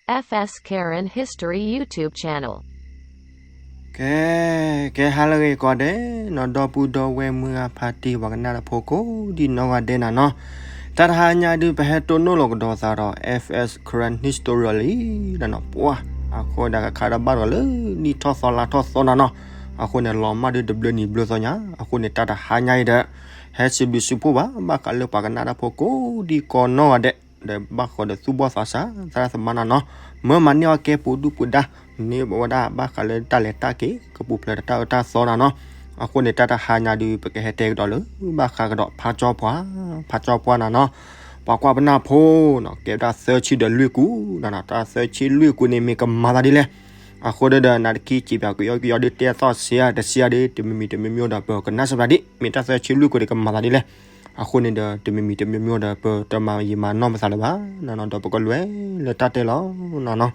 F S Karen History YouTube channel. ကဲ ကဲဟါလၢအဂ့ၤကိးဂၤဒဲးနီၤ ဒီပုၢ်ဒီဝဲၢ်မုၢ်ဂၤဖါတံၢ်ပှၤကနၣ်တၢ်ဖိကိးဒံနီၢ်ဂၤဒဲးနၤနီၤ, တၢ်တဟါညါဒုး ပဟဲတိၢ်နီၣ်လီၤကဒီးသးဒီး F S Karen History လံ နနီၤ ပှၤ အဃိဒီးကခါဒီးဘၣ်ဒီးလၢနံၣ်ထီၣ်သီလါထီၣ်သီနၤနီၤ, အဃိန့ၣ် လီၤမၢ်ဒုးတဘျုးနံၤဘျုးသီညါ အဃိန့ၣ် တၢ်တဟါညါအံၤဒီး ဟဲစံးဘျုးစံးဖှိၣ်ဘၣ် ဘၣ်ဃးလၢပှၤကနၣ်တၢ်ဖိကိးဒံကိးနီၢ်ဂၤဒဲး ဒီးဘၣ်ဃးဒီးသူၣ်ဘီၣ်သးစၢ်သရၣ်သမါနၤနီၤ, မၢမၤန့ၢ်အီၣ်ကဲပူၤဒုၣ်ပူၤဒါ န့ၢ်ဝဲဒၣ်ဘၣ်ဃးလၢတၢ်လဲၤတၢ်က့ၤ ကပူၤဖျဲးတၢ်အၢတၢ်သီနၤနီၤ, အဃိန့ၣ် တၢ်တဟါညါဒုး ပကဟဲတဲကဒီးလၢ ဘၣ်ဃးကဒီးဖါကၠီပှၢ်, ဖါကၠီပှၢ်နၤနီၤ, ပှၤကွၢ်ပနၢ်ဖိနီၤ ကဲဝဲဒၣ်သၢဆံဒီးလွံၢ်ကူနၤနီၤ, တၢ်သၢဆံလွံၢ်ကူန့ၣ် မ့ၢ်ကမၤသးဒ်လဲၣ်, အဃိဒီး နၤတခံစံးပၠးကယီကယီဒုး တဲသီၣ်ဆံးဧါတဆံးဧါဒုး တမံၤမံၤတမံၤမံၤဒီး ပကနၣ်စံးပၠးဒ် မ့ၢ်တၢ်သၢဆံလွံၢ်ကူန့ၣ် ကမၤသးဒ်လဲၣ်, အဃိန့ၣ်ဒီး တမံၤမံၤတမံၤမံၤဒီး ပတမၤယံာ်မၤနီၢ်ပသးလၢၤဘၣ်နၤနီၤ, ဒီးပကလဲၤလၢတၢ်တဲလီၤနၤနီၤ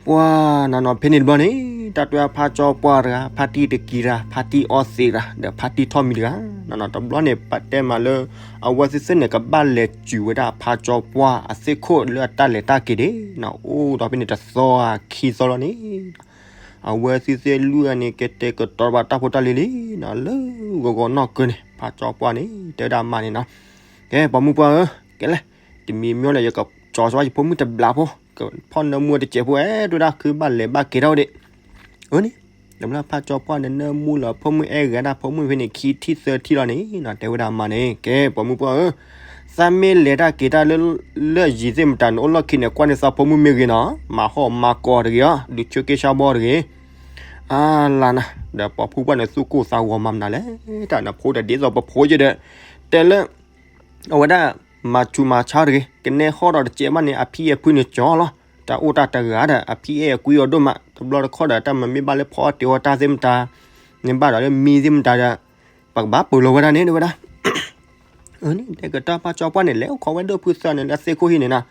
ပှၤနၤနီၤ ဖဲန့ၣ်တဘျီန့ၣ် တၢ်တဲဖါကၠီပှၢ်တဂၤ ဖါတံၢ်တကံၤတဂၤ ဖါတံၢ်အီသံးတဂၤ ဒီးဖါတံၢ်ထီၣ်မံၤတဂၤ, နနီၤတဘျီန့ၣ် ပတဲမးလၢ အဝဲသ့ၣ်သ့ၣ်န့ၣ် ကဘၣ်လဲၤစူၤဝဲဒၣ်ဖါကၠီပှၢ်အသ့ၣ်ခိၣ်လၢအတၢ်လဲၤတၢ်က့ၤဒၣ်နၤ, အိၣ်ဒီးဖဲန့ၣ်တသီခံသီလီၤန့ၣ် အဝဲသ့ၣ်သ့ၣ်လွံၢ်ဂၤန့ၣ် ကတဲာ်ကတီၤဘၣ်တၢ်ဖိတၢ်လံၤလံနၤ, လၢဂီၤဂီၤနီၢ်ကၢန့ၣ် ဖါကၠီပှၢ်န့ၣ် တဲဝဲဒၣ်အမါန့ၣ်နၤ, ကဲ ပိာ်မုၣ်ပှၢ်ဧၢ, ကဲလဲၣ်, တမံၤမံၤလၢ ယကကၠီၤဆိယဖိမုၣ်တဘျီဖိ, ကဖီၣ်နၢမူတစဲးဖိ အဲၣ်ဒိးဒၣ်ဃုဘၣ်လဲၤဘၣ်က့ၤထီၣ်ဝဲဒၣ်, အန့ၣ်, ဒီးဖါကၠီပှၢ်န့ၣ် နၢမူလၢဖိမုၣ်အဲၣ်ဂၤဒၣ်ဖိမုၣ်ဖဲန့ၣ် ခံထံၣ်သၢထံၣ်လီၤန့ၣ်နၤ, တဲဝဲဒၣ်အမါန့ၣ် ကဲ ပိာ်မုၣ်ပှၢ်ဧၢ, သးမ့ၢ်လဲၤတၢ်က့ၤတၢ်လၢ လၢယံၤသ့ၣ်မတၤန့ၣ် အိၣ်လီၢ်ခံန့ၣ် ကွၢ်န့ၢ်သးဖိမုၣ်မ့ၢ်ဂ့ၤနီၤ, မၤဟီၣ်မၤကီၤတဂ့ၤဧါ, ဒုးဆိက့ဆါဘီတဂ့ၤ အါလါနၤ, ဒီးပိာ်မုၣ်ပှၢ်န့ၣ် သူၣ်ကိၢ်သးဂီၤမၤမနုၤလဲၣ်, တၢ်နဖိတဒ်သိးပဖိယဲဒီး, တဲလၢ အဝဲဒၣ် မၤဆူးမၤဆါတဂ့ၤ, ကနဲဟီၣ်ဒီးတစဲးဘၣ်န့ၣ် အဖံအဖုန့ၣ်ကၠီလီၤ, တၢ်အိၣ်တၢ်တဂၤဒီး အဖံအဲၣ်အကွံအီၤဒိၣ်မး, တဘျီတခီၣ်ဒီး တၢ်မၤမ့ၢ်ဘၣ်လၢဖီအီၣ်တ့ၤအီၣ်တၢ်သ့ၣ်မတၤ, န့ၣ်ဘၣ်ဒီးလၢမံသ့ၣ်မတၤဒီး ပကဘၣ်ပၢၤလီၤဝဲဒၣ်န့ၣ် တဲဝဲဒၣ် အန့ၣ် တဲကတီၢ်ဖါကၠီပှၢ်န့ၣ် လဲၤအိၣ်ခိးဝဲဒိၣ်ဖုသၢန့ၣ် လၢသ့ၣ်ခိၣ်ဟံၣ်န့ၣ်နၤ,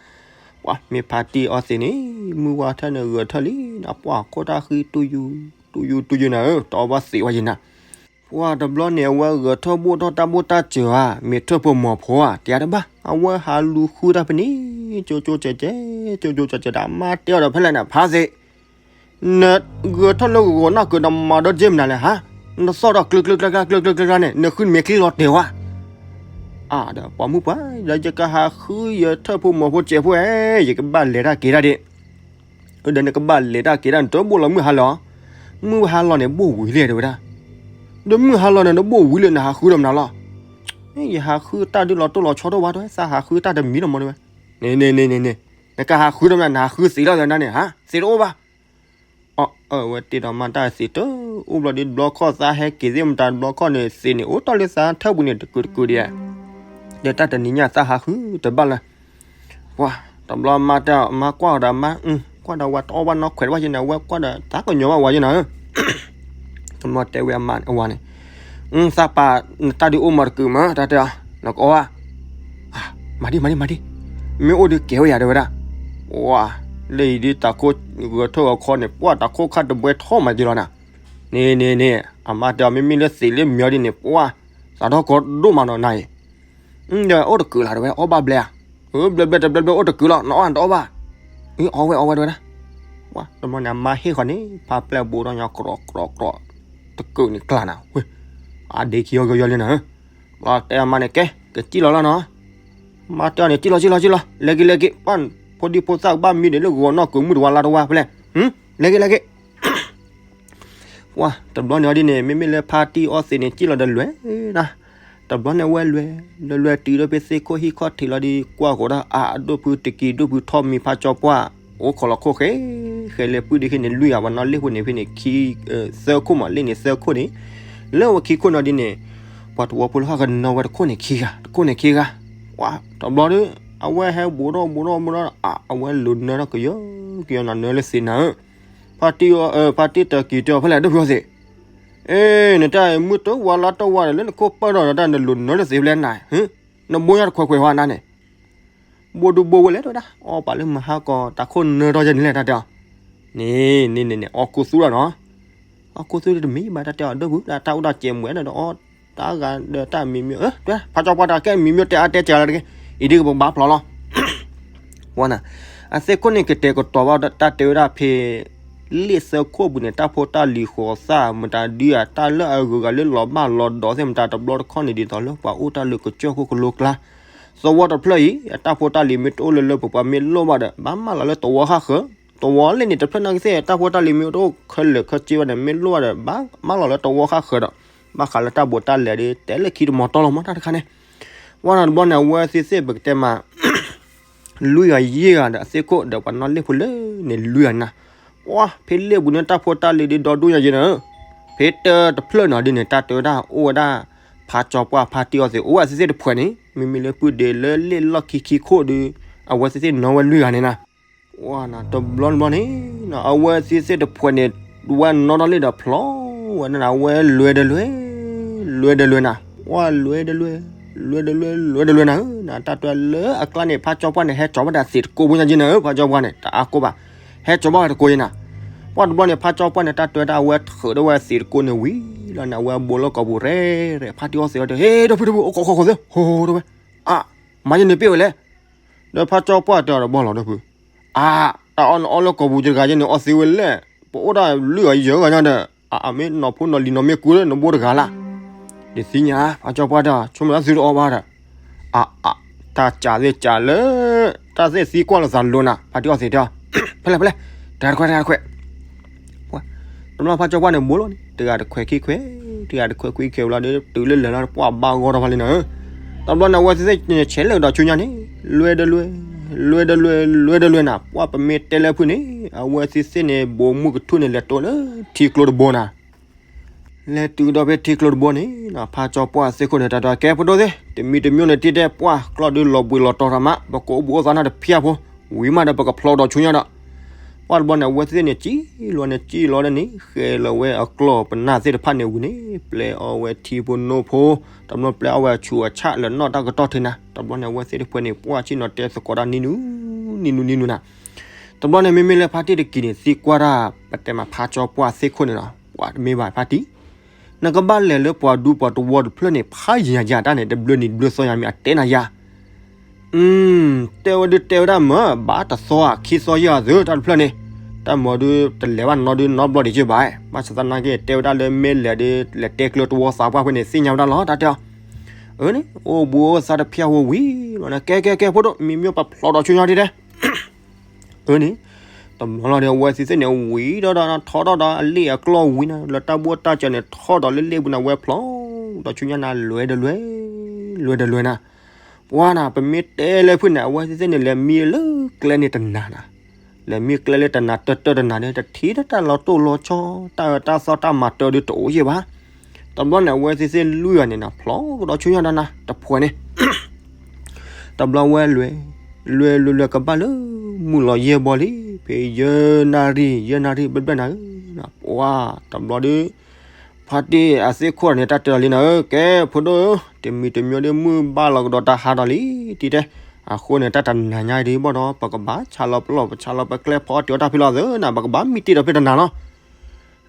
ပှၤမ့ၢ်ဖါတံၢ်အီသံးန့ၣ် မုၢ်ဝါထၢၣ်န့ၣ်ဂဲၤထၢၣ်လံနၤ, ပှၤခိၣ်တၢ်ဃံတူၢ်ယူၤ တူၢ်ယူၤတူၢ်ယူၤနၤဧၢ, တအီၣ်ဘၣ်သံးဝဲယံၤနၤ, ပှၤတဘျီန့ၣ် အဝဲဂဲၤထၢၣ်ဘိၣ်ထီၣ်တၢ်ဘိၣ်တၢ်စၢၤဧါ, မ့ၢ်ထၢၣ်ဖိမီၤဖိဧါ တဲတဘၣ်, အဝဲဟးလူၤဃုတၢ်ဖဲန့ၣ် ကၠိကၠိကဲကဲ ကၠိကၠိကဲကဲဒီး အမါတဲအီၤဒီးဖဲလဲၣ်န့ၣ် ဖါသ့း နဂဲၤထၢၣ်လၢဂီၤနီၢ်ကၢၤဒီးမၤဒီးက့မနုၤလဲၣ်ဟါ, နသီၣ်ဒီးကျၢၤကျၢၤကျၢၤကျၢၤကျၢၤကျၢၤန့ၣ် နဃုနမဲာ်ချံလီၤတဲာ်ဝဲ, အါဒီးပိာ်မုၣ်ပှၢ် ဒီးယကဟးဃုယထၢၣ်ဖိမီၤဖိစဲးဖိဧါ, ယကဘၣ်လဲၤတၢ်က့ၤတၢ်ဒ့ၣ် ဒီးနကဘၣ်လဲၤတၢ်က့ၤတၢ်န့ၣ် တဘိၣ်လီၤမုၢ်ဟါလီၤ, မုၢ်ဟါလီၤန့ၣ် ဘိၣ်ဝံၤလံတဲဝဲဒၣ်, ဒီးမုၢ်ဟါလီၤန့ၣ် နဘိၣ်ဝံၤလံ နဟးဃုဒီးမနုၤလီၤ, ယဟးဃုတၢ်ဒုးလီၤတိၢ်လီၤဆီဒိၣ်ဝဲ တဝဲ သးဟးဃုတၢ်တမံၤလီၤမးတဝဲ, န့ၣ်န့ၣ်န့ၣ်န့ၣ်န့ၣ်, နကဟးဃုဒီးမနုၤ နဟးဃုသံးလီၤသနၤန့ၣ် ဟါ သံးတအိၣ်ဘၣ် အဝဲတ့ဒီးမါတၢ်သံးတအိၣ်ဘျီဒီး တဘျီခီၣ်သးဟဲက့ၤသ့ၣ်မတၤ တဘျီခီၣ်န့ၣ် သံးန့ၣ် အိၣ်တ့ၢ်လၢသးထၢၣ်ပူၤန့ၣ် တကုာ်တကုာ်ဒံးဧါ, ဒီးတၢ်တနံၤညါသးဟးဃုတဘၣ်လၢၤ, ပှၤ တဘျီမါတၢ် မါကွၢ်ဒီးမါ ကွၢ်ဒီးဝဲတအီၣ်ဘၣ်နီၢ်ခွဲးတဘၣ်ယဲန့ၣ် အဝဲကွၢ်ဒီးသးကညီၤဘၣ်ဝဲယဲနၤဧၢ, တဘျီတဲဝဲအမါအဝၤန့ၣ် သးပာ်နတၢ်ဒုးအိၣ်မးတကုာ်မး တၢ်တဲအီၤ နကအီၣ်ဧါ, မၤဒံး မၤဒံး မၤဒံး, မ့ၢ်အိၣ်ဒုးကဲဝဲယၤတဲဝဲဒၣ်, ပှၤ လၢအံၤဒုးတၢ်ခိၣ်ဂဲၤထၢၣ်ဂီၤခီန့ၣ် ပှၤတၢ်ခိၣ်ခါတဘှဲထီၣ်မးက့ၤလီၤနၤ, န့ၣ်န့ၣ်န့ၣ် အမါတဲအီၤ မ့မ့ၢ်လၢသံးလၢမၠီဒ်န့ၣ် ပှၤ သးထီၣ်ကီဒိၣ်မးနီၤနၤအံၤ, ဒီးအိၣ်တကုာ်လၢတဲဝဲ အီၣ်ဘၣ်ဘျဲဧါ, ဘျဲဘျဲတဘျဲဘျဲအိၣ်တကုာ်လီၤ နအီၣ်နတအီၣ်ဘၣ်, အီၣ်ဝဲအီၣ်ဝဲတဲဝဲဒၣ်, ပှၤ တဘျီန့ၣ် အမါဟ့ၣ်ဃီန့ၣ် ဖးပျဲၢ်ဘူးထီၣ်ညီကြီကြီကြီ တကုာ်န့ၣ်ကျါနၤ, အဒ့ခံအီၣ်ကယီလံနၤဧၢ, ဘျီတဲအမါန့ၣ် ကဲ ကစံၣ်လီၤလီၤနီၤ, မါတဲအီၤန့ၣ် စံၣ်လီၤ စံၣ်လီၤ စံၣ်လီၤ လဲၤက့ၤ လဲၤက့ၤ ပှၤ ဖိဒံဖိသၣ်ကဘၣ်မံဒံးလၢဂီၤနီၢ်ကုာ်မုၢ်တဝါလါတဝါဖဲလဲၣ်, လဲၤက့ၤ လဲၤက့ၤ ပှၤ တဘျီန့ၣ်အီၤဒ်န့ၣ် မ့မ့ၢ်လၢဖါတံၢ်အီသံးန့ၣ် စံၣ်လီၤဒီးလွဲၢ်နၤ, တဘျီန့ၣ်ဝဲလွဲၢ် လွဲၢ်လွဲၢ်တုၤဒီးဖဲသ့ၣ်ခိၣ်ဟံၣ်ခီၣ်ထံးလီၤဒီး ကွၢ်ဃီၤဒီး အဒိၣ်ဖုတကံၤ ဒိၣ်ဖုထီၣ်မံၤဖါကၠီပှၢ် အိၣ်ခိးလီၤခိၣ်ဃဲ ဃဲလၢပုၢ်ဒ့ခံန့ၣ် လွံၢ်ဂၤ ပှၤနီၢ်လ့ၣ်ဖိန့ၣ်ဖဲန့ၣ် ခံ သၢခိၣ်မး လ့ၣ်န့ၣ်သၢခိၣ်န့ၣ်, လၢဝဲခံခိၣ်န့ၣ်အီၤဒ်န့ၣ် ပှၤသဝီဖိလၢဟီၣ်ကနီၤဝဲတခိၣ်န့ၣ်ခံဂၤ တခိၣ်န့ၣ်ခံဂၤ, ပှၤ တဘျီဒီး အဝဲဟဲဘူးထီၣ်ဘူးထီၣ်ဘူးထီၣ် အဝဲလူၤနၢထီၣ်ကယီကယီနၤ နၢလၢသံးနၤဧၢ, ဖါတံၢ် ဖါတံၢ်တကံၤတဲအီၤဖဲလဲၣ် ဒိၣ်ဖုအီသံး, အ့ နတၢ်မုၢ်တဝါလါတဝါဒီး လၢနခိၣ်ပၢၢ်ထီၣ်ဒီးတၢ် နလူၤနၢလၢသံးဖဲလဲၣ်နၤ, နဘိညါတခွဲးခွဲးဟီနၤန့ၣ်, ဘိဒူဘိဝဲလဲၣ်တဲဝဲဒၣ် အီၣ်ပာ်လၢမဟါကီး တၢ်ခိၣ်နၢထီၣ်ယဲန့ၣ်လဲၣ် တၢ်တဲအီၤ, န့ၣ်န့ၣ်န့ၣ်န့ၣ် အီၣ်ခူသူၣ်လီၤနီၤ, အီၣ်ခူသူၣ်တမံၤဘၣ် တၢ်တဲအီၤ ဒိၣ်ဖု တၢ်အိၣ်တၢ်စဲးမုာ်ဒီးအီၣ် တၢ်ဂၤဒီးတၢ်မံၤမံၤ ဖါကၠီပှၢ်တၢ်ကဲမံၤမံၤတဲအါတဲစှၤလီၤတဂ့ၤ, အံၤဒ်ကပကဘၣ်ဖျိးလီၤ, ပှၤနၤ, အသ့ၣ်ခိၣ်န့ၣ်ကတဲာ်ကတီၤဘၣ်တၢ်တဲဝဲဒၣ်ဖဲ လ့ၣ်သၢခိၣ်ပူၤန့ၣ် တၢ်ဖိတၢ်လံၤဃိးသၣ် မတၤဒုးဧါ တၢ်လၢအဂုၤအဂၤလၢလီၤဘၣ်လီၤဒီးသ့ၣ်မတၤတဘျီတခီၣ်န့ၣ် ဒ်သိးလၢပှၤအိၣ်တၢ်လၢကစၢၢ်ခိၣ်ကလိကျါ သဝီတဖျၢၣ်အံၤ အတၢ်ဖိတၢ်လံၤမ့ၢ်တအိၣ်လၢလၢပှဲၤပှဲၤမ့ၢ်လိၣ်ဘၣ်ဒီး ဘၣ်မၢလီၤလၢသဝီဃၣ်ဃၢၤ, သဝီလ့ၣ်န့ၣ် တဖျၢၣ်နာ်က့သ့ၣ် တၢ်ဖိတၢ်လံၤမ့ၢ်တအိၣ်ခဲလၢာ်ခဲဆ့ဘၣ်န့ၣ် မ့ၢ်လိၣ်ဘၣ်ဒီး ဘၣ်မၢလီၤလၢသဝီဃၣ်ဃၢၤဒီး ဘၣ်ဃးလၢတၢ်ဘိးတၢ်လဲဒီး တဲလၢခံတမီၤတီလီၤမးတၢ်တခါန့ၣ် ပှၢ်နီၤတဘျီန့ၣ် အဝဲသ့ၣ်သ့ၣ်ပကတဲမး လွံၢ်ဂၤယဲၢ်ဂၤဒီးအသ့ၣ်ခိၣ်ဒီးပှၤနီၣ်လ့ၣ်ဖိလၢန့ၣ်လွံၢ်ဂၤနၤ, ပှၢ်ဖဲလ့ၣ်ပူၤန့ၣ်တၢ်ဖိတၢ်လံၤဒ်ဒီဒူၣ်ညါယဲၢ်နၤ, ဖဲတၢတဖျၢၣ်နီၤဒ်န့ၣ် တၢ်တဲဝဲဒၣ်အိၣ်ဝဲဒၣ် ဖးကၠီပှၢ်ဖါတံၢ်အီသံး အိၣ်ဝဲသ့ၣ်သ့ၣ်တဖှဲးန့ၣ် မ့မ့ၢ်လၢပုၢ်ဒ့လၢလ့ၣ်လီၢ်ခံခံခိၣ်ဒီး အဝဲသ့ၣ်သ့ၣ်နီၣ်ဝဲလွံၢ်ဂၤန့ၣ်နၤ ပှၢ်နီၤတဘျီတဘျီန့ၣ် အဝဲသ့ၣ်သ့ၣ်တဖှဲးန့ၣ် ဝဲနီၣ်ထီၣ်လံဒီးဖျီဝဲနၤ အဝဲလွဲဒီးလွဲ လွဲဒီးလွဲနၤ, ပှၢ်လွဲဒီးလွဲ လွဲဒီးလွဲ လွဲဒီးလွဲနၤဧၢ, တၢ်တဲလၢအကျါန့ၣ် ဖးကၠီပှၢ်န့ၣ် ဟဲကၠီဘၣ်ဒီးသံးတကိးဖိညါက့နၤဧၢ, ဖးကၠီပှၢ်န့ၣ် တအါကိၢ်ဘၣ် ဟဲကၠီဘၣ်ဝဲတကိးယဲနၤ, ပှၢ်တဘျီန့ၣ် ဖးကၠီပှၢ်န့ၣ် တၢ်တဲဝဲဒၣ်အဝဲထုးဒီးဝဲသံးတကိးန့ၣ်ဝံၤလီၤန့ၣ် အဝဲဘိးလၢကိာ်ပူၤရဲၣ်ရဲၣ် ဖါတံၢ်အီသံးအီဒီး ဟ့ၣ် ဒီဖုဒီဖု အိၣ်ခိးခိးခိးသ့ ဟိဟိဒီးဝဲ, အါ မၤယဲန့ၣ်ပ့ၢ်ဝဲလဲၣ် ဒီးဖးကၠီပှၢ်တဲအီၤဒီးဘီၣ်လီၤဒီဖု, အါ တၢ်အီၣ်နအီၣ်လၢကိာ်ပူၤတဂၤယဲန့ၣ် အီသံးဝဲလဲၣ်, ပအိၣ်ဒၣ်လွံၢ်ဂၤယဲၢ်ဂၤညါဒီး အါ အမ့ၢ်နီၢ်ဖိနီၢ်လံၤနီၢ်မ့ၢ်ကူဒီး နဘိတဂၤလၢ်, ဒ်သ့ၣ်ညါ ဖးကၠီပှၢ်ဒီး ဆိကမိၣ်ဒၣ်သုတအီၣ်ဘၣ်ဒီး, အါ အါ တၢ်ကးသ့ၣ်ကးလၢ တၢ်သ့ၣ်သံကွၢ်လိာ်သးလိၤနၤ ဖါတံၢ်အီသံးတဲအီၤ, ဖဲလဲၣ်ဖဲလဲၣ် တဂၤတခွဲးတဂၤတခွဲး ပှၢ် တဘျီဖးကၠီပှၢ်န့ၣ် ဘိးလီၤန့ၣ် တဂၤတခွဲးခံခွဲး တဂၤတခွဲးခွံခွဲးဝံၤလီၤဒီး တုၤလၢလဲၤလီၤ ပှၢ်ဘၣ်ဂီၢ်ထီၣ်ဖးလံနၤဧၢ, တဘျီန့ၣ် အဝဲသ့ၣ်သ့ၣ်န့ၣ် ဆဲးလၢာ်ကဒီးဆူညါန့ၣ် လွဲဒီးလွဲ လွဲဒီးလွဲ လွဲဒီးလွဲနၤ, ပှၢ်ပမ့ၢ်တဲလၢဖုန့ၣ် အဝဲသ့ၣ်သ့ၣ်န့ၣ် ဘိးမုၢ်ကထူၣ်န့ၣ် လဲၤတုၤလၢထံကျိတဘိနၤ လဲၤတုၤကဒီးဖဲထံကျိတဘိန့ၣ် ဖးကၠီပှၢ်သ့ၣ်ခိၣ်န့ၣ် တၢ်တဲကဲဖိဒိၣ်သ့ၣ် တမံၤတမံၤန့ၣ် တံၢ်တဲပှၢ်ကျီၢ်ဒုးလီၤဘှံးလီၤတီၤတၢ်မး ပကအိၣ်ဘူးအိၣ်သးနၢ်တဖၠၣ်ဖိ ဝံၤမးဒီးပကဖျီဒီးဆူညါဒီး ပှၢ်တဘျီန့ၣ် အဝဲသ့ၣ်န့ၣ် စံၣ်လီၤန့ၣ် စံၣ်လီၤဒီးန့ၣ် ဃဲလီၤဝဲအကျီၢ်ပနၢ်သ့ၣ်တဖၣ်န့ၣ်ဝံၤန့ၣ် ပျဲအီၣ်ဝဲထံဖိနိဖိ တဘျီပျဲအီၣ်ဝဲအဆူးအဆၣ်လၢနီၢ်တၢ်ကတီၢ်ထံနၤ တဘျီန့ၣ် အဝဲသ့ၣ်တဖှဲးန့ၣ် ပှၢ်ဆ့ၣ်နီၤတဲသကိးတၢ်နံၤနူ နံၤနူ နံၤနူနၤ တဘျီန့ၣ် မ့မ့ၢ်လၢဖါတံၢ်တက့ၤန့ၣ် သံကွၢ်တၢ် ပတဲမးဖးကၠီပှၢ်သ့ၣ်ခိၣ်န့ၣ်လီၤ ပှၢ်တမ့ၢ်ဘၣ်ဖါတံၢ် နကဘၣ်လဲၤလၢပှၤဒူပှၤတဝီတဖျၢၣ်န့ၣ် ဖးယံာ်ယံာ်တၢ်န့ၣ် တဘျုးနံၤတဘျုးသီယံာ်မ့ၢ်အတဲနၤယၤ အၢ တဲဝဲဒုးတဲဝဲဒၣ်မ့ၢ် ဘၣ်တသီဧါ ခံသီယဲၢ်ဧါသု တၢ်တဖျၢၣ်န့ၣ် တၢ်မၤဒုးတလဲၤဘၣ်နီဒုးနီဘျီဒံးက့ဘၣ် ဘၣ်ဆၣ်သနာ်က့ တဲဝဲဒၣ်လၢမ့ၢ်လဲၤဒုး လဲၤတဲကျၢၤတဝီသးပှၢ်ဖဲန့ၣ် သ့ၣ်ညါဝဲဒၣ်လီၤ တၢ်တဲအီၤ အၢန့ၣ် အိၣ်ဘူးအိၣ်သးတဖၠၣ်ဝံၤဝံၤလီၤန့ၣ် ကဲကဲကဲ ဖိဒိၣ် မံမ့ၢ်ပဖျီဒီးဆူညါဒ်တဲ အၢန့ၣ် တဘျီလီၤဒီး အဝဲသ့ၣ်သ့ၣ်န့ၣ် ဝံၤဒီးဒီး ထီၣ်ဒီးဒီးအလ့ၣ်အကျီၢ်ဝံၤန့ၣ် လၢတၢ်ဘိၣ်တၢ်စၢၤန့ၣ် ထီၣ်ဒီးလၢလ့ၣ်ပူၤန့ၣ် အဝဲဖျီဒီးဆူညါနၤ လွဲဒီးလွဲ လွဲဒီးလွဲနၤ ပှၢ်နၤ ပမ့ၢ်တဲလၢဖုန့ၣ် အဝဲသ့ၣ်သ့ၣ်န့ၣ် လဲၤမံလၢကျဲန့ၣ်တနၤနၤ လဲၤမံကျဲလၢတနၤ တၢၢ်တၢၢ်တနၤန့ၣ် တထံၣ်တၢ်လီၤတိၢ်လီၤဆီ တၢ်အၢတၢ်သီတၢ်မၤတၢၤဒုးတအိၣ်ယဲၢ်ဘၣ် တဘျီန့ၣ် အဝဲသ့ၣ်သ့ၣ်လွံၢ်ဂၤန့ၣ်နၤ ဖျီကဒီးဆူညါဒီးနၤ တဖှဲးန့ၣ် တဘျီဝဲလွဲ လွဲလွဲလွဲကဘၣ်လၢ မုၢ်လီၤယဲၢ်ဘီလံ ဖဲယဲၢ်နၣ်ရံၣ် ယဲၢ်နၣ်ရံၣ်ဘျဲၣ်ဘျဲၣ်နၤဧၢ, ပှၢ် တဘျီဒီး ဖါတံၢ်အသ့ၣ်ခိၣ်န့ၣ် တၢ်တဲလီၤလံနၤဧၢ, ကဲ ဖိဒိၣ်ဧၢ, တမံၤတမံၤဒီး မုၢ်ဘၣ်လီၤကဒီးတၢ်ဟါဒီးလံ တံၢ်တဲ, အဃိန့ၣ် တၢ်တနၤညါဒံးဘၣ်ဒီး ပကဘၣ်ဆါလီၤပလီၢ် ပဆါလီၤပကျဲ ဖီအီၣ်တ့ၢ်အီၣ်တၢ်ဖဲလီၤသ့နၤ, ပကဘၣ်မံတ့ၢ်ဒီးဖဲတနၤလီၤ.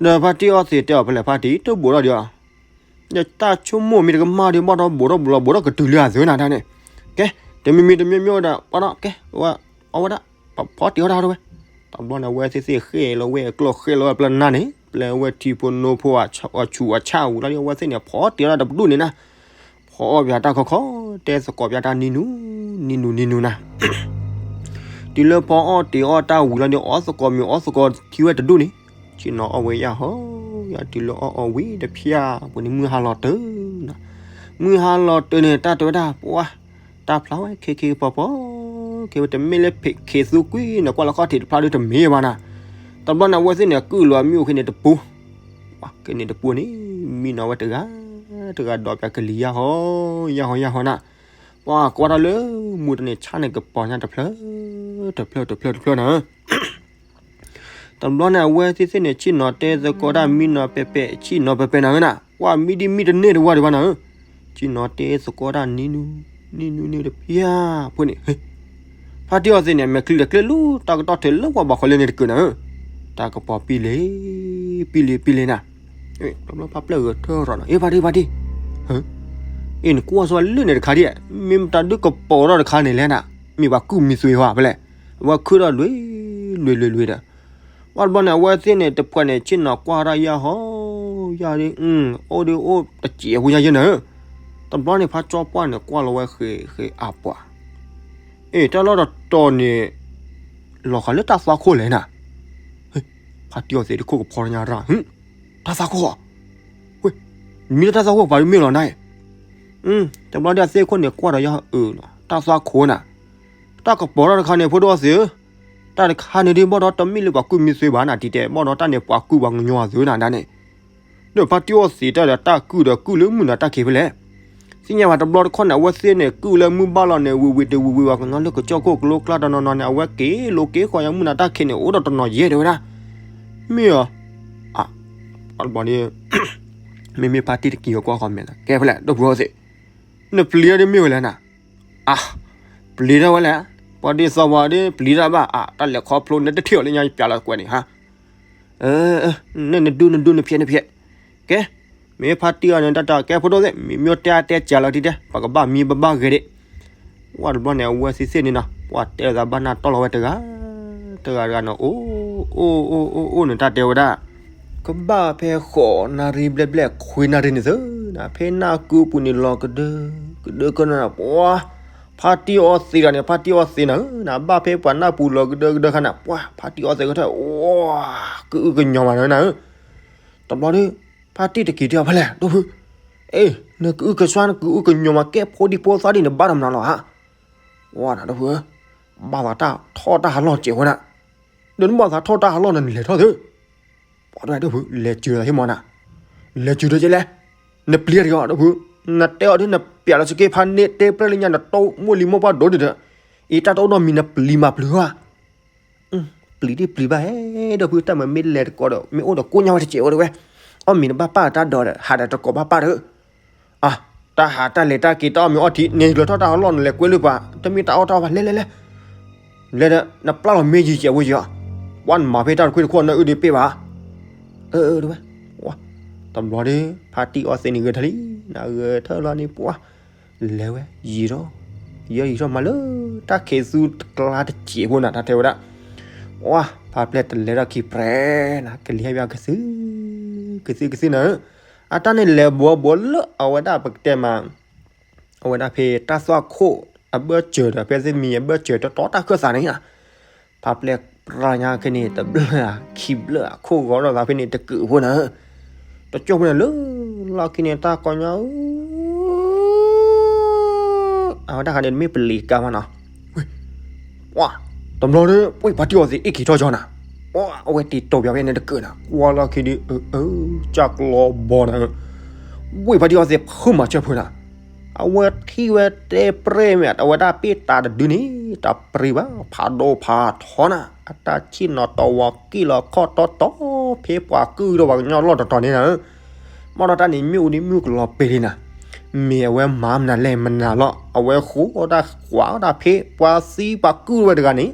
ဒီးဖါတံၢ်အီၣ်သ့ၣ်တဲအီၤဖဲလဲၣ် ဖါတံၢ် တဘိးထီၣ်ဒံးအီၤ ဒီးတၢ်ဆိကမိၣ်မ့ၢ်တကမၣ်ဒီး ဘၣ်ဒီးဘိးထီၣ်ဘိးထီၣ်ဘိးထီၣ်ကတုၤလၢအသ့နၤတၢ်န့ၣ်, ကဲ တမံၤမံၤတမံၤမံၤဒီး ပှၢ်ဒီး ကဲ အဝဲဒၣ် ပဖီတ့ၢ်အီၣ်တၢ်ဝဲ, တဘျီန့ၣ် အဝဲသ့ၣ်သ့ၣ်ဃ့ၢ်လီၤဝဲအကျီၢ် ဃ့ၢ်လီၤဝဲအပျဲၢ်နၢ်န့ၣ် ပျဲဝဲထံဖိနိဖိအဆူးအဆၣ်ဝံၤလီၤဒီး အဝဲသ့ၣ်န့ၣ် ဖီတ့ၢ်အီၣ်တၢ်တပဒူၣ်န့ၣ်နၤ, ဖီအီၣ်ပၠးတၢ်ခီခီ တဲသကိးပၠးတၢ်နံၤနူ နံၤနူ နံၤနူနၤ တုၤလၢဖီအီၣ်တ့ၢ်အီၣ်တၢ်ဝံၤလီၤဒီး အီၣ်သကိးမ့ၤအီၣ်သကိးထံဝဲတဒူၣ်န့ၣ်, ဆ့ၣ်နီၤအီၣ်ဝဲယၢ်ဟီ, ယၤတုၤလၢအီၣ်အီၣ်ဝံၤတဖၠၣ်ပူၤန့ၣ် မုၢ်ဟါလီၤတၢၢ်နၤ, မုၢ်ဟါလီၤတၢၢ်န့ၣ် တၢ်တဲဝဲဒၣ် ပှၢ် တၢ်ဖျါဝဲ ခ့ခ့ပီၤပီၤ, ခဲဝဲတမ့ၢ်လၢဖံးခ့သူကွံာ်န့ၣ် ကွၢ်လၢခီၣ်ထံးတဖျါဒုးတမ့ၢ်ဘၣ်နၤ, တဘျီန့ၣ် အဝဲသ့ၣ်န့ၣ် ကုၢ်လီၤမ့ၣ်အူၤဃ့န့ၣ်တပူၤ ပှၢ်က့န့ၣ်တပူၤန့ၣ် မံနီၤဝဲတဂၤ တဂၤဒီးပၠးကလံၤယၢ်ဟီ ယၢ်ဟီ ယၢ်ဟီနၤ, ပှၢ်ကွၢ်ထီၣ်လၢ မူတန့ၣ်ဆၣ်န့ၣ်ကပီၤညါတဖျၢၣ် တဖျၢၣ် တဖျၢၣ် တဖျၢၣ်နၤဧၢ တဘျီန့ၣ် အဝဲသ့ၣ်သ့ၣ်န့ၣ် ဆ့ၣ်နီၤတဲသကိးတၢ်မံနီၤပဲပဲ ဆ့ၣ်နီၤပဲပဲနၤဧၢနၤ, ပှၢ်မံဒံးမံတန့ၢ်တဝၢ်ဒံးဘၣ်နၤဧၢ, ဆ့ၣ်နီၤတဲသကိးတၢ်နံၤနူ နံၤနူန့ၣ်တဖၠၣ်ဖိန့ၣ် ဖါတံၢ်အီၣ်သ့ၣ်န့ၣ် အမဲာ်ချံတကျ့ၢ်လီၤ တၢ်ကတီၢ်ထဲလၢပှၤဘၣ်ဃီလၢန့ၣ်တကုာ်နၤဧၢ, တၢ်ကပီၤပံလ့ ပံလ့ ပံလ့နၤ, တဘျီဖါပျဲၢ်ဂဲၤထၢၣ်ရီၤနၤ အ့ ဖါတံၢ် ဖါတံၢ် အ့ နကွၢ်ဆိလၢန့ၣ်တခါဒံး မ့ၢ်မတၤဒုးကပီၤထီၣ်တခါန့ၣ်လဲၣ်နၤ, မ့ၢ်ပှၤကုၢ်မံၤသွံးဟီဖဲလဲၣ်, ဝဲခုၣ်ထီၣ်လွံၢ် လွံၢ်လွံၢ်လွံၢ်ဒီး ဝဲတဘျီန့ၣ် အဝဲသ့ၣ်န့ၣ် တဖှဲးန့ၣ် ဆ့ၣ်နီၤကွၢ်ထီၣ်ယၢ်ဟီ ယၢ်ဒ် အိၣ်ဒ်အိၣ်တစဲးဖိညါယဲၢ်နၤဧၢ, တဘျီန့ၣ် ဖါကၠီပှၢ်န့ၣ် ကွၢ်လီၤဝဲဃ့ဃ့အပှၤ, အ့ တၢ်လီၢ်တတီၤန့ၣ် လီၤဃးလၢတၢ်သွၣ်ခိၣ်လဲၣ်နၤ, ဖါတံၢ်အီသံးတခိၣ်ကဖီညါရၣ်, တၢ်သွၣ်ခိၣ်, ဝဲ, မ့ၢ်လၢတၢ်သွၣ်ခိၣ်ပှၤဒ်မ့ၢ်လီၤနၤအံၤ, တဘျီဒ်အသ့ၣ်ခိၣ်န့ၣ် ကွၢ်ဒီးယၢ်အၢ, တၢ်သွၣ်ခိၣ်နၤ, တၢ်ကပီၤထီၣ်တခါန့ၣ် ဖိဒိၣ်အီသံးဧၢ, တၢ်တခါန့ၣ်ဒ်ဘၣ်ဒီးတမ့ၢ်လၢပှၤကုၢ်မံၤသွ့ဘၣ်နၤ တံၤတဲ ဘၣ်ဒီးတၢ်န့ၣ်ပှၤကုၢ်ပှၤကညီအသုးနၤဒၣ်န့ၣ်, ဒီးဖါတံၢ်အီသံးတၢ်ဒီးတၢ်ကုၢ်ဒီးကုၢ်လၢမုၢ်နၤတၢ်ခံးဖဲလဲၣ်, သ့ၣ်ညါဘၣ်တဘျီတခီၣ်န့ၣ် အဝဲသ့ၣ်န့ၣ် ကုၢ်လၢမုၢ်ဘၣ်လီၤန့ၣ် ဝံၤဝံၤတဝံၤဝံၤ ပှၤကညီလၢကစၢၢ်ခိၣ်ကလိကျါတနီၤနီၤန့ၣ် အဝဲက့ၤလိာ်က့ၤဃီၤယမုၢ်နၤတၢ်ခံးန့ၣ် အိၣ်ဒီးတနီၤယဲၢ်တဲဝဲဒၣ်, မ့ၢ်ဧါ, အ, တဘျီဒ် မ့မ့ၢ်ဖါတံၢ်တက့ၤအကွၢ်ဃီၤမဲာ်လၢ ကဲဖဲလဲၣ် ဒီပုၢ်ဝဲၢ်သ့ၣ်, နပျံၤထီၣ်ဒ်မ့ၢ်ဝဲလဲၣ်နၤ, အ, ပျံၤထီၣ်ဝဲလဲၣ်, ပှၤဒ်သိးဝဲဒ်ပျံၤတၢ်ဘၣ် အ, တၢ်လဲၤခီဖျိနတထံၣ်အီၤလၢညါ ယပျးလီၤကွဲးန့ၣ်ဟါ, အ, နနဒူၣ်နဒူၣ်နဖျဲးနဖျဲး, ကဲ, မ့ၢ်ဖါတံၢ်အီၤန့ၣ် တၢ်တၢ်ကဲဖိဒိၣ်သ့ၣ် မ့ၢ်မ့ၢ်တဲတဲကးလီၤတံၤတဲ ပကဘၣ်မံဘၣ်ဘၣ်ဂဲၤဒံး, ဝဲတဘျီန့ၣ် အဝဲသ့ၣ်သ့ၣ်န့ၣ်နီၤ ပှၤတဲလိာ်သးဘၣ်နၢ်တီၢ်လီၤဝဲတဂၤ, တဂၤတဂၤန့ၣ် အိၣ်, အိၣ်အိၣ်အိၣ်အိၣ်န့ၣ် တၢ်တဲဝဲဒၣ် ကဘၣ်ဖဲဃိးနၣ်ရံၣ်ဘျဲၣ်ဘျဲၣ်ခွံနၣ်ရံၣ်န့ၣ်သု, ဖဲနၢ်ကုပူၤန့ၣ်လီၤကဒၢ, ကဒၢကနၣ်ပှၤ, ဖါတံၢ်အီသံးတဂၤန့ၣ် ဖါတံၢ်အီသံးနၤဧၢ, နဘၣ်ဖဲပှၤနၢ်ပူၤလီၤကဒၢကဒၢခါန့ၣ် ပှၤဖါတံၢ်အီသံးကထၢၣ်, ဝါ, ကအုကညီၤမးနၤဧၢ, တဘျီဒ် ဖါတံၢ်တက့ၤတၢ်ဖဲလဲၣ် ဒီပုၢ်, အ့, နကအုကစွါ နကအုကညီၤမး ကဲဖိဒံဖိသၣ်ဒ်န့ၣ် ဘၣ်တမနုၤလီၤဧါ, ဝါနၤ ဒီပုၢ်ဧၢ, ဘၣ်သးထီၣ်တၢ်ဟးလီၢ်စဲးဝဲဒၣ်, ဒီးနဘၣ်သးထီၣ်တၢ်ဟးလီၢ်န့ၣ် နလဲၤထီၣ်သု, ပှၤဒၣ်ဒီပုၢ် လဲၤစၢၤသးဟ့ၣ်မီၤနၤ, လဲၤစၢၤဒီးကဲလဲၣ်, နပျံၤတဂ့ၤ ဒီပုၢ်, နတဲအီၤဒ်နပျးလီၤစက့ဖါန့ၣ် တဲပြဲၢ်လၢညါ နတိၢ်မိၢ်လံၤမိၢ်ပှၢ်ဒိၣ်ဒံးဒီး, အံၤတၢ်တအိၣ်နီတမံၤ နပျံၤမးပျုၤဧါ ပျံၤဒ်ပျံၤဘၣ်ဟဲ ဒီပုၢ် တၢ်မၤမ့ၢ်လဲၤတကိးဒီး မ့ၢ်အိၣ်ဒီးကိးညါဝဲတစဲးဝဲတဝဲ, အီၣ်မ့ၤနဘၣ်ပာ်တၢ်ဒီး ဟးဒီးတကိးဘၣ်ပာ်ဒီး, အ, တၢ်ဟးတၢ်လဲၤတၢ်က့ၤ တၢ်အီၣ်မ့ၤအီထံ န့ၣ်လၢထီၣ်တၢ်ဟးလီၢ် နလဲၤကွဲလၢပှၤ တမ့ၢ်တၢ်အီၣ်တၢ်အီဘၣ် လဲၤလဲၤလဲၤ, လဲၤဒီး နပျၢ်လီၤမ့ၢ်ယံၤစဲးဝဲယံၤအီၤ, ပှၤနမၤဖဲတၢ်တခွ့တခိၣ် နအုၣ်ဒံးပ့ၢ်ဘၣ်, အၢ တဝဲ, တဘျီဒီး ဖါတံၢ်အီသံးန့ၣ်ဂဲၤထၢၣ်လံ, နဂဲၤထၢၣ်လီၤန့ၣ်ပှၤ လဲၤဝဲယံၤထီၣ်, ယံၤထီၣ်မးလၢ တၢ်ခံးသူတကျါတစဲးဖိနၤ တၢ်တဲဝဲဒၣ်, ဝါ, ဖါပျဲၢ်တလဲၤထီၣ်ခံပြဲၤနၤ ကလံၤဟဲဘၣ်ကသံ, ကသံကသံနၤဧၢ, အတၢ်န့ၣ်လဲၤဘှီဘှီလၢအဝဲဒၣ်ပကတဲမး, အဝဲဒၣ်ဖဲတၢ်သွၣ်ခိၣ်အဘၢၣ်စၢၤဒီး ဖဲသ့ၣ်မံၤအဘၢၣ်စၢၤတတီတၢ်ခၢၣ်သးန့ၣ်, ဖါပျဲၢ်ပြၢ်ညါခဲန့ၣ် တဘျၢၣ်ဧါ ခံဘျၢၣ်ဧါ ခိၣ်ဂီၤထီၣ်သးဖဲန့ၣ်တကုာ်ဖိနၤဧၢ, တကၠိၢ်ဖိန့ၣ်လၢလီၢ်ခံန့ၣ် တၢ်ကီညီဧၢ, အဝဲဒၣ်ဃးန့ၣ် တမ့ၢ်ပလံၤကါမးနီၤ, ဝဲ, ပှၤ, တဘျီဒီး ဝဲဖါတံၢ်အီသံးအ့ၣ်က့ၤထီၣ်ကၠီနၤ, ပှၤ, အဝဲတ့ၤတိာ်ပၠးဖဲန့ၣ်တကုာ်နၤ ကွၢ်လီၢ်ခံဒီး အၢ အၢ ကၢ်ကျီဘီနၤဧၢ, ဝဲဖါတံၢ်အီသံးဖုးမၤစၢၢ်ဖုးနၤ အဝဲထံၣ်ဝဲတဲပြဲၢ်မ့ၢ် အဝဲဒၣ်ပ့ၢ်တးတဒုန့ၣ် တပြံဘၣ် ဖးဒိၣ်ဖးထီနၤ အတၢ်ဆ့ၣ်နီၤတီဝီၤကံၣ်လီၤခီၣ်တီတီ ဖဲပှၤကုၢ်ဒီးပှၤကညီလီၢ်တတီၤန့ၣ်နၤဧၢ, ဘၣ်ဒီးတၢ်န့ၣ်မ့ၣ်အူဒ်မ့ၣ်အူကလီၤပှဲၤလံနၤ, မ့ၢ်အဝဲမၤမနုၤလဲၣ်မနုၤလီၤ အဝဲဃိတၢ်ကွၢ်တၢ်ဖ့ ပှၤသံပှၤကုၢ်ဝဲတဂၤန့ၣ်,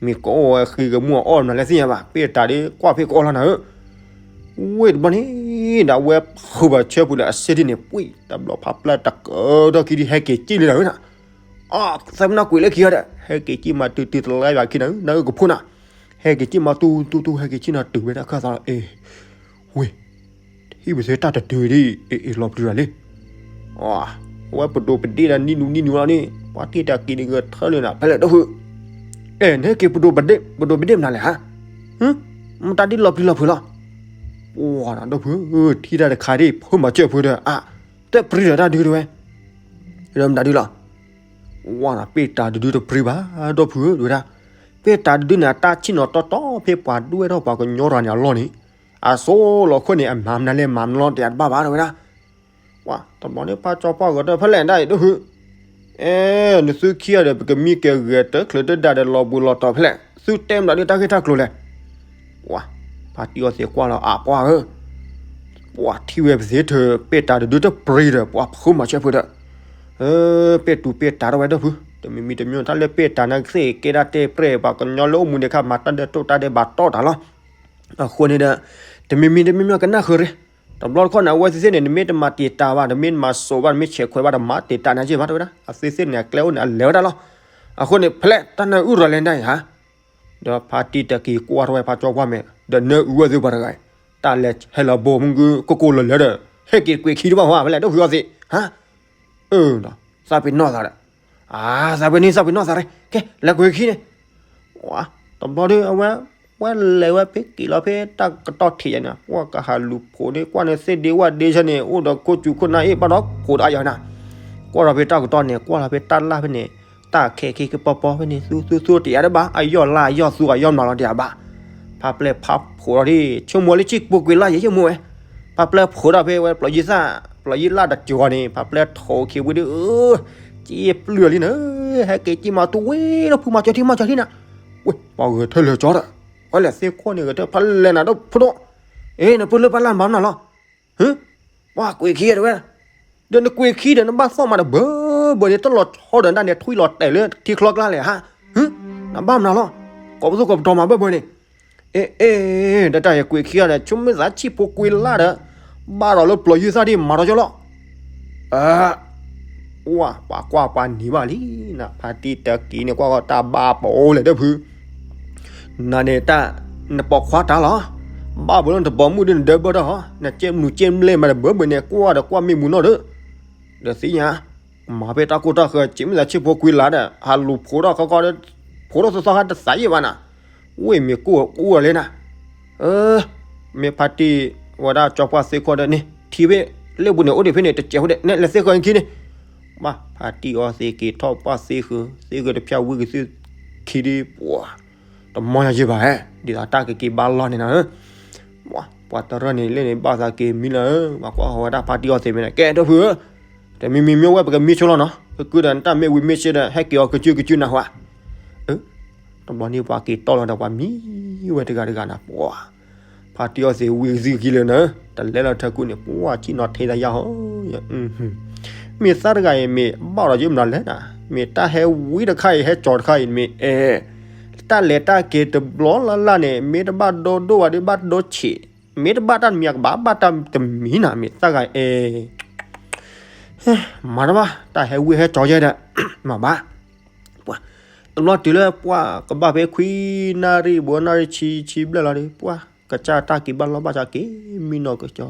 မ့ၢ်ကအီၣ်ဝဲဃံကမူၣ်အီၣ်မနုၤလဲၣ်သ့ၣ်ညါဘၣ် ပ့ၢ်တးဒီးကွၢ်ဖ့ကအီၣ်လီၤနၤဧၢ ဝ့ၢ်တဘျီန့ၣ် ဒီးအဝဲဖုးဘၣ်ဆၢဖုးလၢအစ့ဒ်န့ၣ် ပှံၢ်တဘျီဖးပျဲၢ်တကၢထီၣ်ခံဒီးဟဲက့ၤစံၣ်လံနၤဧၢ, အ, သးမနုၤကွံာ်လၢခံဂၤဒီး ဟဲက့ၤစံၣ်မၤတုၤတုၤတလါဘၣ်ခံနၤဧၢ နၤဧၢကဖိနၤ, ဟဲက့ၤစံၣ်မၤတူတူတူ ဟဲက့ၤစံၣ်နီၤတုၤဝဲဒၣ်ခၢၣ်သးလီၤ အ့, ဝ့ၢ် ဟံၣ်ပသ့တၢ်တတုၤဒ်အံၤ အ့ၣ် လီၤပျံၤတၢ်လံ, အဝဲပဒိးပဒ့ၣ်ဒီးနံၣ်နူနံၣ်နူလီၤန့ၣ် ပှၤတ့ၢ်တၢ်က့ၤန့ၣ်ဂဲၤထၢၣ်လၢနၤ ဖဲလဲၣ်ဒီးဖုး, အဲ နဟဲက့ၤပဒိးပဒ့ၣ် ပဒိးပဒ့ၣ်မနုၤလဲၣ်ဟါ, မတၤဒ်လီၤပျံၤလီၤဖုးလီၤ, ပှၤဒီးဖုး ထံၣ်တၢ်တခါဒ် ဖုးမၤစၢၢ်ဖုးဒီး အ, တပြံဒီးတၢ်ဒုးတဝဲ, ဒီးမတၤဒုးလီၤ ဝါနၤ ပ့ၢ်တးတဒုတပြံဘၣ် ဒီးဖုးဧၢ တဝဲဒၣ်, ပ့ၢ်တးတဒုန့ၣ် အတၢ်ဆ့ၣ်နီၤတီတီ ဖဲပှၤဒွဲၣ်ထီၣ်ပှၤကညီတဂၤန့ၣ်အလီၢ်န့ၣ်, အစိၤလီၤခိၣ်န့ၣ် အမၤမနုၤလဲၣ်မၤမနုၤလီၤ တယၤတဘၣ်ဘၣ် တဝဲဒၣ်, ဝါ တဘျီန့ၣ် ဖါကၠီဖီၣ်ဂဲၤထၢၣ်ဖဲလဲၣ်ဒၣ်အံၤ ဒီးဖုး, အဲ နသုခံဂၤဒီး ပကမံကဲဂဲၤတၢ်ချၢတၢ်ဒၣ်ဒီး လီၤဘှံးလီၤတီၤဖဲလဲၣ် သုတဲမတၤဒ်တၢ်ဂ့ၢ်တၢ်ကျိၤလဲၣ် ပှၤ, ဖါတံၢ်အီသံးကွၢ်လီၤ အပှၤဧၢ, ပှၤထံၣ်ဝဲပသ့ထၢၣ် ပ့ၢ်တးတဒုတပြံဒီး ပှၤဖုးမၤစၢၢ်ဖုးဒီး, ပ့ၢ်တူၤပ့ၢ်တးထီၣ်ဝဲဒီးဖုး, တမံၤမံၤတမံၤ တၢ်လၢပ့ၢ်တးနာ်ကသ့ၣ် ကဲဒၣ်တဲပြဲၢ် ပှၤကညီလၢအိၣ်မူန့ၣ်ခါ မၤတၢ်ဒဲးတိၢ်တၢ်ဒဲးဘးတီၢ်တၢ်လီၤ. အဃိန့ၣ်ဒီး တမံၤမံၤတမံၤမံၤ ကနၣ်ဃုာ်ရ့ၣ်, တဘျီတခီၣ်န့ၣ် အဝဲသ့ၣ်သ့ၣ်န့ၣ် နမ့ၢ်တမၤတံာ်တာ်ဘၣ် နမ့ၢ်တမၤစိးဘၣ် နမ့ၢ်ဆဲးခွဲးဘၣ် တမၤတံာ်တာ်နၤက့ဘၣ် တဝဲဒၣ်, အသ့ၣ်သ့ၣ်န့ၣ် အကျဲအိၣ်န့ၣ် အလဲၤဝဲဒၣ်လီၤ. အဃိန့ၣ် ဖဲလဲၣ် တၢ်နၢ်အုၣ်ရၤလဲၣ်ဒၣ်အံၤဧါ ဒီးဖါတံၢ်တက့ၤကွၢ်ထီၣ်ဝဲဖါကၠီပှၢ်မဲာ် ဒီးနၢအုးဝဲသ့ၣ်ပှၤတဂၤအံၤ တၢ်လဲၤဟဲလီၤဘိမုၢ်ကုကိၢ်လၢာ်လၢာ်ဒီး ဟဲက့ၤတကွံာ်ခံတဘၣ်ဟါ ဖဲလဲၣ် ဒီပုၢ်ဝဲၢ်သ့ၣ် ဟါ အၢ ဒီး သးပ့ၤနီၣ်သးဒီး အါ သးပ့ၤန့ၣ် သးပ့ၤနီၣ်သးရဲ ကဲ လဲၤကွံာ်ခံန့ၣ် တဘျီဒီး အဝဲ ဝဲလဲၤဝဲဖဲက့ၤလီၤဖဲတၢ်ကတီၢ်ထံးယါန့ၣ် ပှၤကဟးလူၤဖိးန့ၣ် ကွၢ်န့ၣ်သ့ၣ်ဒ့ဝၣ်ဒ့ဆၢန့ၣ် အိၣ်ဒီးခိၣ်စူၤခိၣ်နၢ်အ့ၣ်ဘၣ်ဒီးဖိးတၢ်ယါနၤ ကွၢ်လီၤဖဲတၢ်ကတီၢ်န့ၣ် ကွၢ်လီၤဖဲတၢ်လၢ်ဖဲန့ၣ် တၢ်ခဲခံကပီၤပီၤဖဲန့ၣ် သူသူသူတယါတဘၣ် အယီၢ်လၢ်အယီၢ်သူအယီၢ်မနုၤလီၤတယါဘၣ် ဖါပျဲၢ်ဖးဖိးဒီး ဆိကမိၣ်လၢဆံၣ်ပူၤကွံာ်လၢ်ယဲဆိကမိၣ်ဝဲ ဖါပျဲၢ်ဖိးဒီးဖဲဝဲပျီၤယံာ်သၣ် ပျီၤယံာ်လၢ်တကၠီၤန့ၣ် ဖါပျဲၢ်ထိးခံဝံၤဒီး က့ပျုၢ်လံနၤ ဟဲက့ၤက့ၤမၤတူၢ်ဝဲဒီးဖုမၤကၠီထံမၤကၠီထံနၤ ဝဲ ပှၤဂဲၤထၢၣ်လၢာ်ကၠီဒီး ဝဲလဲၤသ့ၣ်ခိၣ်န့ၣ် ဂဲၤထၢၣ်ဖးလဲၢ်နၤဒီးဖိဒိၣ် အ့ နပၢၢ်လၢပၢ်လၢ်နဘၣ်မနုၤလီၤ ဟၢ ပှၤကွံာ်ခံတဲဝဲ ဒီးနကွံာ်ခံဒီးနဘၣ်သီၣ်မးတဘၢဘၢန့ၣ် တလီၤဆီဒီးနတၢ်န့ၣ် ထွံၣ်လီၤတဲာ်လၢထံချီကျါလဲၣ်ဟါ ဟၢ နဘၣ်မနုၤလီၤ ကိးပသူကိးပတီၤမးဘၢဘၢန့ၣ် အ့ အ့ ဒီးတၢ်ယကွံာ်ခံဂၤဒီး ဆိမိၣ်သးဆံၣ်ဖိကွံာ်လၢ်ဒီး ဘၣ်ဒီးလၢပျီၤယုၢ်သၣ်ဒ်မၤဒီးကၠီလီၤ အ ဝၢ် ပှၤကွၢ်ပှၤနံၤဘၣ်လံ နဖါတံၢ်တက့ၤန့ၣ် ကွၢ်ဃီတၢ်ဘၣ်ပအိၣ်လဲၣ်ဒီးဖု နၤန့ၣ်တၢ် နပိာ်ခွါတၢ်လီၤ ဘၣ်ဘိလၢနတပိာ်မုၣ်ဒ်နဒၢဘၢတၢ် နကဲမနုၤကဲဘျဲၣ်မးတဘၢဘၢန့ၣ် ကွၢ်ဒီးကွၢ်မ့ၢ်မူနီၣ်ဒီး ဒီးသ့ၣ်ညါ မၤဖဲတၢ်ကိၢ်တၢ်ဃၢၤ က့မ့ၢ်သးဆံၣ်ဖိကွံာ်လၢ်ဒီး ဟးလူၤဖိးထီၣ်ခီခီဒီး ဖိးထီၣ်သီသီခါတသးယံာ်ဘၣ်နၤ ဝ့ၢ်မ့ၢ်ကိၢ်အိၣ်ဝဲလၢနၤ အၢ မ့ၢ်ဖါတံၢ်ဝဲဒၣ်ကၠီပှၢ်သ့ၣ်ခိၣ်ဒီးန့ၣ် ထံဖဲလၢပူၤန့ၣ် အိၣ်ဒံးဖဲန့ၣ် တစဲးဖိဒီး နဲလဲၤသ့ၣ်ဃၢၤခံန့ၣ် ဘၣ်ဖါတံၢ်အီသံးက့ၤထီၣ်ပှၢ်သ့ၣ်ဃၢၤ သ့ၣ်ဃၢၤတဖၣ်ဝံကသုခံဒ်ပှၤ တမီၢ်ယၤယံာ်ဘၣ်ဟဲ ဒ်သိးတၢ်ကက့ၤဘၣ်လီၢ်န့ၣ်နၤ ပှၤတရၢၢ်န့ၣ်လၢန့ၣ်ဘၣ်သးက့ၤမံလၢ ပှၤကွၢ်ဃီဝဲဒၣ်ဖါတံၢ်အီသံးမ့ၢ်န့ၣ် ကဲဒိၣ်ဖုဧၢ တမံၤမံၤမ့ၢ်ဝဲပကမံဆိလီၤနီၤ ကကုဒီးနတၢ်မ့ၢ်ဝံၤမ့ၢ်ဆ့ဒီး ဟဲက့ၤအီၤကစုကစုနၢ်ဟူဧါ အၢ တဘျီန့ၣ်ပှၤက့ၤတီၢ်လီၤဒီးပှၤမံဝဲတဂၤတဂၤနၤ ပှၤ ဖါတံၢ်အီသံးဝံကသုခံလၢနၤ တလဲလီၤထၢကူန့ၣ် ပှၤဆံၣ်နီၤထဲတၢ်ယါဟီ မ့ၢ်သးတဂၤအံၤမ့ၢ်ဘၣ်ဒီးယမနုၤလဲၣ်နၤ မ့ၢ်တၢ်ဟဲဝံတခါအံၤ ဟဲကၠီၤတခါအံၤ မ့ၢ်အဲ တၢ်လဲၤတၢ်က့ၤတဘျီလၢ်လၢ်န့ၣ် မ့ၢ်တဘၣ်ဒိဒိၣ်ဝဲဒၣ်ဘၣ်ဒိဆံး မ့ၢ်တဘၣ်တၢ်တမံၤကဘၣ်ဘၣ်တၢ်တမံၤနၤ မ့ၢ်သးတဂၤအံၤ မၤတဘၣ် တၢ်ဟဲဝံဟဲကၠီၤယဲဒီး မၤဘၣ် ပှၤ တဘျီတုၤလၢပှၤကဘၣ်ဖဲခွံနၣ်ရံၣ်ဘၣ်နၣ်ရံၣ်ဆံဆံဘျဲၣ်လီၤဒီး ပှၤ ကစၢ်တၢ်က့ၤဘၣ်လီၢ်ဘၣ်စးက့ၤ မံနီၤကစၠီၤ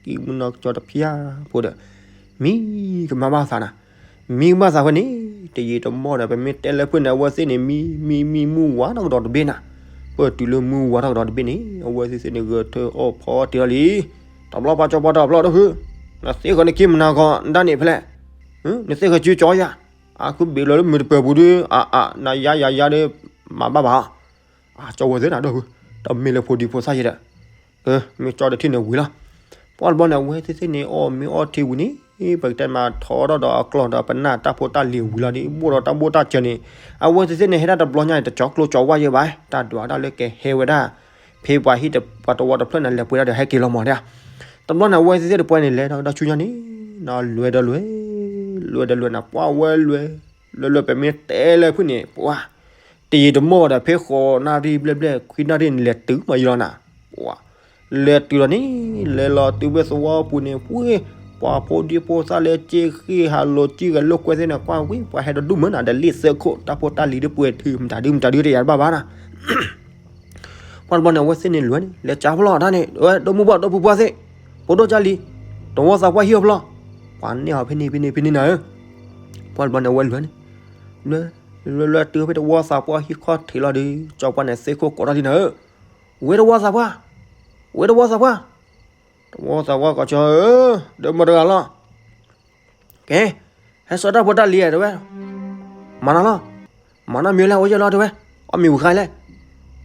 က့ၤမံနီၤကစၠီၤတဖၣ်ဖိဒီး မံကမၤဘၣ်သးနၤ မံကမၤသးဝဲန့ၣ် တယံာ်တမီၢ်ဒီး ပမ့ၢ်တဲလၢဖုၣ်န့ၣ် အဝဲသ့ၣ်န့ၣ် မံ မံ မံမုၢ်ဝါထီၣ်ကဒီးတဘ့ၣ်နၤ ပတုၤလၢမုၢ်ဝါထီၣ်ကဒီးတဘ့ၣ်န့ၣ် အဝဲသ့ၣ်သ့ၣ်န့ၣ် ဂဲၤထၢၣ်အီၣ်ဖီအီၣ်တ့ၢ်လီၤလံ တဘျီပှၤကၠီပှၢ်တဘျီဒီးဖုၣ် နသ့ၣ်ဃၢၤနက့ၤမနၤဂီၤဒၣ်န့ၣ်ဖဲလဲၣ် နသ့ၣ်ဃၢၤစုကၠီယၤ အါ ခုဘ့ၣ်လီၤလၢမုၢ်တပၢၢ်ပူၤဒီး အါ အါ နယါယၤယါဒီး မၤဘၣ်ဘၣ် အကၠီဝဲသ့ၣ်နၤဒီးဖုၣ် တမ့ၢ်လၢဖိဒံဖိသၣ်ယဲဒီး မ့ၢ်ကၠီတထံၣ်န့ၣ်ဝံၤလီၤ ပှၤတဘျီန့ၣ် အဝဲသ့ၣ်သ့ၣ်န့ၣ် အီၣ်မ့ၤအီထံဝံၤန့ၣ် ပကတဲမးထီၣ်ထီၣ်ဒီးအကျီၢ်ဒီးပနၢ်တၢ်ဖိတၢ်လံၤဝံၤလီၤဒီး ဘိၣ်ဒီးတၢ်ဘိၣ်တၢ်စၢၤန့ၣ် အဝဲသ့ၣ်သ့ၣ်န့ၣ် ဟဲဒၣ်တဘျီညါန့ၣ် တကၠီကျိကၠီဝါယဲဘၣ် တၢ်ဒွးဒၣ်လၢကဟဲဝဲဒၣ် ဖဲပှၤဟံၣ်ပှၤတဝီတဖျၢၣ်န့ၣ် လဲၤပှ့ၤဒၣ်ဒီးဟဲက့ၤလီၤမးဒၣ် တဘျီန့ၣ် အဝဲသ့ၣ်သ့ၣ်တပှဲၤန့ၣ် လဲၤဒီးတၢ်ဆူညါန့ၣ် နလွဲဒီးလွဲ လွဲဒီးလွဲနၤ ပှၤဝဲလွဲ လွဲလွဲပမ့ၢ်တဲလၢဖုၣ်န့ၣ် ပှၤ တယံာ်တမီၢ်ဒီးဖဲဃိးနၣ်ရံၣ်ဘျဲၣ်ဘျဲၣ် ခွံနၣ်ရံၣ်န့ၣ် လဲၤတုၤမးယံၤလီၤနၤ ပှၤ လဲၤတုၤလီၤန့ၣ် လဲၤလီၤတုၤဖဲသဝီပူၤန့ၣ် ပှၤ ပှၤဖိဒံဖိသၣ်လၢက့ဃ့ၢ်ဟးလိာ်ကံၢ်ဂၤလိာ်ကွဲသ့ၣ်န့ၣ် ကွၢ်ဝံၤ ပှၤဟဲတဒူၣ်မုၢ်နၤ ဒီးလ့ၣ်သၢခိၣ် တၢ်ဖိတၢ်လံၤဒ်ပှဲၤထုး မတၤဒုမတၤဒုတယၤတဘၣ်ဘၣ်နၤ ပှၤတဘျီန့ၣ် အဝဲသ့ၣ်န့ၣ်လွဲန့ၣ် လဲၤကၠါဖျီၣ်တၢ်န့ၣ် ဝဲဒိၣ်မုၢ်ဘၣ်ဒီပုၢ်ပှၢ်သ့ၣ် ဖိဒိၣ်ကၢ်လံၤ တဝီသးပှၢ်ဟံၣ်အဖျီၣ် ပှၤန့ၢ်အီၤဖဲန့ၣ်ဖဲန့ၣ်ဖဲန့ၣ်နၤဧၢ ပှၤတဘျီန့ၣ် အဝဲလွဲန့ၣ် လွဲ လွဲလွဲတုၤဖဲတဝီသးပှၢ်ဟံၣ်ခီၣ်ထံးလီၤဒီး ကၠီပှၢ်န့ၣ်သ့ၣ်ခိၣ်ကိးထီၣ်လံနၤဧၢ ဝဲတဝီသးပှၢ် ဝဲတဝီသးပှၢ် တဝီသးပှၢ်ကီၢ်ကၠီဧၢ ဒီးမတၤတဂၤလီၤ ကဲ ဟဲစိာ်တၢ်ဖိတၢ်လံၤတဲဝဲ မၤနၤလီၤ မၤနၤမ့ၢ်လဲၣ် အိၣ်ယဲၢ်လီၤတဲဝဲ အီၣ်မ့ၤဝံၤဃါလဲၣ်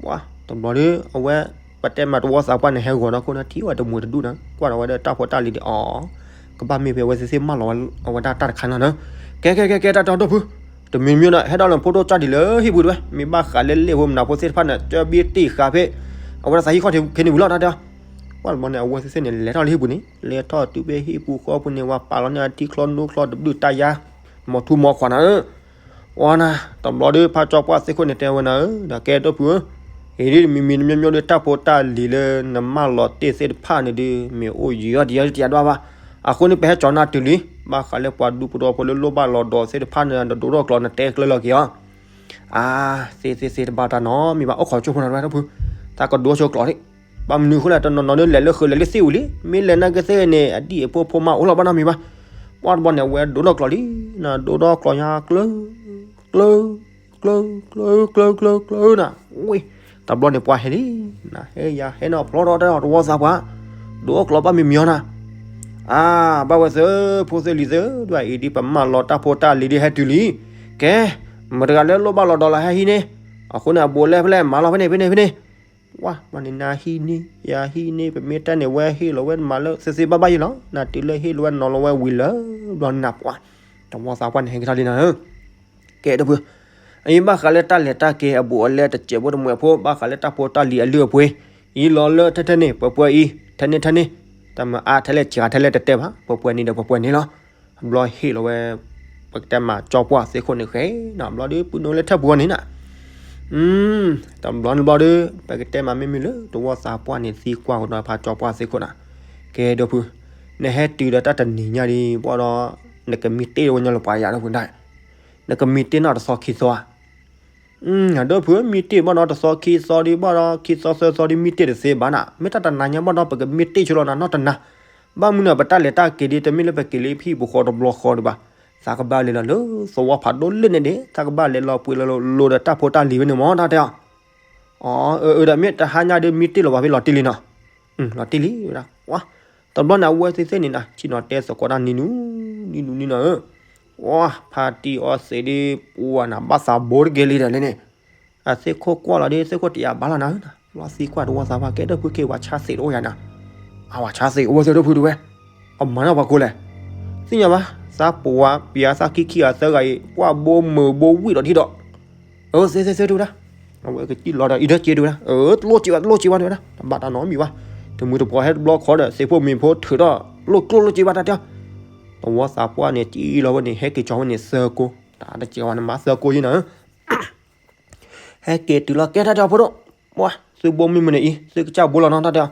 ပှၤ တဘျီဒီး အဝဲ ပတဲမးတဝီသးပှၢ်န့ၣ် ဟဲဂီၤဒီးခိၣ်နၢ်ထံၣ်ဝဲတမူးတဒူၣ်နၤ ကွၢ်ဒီးဝဲဒၣ်တၢ်ဖိတၢ်လံၤဒီး အီ ကဘၣ်မ့ၢ်ဖဲအဝဲသ့ၣ်သ့ၣ်မၢလီၤဝဲဒၣ်တၢ်တခါနီၤနၤ ကဲ ကဲ ကဲ ကဲ တၢ်တီဒိၣ်ဖု တမံၤမံၤဒီး ဟဲဒီးလၢဖိဒိၣ်ကၢ်ဒံးလၢဟံၣ်ပူၤတဲဝဲ မ့ၢ်ဘၣ်ဃးလၢလ့ၣ်ဖိမနၤဖိသ့ၣ်တဖၣ်န့ၣ် ကၢဘ့တ့ၢ်ဃာ်ဖဲ အဝဲဒၣ်သးဟံၣ်ခီၣ်ထံးခဲန့ၣ်ဝံၤလီၤတၢ်တဲ ပှၤတဘျီန့ၣ် အဝဲသ့ၣ်သ့ၣ်န့ၣ် လဲၤထီၣ်လၢဟံၣ်ပူၤန့ၣ် လဲၤထီၣ်တုၤဖဲဟံၣ်ပူၤဃီပူၤန့ၣ် ဝဲပာ်လီၤန့ၢ်အထံချီနိချီတဘျုးတၢ်ယါ မီၤထူမီၤခွါနၤဧၢ အီနၤ တဘျီဒီး ဖးကၠီပှၢ်သ့ၣ်ခိၣ်န့ၣ်တဲဝဲနၤဧၢ ဒီးကဲဒိၣ်ဖုဧၢ အံၤဒ်မံၤမံၤတမံၤမံၤဒီး တၢ်ဖိတၢ်လံၤလၢနမၢလီၤတ့ၢ်သ့ၣ်တဖၣ်န့ၣ်ဒီး မ့ၢ်အိၣ်ယံၤအီၤတယၤတယၤဒွါဘၣ် အဃိန့ၣ် ပဟဲကၠီၤနၤတုၤလံ ဘၣ်ဃးလၢပှၤဒူဖိတဝီဖိလၢလိၣ်ဘၣ်လီၤဒီးသ့ၣ်တဖၣ်န့ၣ် နဒိၣ်ထီၣ်ကျီၤ နတဲကျၢၤလီၤက့ၤအီၤ အါ, သ့သ့သ့တဘၣ်တၢ်နီတမံၤဘၣ်, အိၣ်ခိးကၠိဖိနီၤ တဝဲဒၣ်ဖု, တၢ်ကဒိးဆိကျိးန့ၣ်, ဘၣ်မနုၤအဃိလဲၣ် တနီၤနီၤဒီးလဲၤလၢဃုာ်လဲၤလၢသ့ၣ်အူလံ, မ့ၢ်လဲၤနာ်က့သ့ၣ်ဂ့ၤန့ၣ် အဒံၣ်အဖိဖိမါအိၣ်လီၤဘၣ်နီတမံၤဘၣ်, ပှၢ်တဘျီန့ၣ် အဝဲဒိးထီၣ်ကျိးလံ, နဒိးထီၣ်ကျိးညါကျၢၤ ကျၢၤ ကျၢၤ ကျၢၤ ကျၢၤ ကျၢၤနၤ, ဝ့ၢ်, တဘျီန့ၣ်ပှၢ်ဟဲလံ, နဟဲယၤဟဲနီၤဖျီထီၣ်တၢ်တဝီသးပှၢ်, ဒိးထီၣ်ကျိးဘၣ်မံၤမံၤအီၤနၤ, အါ, ဘၣ်ဝဲသ့ၣ်ဖိသ့ၣ်လံၤသ့ၣ်, ဒွဲၣ်အံၤဒ်ပမၢလီၤတၢ်ဖိတၢ်လံၤဒ်ဟဲတုၤလံ, ကဲ, မတၤတဂၤလၢလိၣ်ဘၣ်လီၤဒီးလီၤဟဲဟံးန့ၢ်, အဃိန့ၣ် အဘူးအလဲဖဲလဲၣ် မၤလီၤဖဲန့ၣ် ဖဲန့ၣ် ဖဲန့ၣ် ဝါ, ဘျီန့ၣ်နဟံးန့ၢ် ယဟံးန့ၢ် ပမ့ၢ်တဲန့ၣ် ဝဲဟ့ၣ်လီၤဝဲမၤလၢသ့သ့ဘၣ်ဘၣ်ယံလီၤ, နတုၤလၢဟ့ၣ်လီၤဝဲနီၤလီၤဝဲဝံၤလၢ ဘျီန့ၣ်နပှၢ်, တဝီသးပှၢ်န့ၣ် ဟဲက့ၤထီၣ်လံနၤဧၢ, ကဲဒိၣ်ဖု, အအံၤဘၣ်ဃးလၢတၢ်လဲၤတၢ်က့ၤအဘူးအလဲတစဲးဖိတမှဲးဖိ ဘၣ်ဃးလၢတၢ်ဖိတၢ်လံၤအလုၢ်အပှ့ၤ, အံၤလီၤလၢထဲထဲန့ၣ် ပှဲၤပှဲၤအံၤ ထဲန့ၣ်ထဲန့ၣ်, တၢ်မၤအါထဲလဲၣ်စှၤထဲလဲၣ်တတဲဘၣ်, ပှဲၤပှဲၤန့ၣ်ဒီးပှဲၤပှဲၤန့ၣ်လီၤ. ဘျီဟ့ၣ်လီၤဝဲ ပကတဲမၤကၠီပှၢ်သ့ၣ်ခိၣ်န့ၣ်ဃဲ, ဘျီဒီးပုၢ်နုာ်လၢထၢၣ်ပူၤန့ၣ်နၤ, တဘျီန့ၣ်ဘျီဒီး ပကတဲမၤမ့မ့ၢ်လၢတဝီသးပှၢ်န့ၣ် သံကွၢ်ကဒီးဖးကၠီပှၢ်သ့ၣ်ခိၣ်နၤ, ကဲဒိၣ်ဖု, နဟဲတုၤဒီးတၢ်တနံၤညါဒံးဘၣ်ဒီး နကမံတ့ၢ်ဝဲညီလပှၤယၤဒီးဖုဒၣ်, နကမံတ့ၢ်နီၢ်တသီခံသီဧါ အဒိၣ်ဖုမံတ့ၢ်ဘၣ်ဒီးတသီခံသီဒီးဘၣ်ဒီး ခံသီသၢသီဒီးမံတ့ၢ်တသ့ဘၣ်နၤ, မ့ၢ်တၢ်တနၤညါဘၣ်ဒီး ပကမံတ့ၢ်ဆိလီၤနၤနီၢ်တနၤ, ဘၣ်မနုၤန့ၣ် ပတၢ်လဲၤတၢ်က့ၤဒ်တမ့ၢ်လၢပက့ၤလၢဟံၣ်ပူၤဃီတဘျီဃီဒံးဘၣ်, သးကဘၣ်လဲၤလီၤလၢသဝီဖးဒိၣ်လၢန့ၣ်ဒံး သးကဘၣ်လဲၤလီၤပှ့ၤလီၤလိၤဒီးတၢ်ဖိတၢ်လံၤဖဲန့ၣ်မ့ၢ်တၢ်တဲအီၤ, အၢ အၢ ဒီးမ့ၢ်တဟါညါဒီးမံတ့ၢ်လီၤဘၣ်ဖဲလီၤတံၢ်လံနီၤ, လီၤတံၢ်လံဝဲဒၣ်, တဘျီန့ၣ် အဝဲသ့ၣ်သ့ၣ်န့ၣ်နၤ ဆ့ၣ်နီၤတဲသကိးတၢ်နံၤနူၤ နံၤနူၤနံၤနၤဧၢ, ဝါ ဖါတံၢ်အီသံးဒ်ပှၤနၤ ဘၣ်သးဘိတက့ၤလံဒီးလဲၣ်န့ၣ်, အသ့ၣ်ခိၣ်ကွၢ်လီၤဒီး သ့ၣ်ခိၣ်တယာ်ဘၣ်လီၤနၤဧၢ, ဘျီသံကွၢ်တဝီသးပှၢ်ကဲဒိၣ်ဖုက့ၤ ပှၤဆါသံးတအိၣ်ယၤနၤ, အဝဲဆါသံးအိၣ်ဝဲသ့ၣ်ဒိၣ်ဖုတဝဲ, အမၤန့ၢ်ပှၤကိးလဲၣ်, သ့ၣ်ညါဘၣ်, သးပှၢ်ပၠးသးခံခံဂၤသၢဂၤအံၤ ကွၢ်ဘိမုာ်ဘိဝံၣ်ဒီးထံဒီး အၢ သ့သ့သ့တဝဲဒၣ်, အဝဲကစံၣ်လီၤဒီး အံၤဒီးက့ၤတဝဲဒၣ်, အၢ တလိၣ်က့ၤဘၣ် တလိၣ်က့ၤဘၣ်တဝဲဒၣ်, တဘၣ်တၢ်နီတမံၤဘၣ်, တမုၢ်တပှီၤဟဲတဘျီခီဒီး သ့ၣ်ဖိမ့ၤဖိထုးထီၣ် လိၣ်ကျိၣ်လိၣ်က့ၤဘၣ်တၢ်တဲ, တဝီသးပှၢ်န့ၣ် စံၣ်လီၤဝဲန့ၣ် ဟဲက့ၤကၠီဝဲန့ၣ်သၢကိ, တၢ်တက့ၤဝဲန့ၣ်မၤသၢကိယံနၤဧၢ ဟဲက့ၤတုၤလီၤကဲတၢ်တဲအဖိဒိၣ်, ပှၤ သုဘိမုၢ်မုၢ်န့ၣ်အံၤ သုကစၢ်ဘိလီၤနီၤတၢ်တဲ,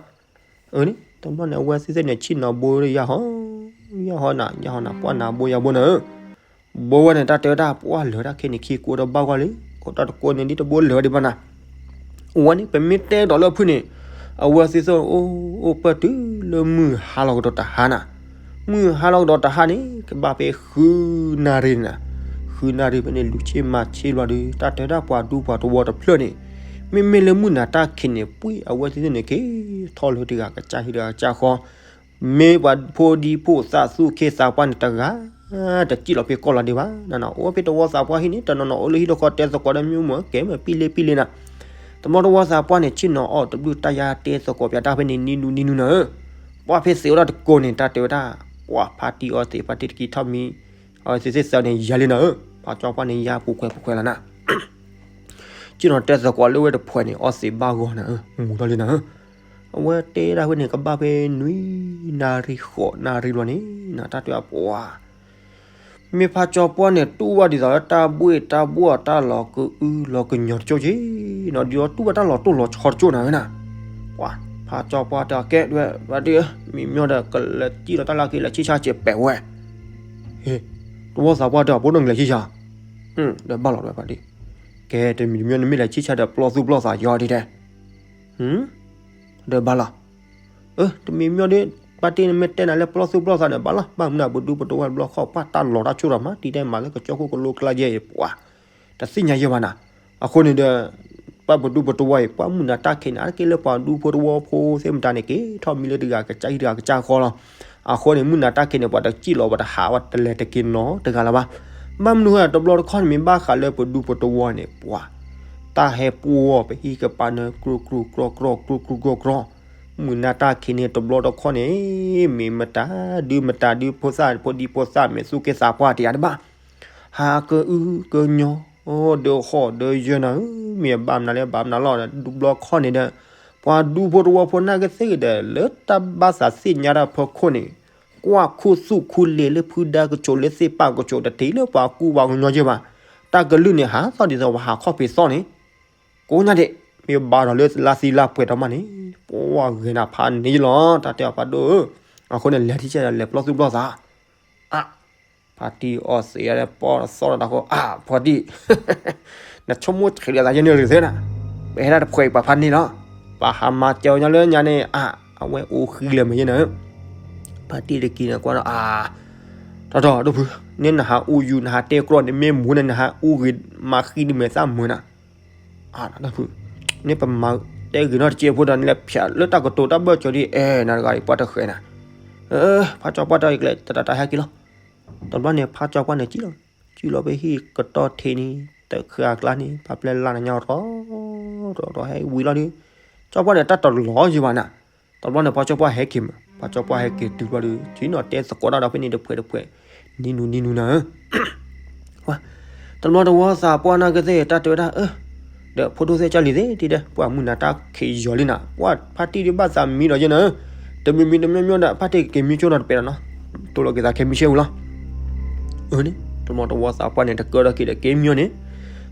အၢ န့ၣ် တဘျီန့ၣ် အဝဲသ့ၣ်သ့ၣ်န့ၣ် ဆ့ၣ်နီၤဘိယၢ်ဟီ, ယၢ်ဟီနၤ ယၢ်ဟီနၤ ပှၢ်နၤဘိယၢ်ဘိနၤဧၢ, ဘိဝဲန့ၣ် တၢ်တဲဝဲဒၣ် ပှၢ်လၢာ်တၢ်ခဲန့ၣ် ခံကိးဒီးဘၣ်ကွၢ်လံ, အိၣ်တၢ်တကိးန့ၣ် ဒ်တဘိလၢာ်ဝဲဒံးဘၣ်နၤ အဝဲန့ၣ် ပမ့ၢ်တဲဒီးလၢဖုန့ၣ်, အဝဲသ့ၣ်သ့ၣ်အိၣ်အိၣ်ပၢၢ်တုၤလၢမုၢ်ဟါလီၤကဒီးတဟါနၤ, မုၢ်ဟါလီၤကဒီးတဟါန့ၣ် ကဘၣ်ဖဲဃုနၣ်ရံၣ်နၤ, ဃုနၣ်ရံၣ်ဖဲန့ၣ် လူၤဆ့မၤဆ့ဘျီဒီး တၢ်တဲဒၣ်ပှၤဒူပှၤတဝီတဖျၢၣ်န့ၣ်, မ့မ့ၢ်လၢမုၢ်နၤတၢ်ခံးန့ၣ် ပှ့ၤအဝဲသ့ၣ်သ့ၣ်န့ၣ် က့ၤထီၣ်လၢတဂၤကစၢ်ဟံၣ်တဂၤကစၢ်ဃီ မ့ၢ်ပှၤဖိဒံဖိသၣ်သူၣ်က့သးပှၢ်န့ၣ်တဂၤ, တစံၣ်လီၤဖဲကီၢ်လီၤဒံးဘၣ်, နနီၤ အိၣ်ဖဲတဝီသးပှၢ်ဟံၣ်န့ၣ် တနီၤနီၤအိၣ်လၢဟံၣ်လၢဃီတဲသကိးတၢ်မံမီၢ် ကဲမ့ၢ်ပံလ့ပံလ့နၤ, တဘျီတဝီသးပှၢ်န့ၣ် ဆ့ၣ်နီၤအီၣ်တဘျုးတၢ်ယါတဲသကိးပၠးတၢ်ဖဲန့ၣ် နံၤနူနံၤနူနၤဧၢ, ပှၢ်ဖဲသ့ၣ်အိၣ်ဒၣ်တကိးန့ၣ် တၢ်တဲဝဲဒၣ်, ပှၢ်ဖါတံၢ်အီသံး ဖါတံၢ်တကံထီၣ်မံ, အဝဲသ့ၣ်သ့ၣ်သၢန့ၣ် ယၤလံနၤဧၢ, ဖါကၠီပှၢ်န့ၣ် ယၤပူၤခွဲးပူၤခွဲးလီၤနၤ ဆ့ၣ်နီၤတဲသကိးလၢဝဲတဖှဲးန့ၣ် အီသံးဘၣ်ဂီၢ်နၤဧၢ, မူၤထီၣ်လံနၤဧၢ, အဝဲတဲဒၣ်ဖဲန့ၣ် ကဘၣ်ဖဲနွံနၣ်ရံၣ်ဃိးနၣ်ရံၣ်ဘျီန့ၣ်, တၢ်တဲအပှၤ, မ့ၢ်ဖးကၠီပှၢ်န့ၣ် တူၢ်ဘၣ်ဒ်သိးလၢတၢ်ဘှ့ၣ်တၢ်ဘှီၣ် တၢ်လီၤကအုလီၤကညီၤတကၠိၣ်က့ၤ, ဒီးတူၢ်ဘၣ်တၢ်လီၤတိၢ်လီၤဆီတကၠိၣ်နၤဝဲနၤ, ပှၤဖးကၠီပှၢ်တဲအကဲဒွဲၣ် ဖါတံၢ်ဧၢ, မ့ၢ်မညီဒီး ကလဲၤစံၣ်လီၤတၢ်လၢက့ၤ လဲၤဆံၣ်ဆါစဲးပဲာ်ဝဲ, ဟ့, တဝီသးပှၢ်တဲအဖိဒိၣ်နကလဲၤဆံၣ်ဆါ, ဒီးဘၣ်လီၤဒွဲၣ်ဖါတံၢ်, ကဲတမံၤတမံၤနမ့ၢ်လဲၤဆံၣ်ဆါဒီးပျီသူၣ်ပျီသးယီၤဒ်တဲ ဒီးဘၣ်လီၤ, အၢ တမံၤမညီဒီး ပှၤတ့ၢ်နမ့ၢ်တဲနၤလၢပျီသူၣ်ပျီသးန့ၣ် ဘၣ်လီၤ, ဘၣ်မနုၤပဒူပတဝီတဘျီခီၣ် ပှၢ်တၢ်လီၤတၢ်ဆိၣ်ဒီးမၤတံၤတဲမၤလၢကကၠီခိၣ်ကလိကျါယဲၢ်အံၤ ပှၤ, တသ့ၣ်ညါယဲၢ်ဘၣ်နၤ, အဃိန့ၣ်ဒီး ပှၤပဒူပတဝီအံၤ ပှၢ်မုၢ်နၤတၢ်ခံးန့ၣ် အါတက့ၢ်လၢပှၤဒူဖိတဝီဖိသ့ၣ်မတၤန့ၣ် က့ၤထီၣ်မံလၢတဂၤကစၢ်ဟံၣ်တဂၤကစၢ်ဃီလီၤ, အဃိန့ၣ် မုၢ်နၤတၢ်ခံးန့ၣ် ပှၤတစံၣ်လီၤ ပှၤတဟးဝဲတလဲၤတက့ၤနီတဂၤလၢၤဘၣ်, ဘၣ်မနုၤဃိတဘျီတခီၣ်န့ၣ် မ့ၢ်ဘၣ်ဃးလၢပဒူပတဝီန့ၣ် ပှၤ တၢ်ဟဲပှီၢ်ပဟံၣ်ကပၤန့ၣ် ကြိၢ်ကြိၢ်ကြီၢ်ကြီၢ် ကြိၢ်ကြိၢ်ကြီၢ်ကြီၢ်, မုၢ်နၤတၢ်ခံးန့ၣ် တဘျီတခီၣ်န့ၣ် မ့ၢ်မတၤဒုမတၤဒုဖိသၣ်ဖိဒံဖိသၣ်မ့ၢ်သူၣ်က့သးပှၢ်တယၤတဘၣ်, ဟးကအုကညီ ဒီးဟီၣ်ဒီးယၢၤနၤဧၢ, မ့ၢ်ဘၣ်မနုၤလၢဘၣ်မနုၤလီၤ, တဘျီတခီၣ်န့ၣ်ဒီး ပှၤဒူဖိတဝီဖိနာ်က့သ့ၣ်ဂ့ၤဒီး လၢတၢ်ဘၣ်သးသ့ၣ်ညါတၢ်ဖီခိၣ်န့ၣ် ကွၢ်ခူသူၣ်ခူလ့ၤလၢဖုဒါကဆိးလၢသ့ၣ်ပာ်ကဆိး တထံၣ်လၢပှၤကူပှၤကညီက့ဘၣ်, တၢ်ကလုၢ်န့ၣ် ဟးသီၣ်ဒ်သိးပှၤဟးခီၣ်ဖံးသီၣ်န့ၣ်, ကိးညါဒ့ၣ် မ့ၢ်ဘၣ်ဒီးလၢလါသံလါပှဲၤထီၣ်မးန့ၣ် ပှၤဂ့ၤနၤဖးန့ၢ်လီၤ တၢ်တဲအီၤဖးဒိၣ်ဧၢ, အဃိန့ၣ် လဲၤထံဆဲးဒီးလဲၤပျီသူၣ်ပျီသး အါ, ဖါတံၢ်အီသံးအါဒီးပီၢ်သီၣ်ဒီးတၢ်ဃိ အါ ဖါတံၢ်, တ နဆိကမိၣ်ဆံးလၢသးယဲန့ၣ်ရ့ၣ်သ့နၤ, ပဟဲဒၣ်တဖှဲးပာ်ဖးန့ၣ်လီၤ, ပဟးမၤစၢၤညီလၢညါန့ၣ် အါ, အဝဲအိၣ်ဃံလၢာ်မ့ၢ်ယဲနၤ, ဖါတံၢ်တက့ၤန့ၣ်ကွၢ်ဒီး အါ, တီတီဒိၣ်ဖု, န့ၣ်နဟးအိၣ်ယူၤ နဟးတဲကြီၣ်န့ၣ် မ့ၢ်မူန့ၣ် နဟးအိၣ်ဂ့ၤမၤဃံဒ်မဲာ်သၣ်မုာ်နၤ, အါ, န့ၣ်ပမၤတဲဂ့ၤနီတစဲးဖိဒီး နလဲၤဖျါလၢတၢ်ကတိၤတၢ်ဘၢၣ်စၢၤဒ် အဲၣ် နၤတဂၤအံၤပှၤတဃဲနၤ, ဖါကၠီပှၢ်တၢ်အံၤကျဲ တတၢ်တၢ်ဟဲက့ၤလီၤ, တဘျီန့ၣ် ဖါကၠီပှၢ်န့ၣ်ကံၣ်လီၤ, ကံၣ်လီၤဖဲဟံၣ်ကတီၢ်ထံးန့ၣ် တၢ်ဃၢအကျါန့ၣ် ဖါပျဲၢ်လၢ်နၤညါရီၤ, ရီၤရီၤဟဲဝံၤလီၤဒီး, ကၠီပှၢ်န့ၣ်တၢ်တလီၤယံၤဘၣ်နၤ, တဘျီန့ၣ် ဖါကၠီပှၢ်ဟဲက့ၤမး, ဖါကၠီပှၢ်ဟဲက့ၤတုၤဘျီဒီး ထံၣ်နီၤတဲသကိးတၢ်ဒီးဖဲန့ၣ်တဖှဲးတဖှဲး, နံၤနူၤနံၤနူၤနၤဧၢ ဝါ, တဘျီတဝီသးပှၢ်နာ်က့သ့ၣ် တၢ်တဲဝဲဒၣ်, ဒီးဖိဒိၣ်သ့ၣ်ကၢ်လံၤသ့ၣ်တံၢ်ဒီး ပှၤမုၢ်နၤတၢ်ခံးယီၤလံနၤ, ဝါဖါတံၢ်ဒ်ဘၣ်သးမံဒီးယဲနၤ, တမံၤမံၤတမံၤမံၤဒီး ဖါတံၢ်က့ၤမံဆိဒီးတပဲာ်ဒီးနီၤ, တိၢ်လီၤက့ၤသးခဲမံဆ့ဝံၤလီၤ, အန့ၣ် တဘျီတဝီသးပှၢ်န့ၣ် တကၢထီၣ်က့ၤဒီးက့ၤမံအီၤန့ၣ်,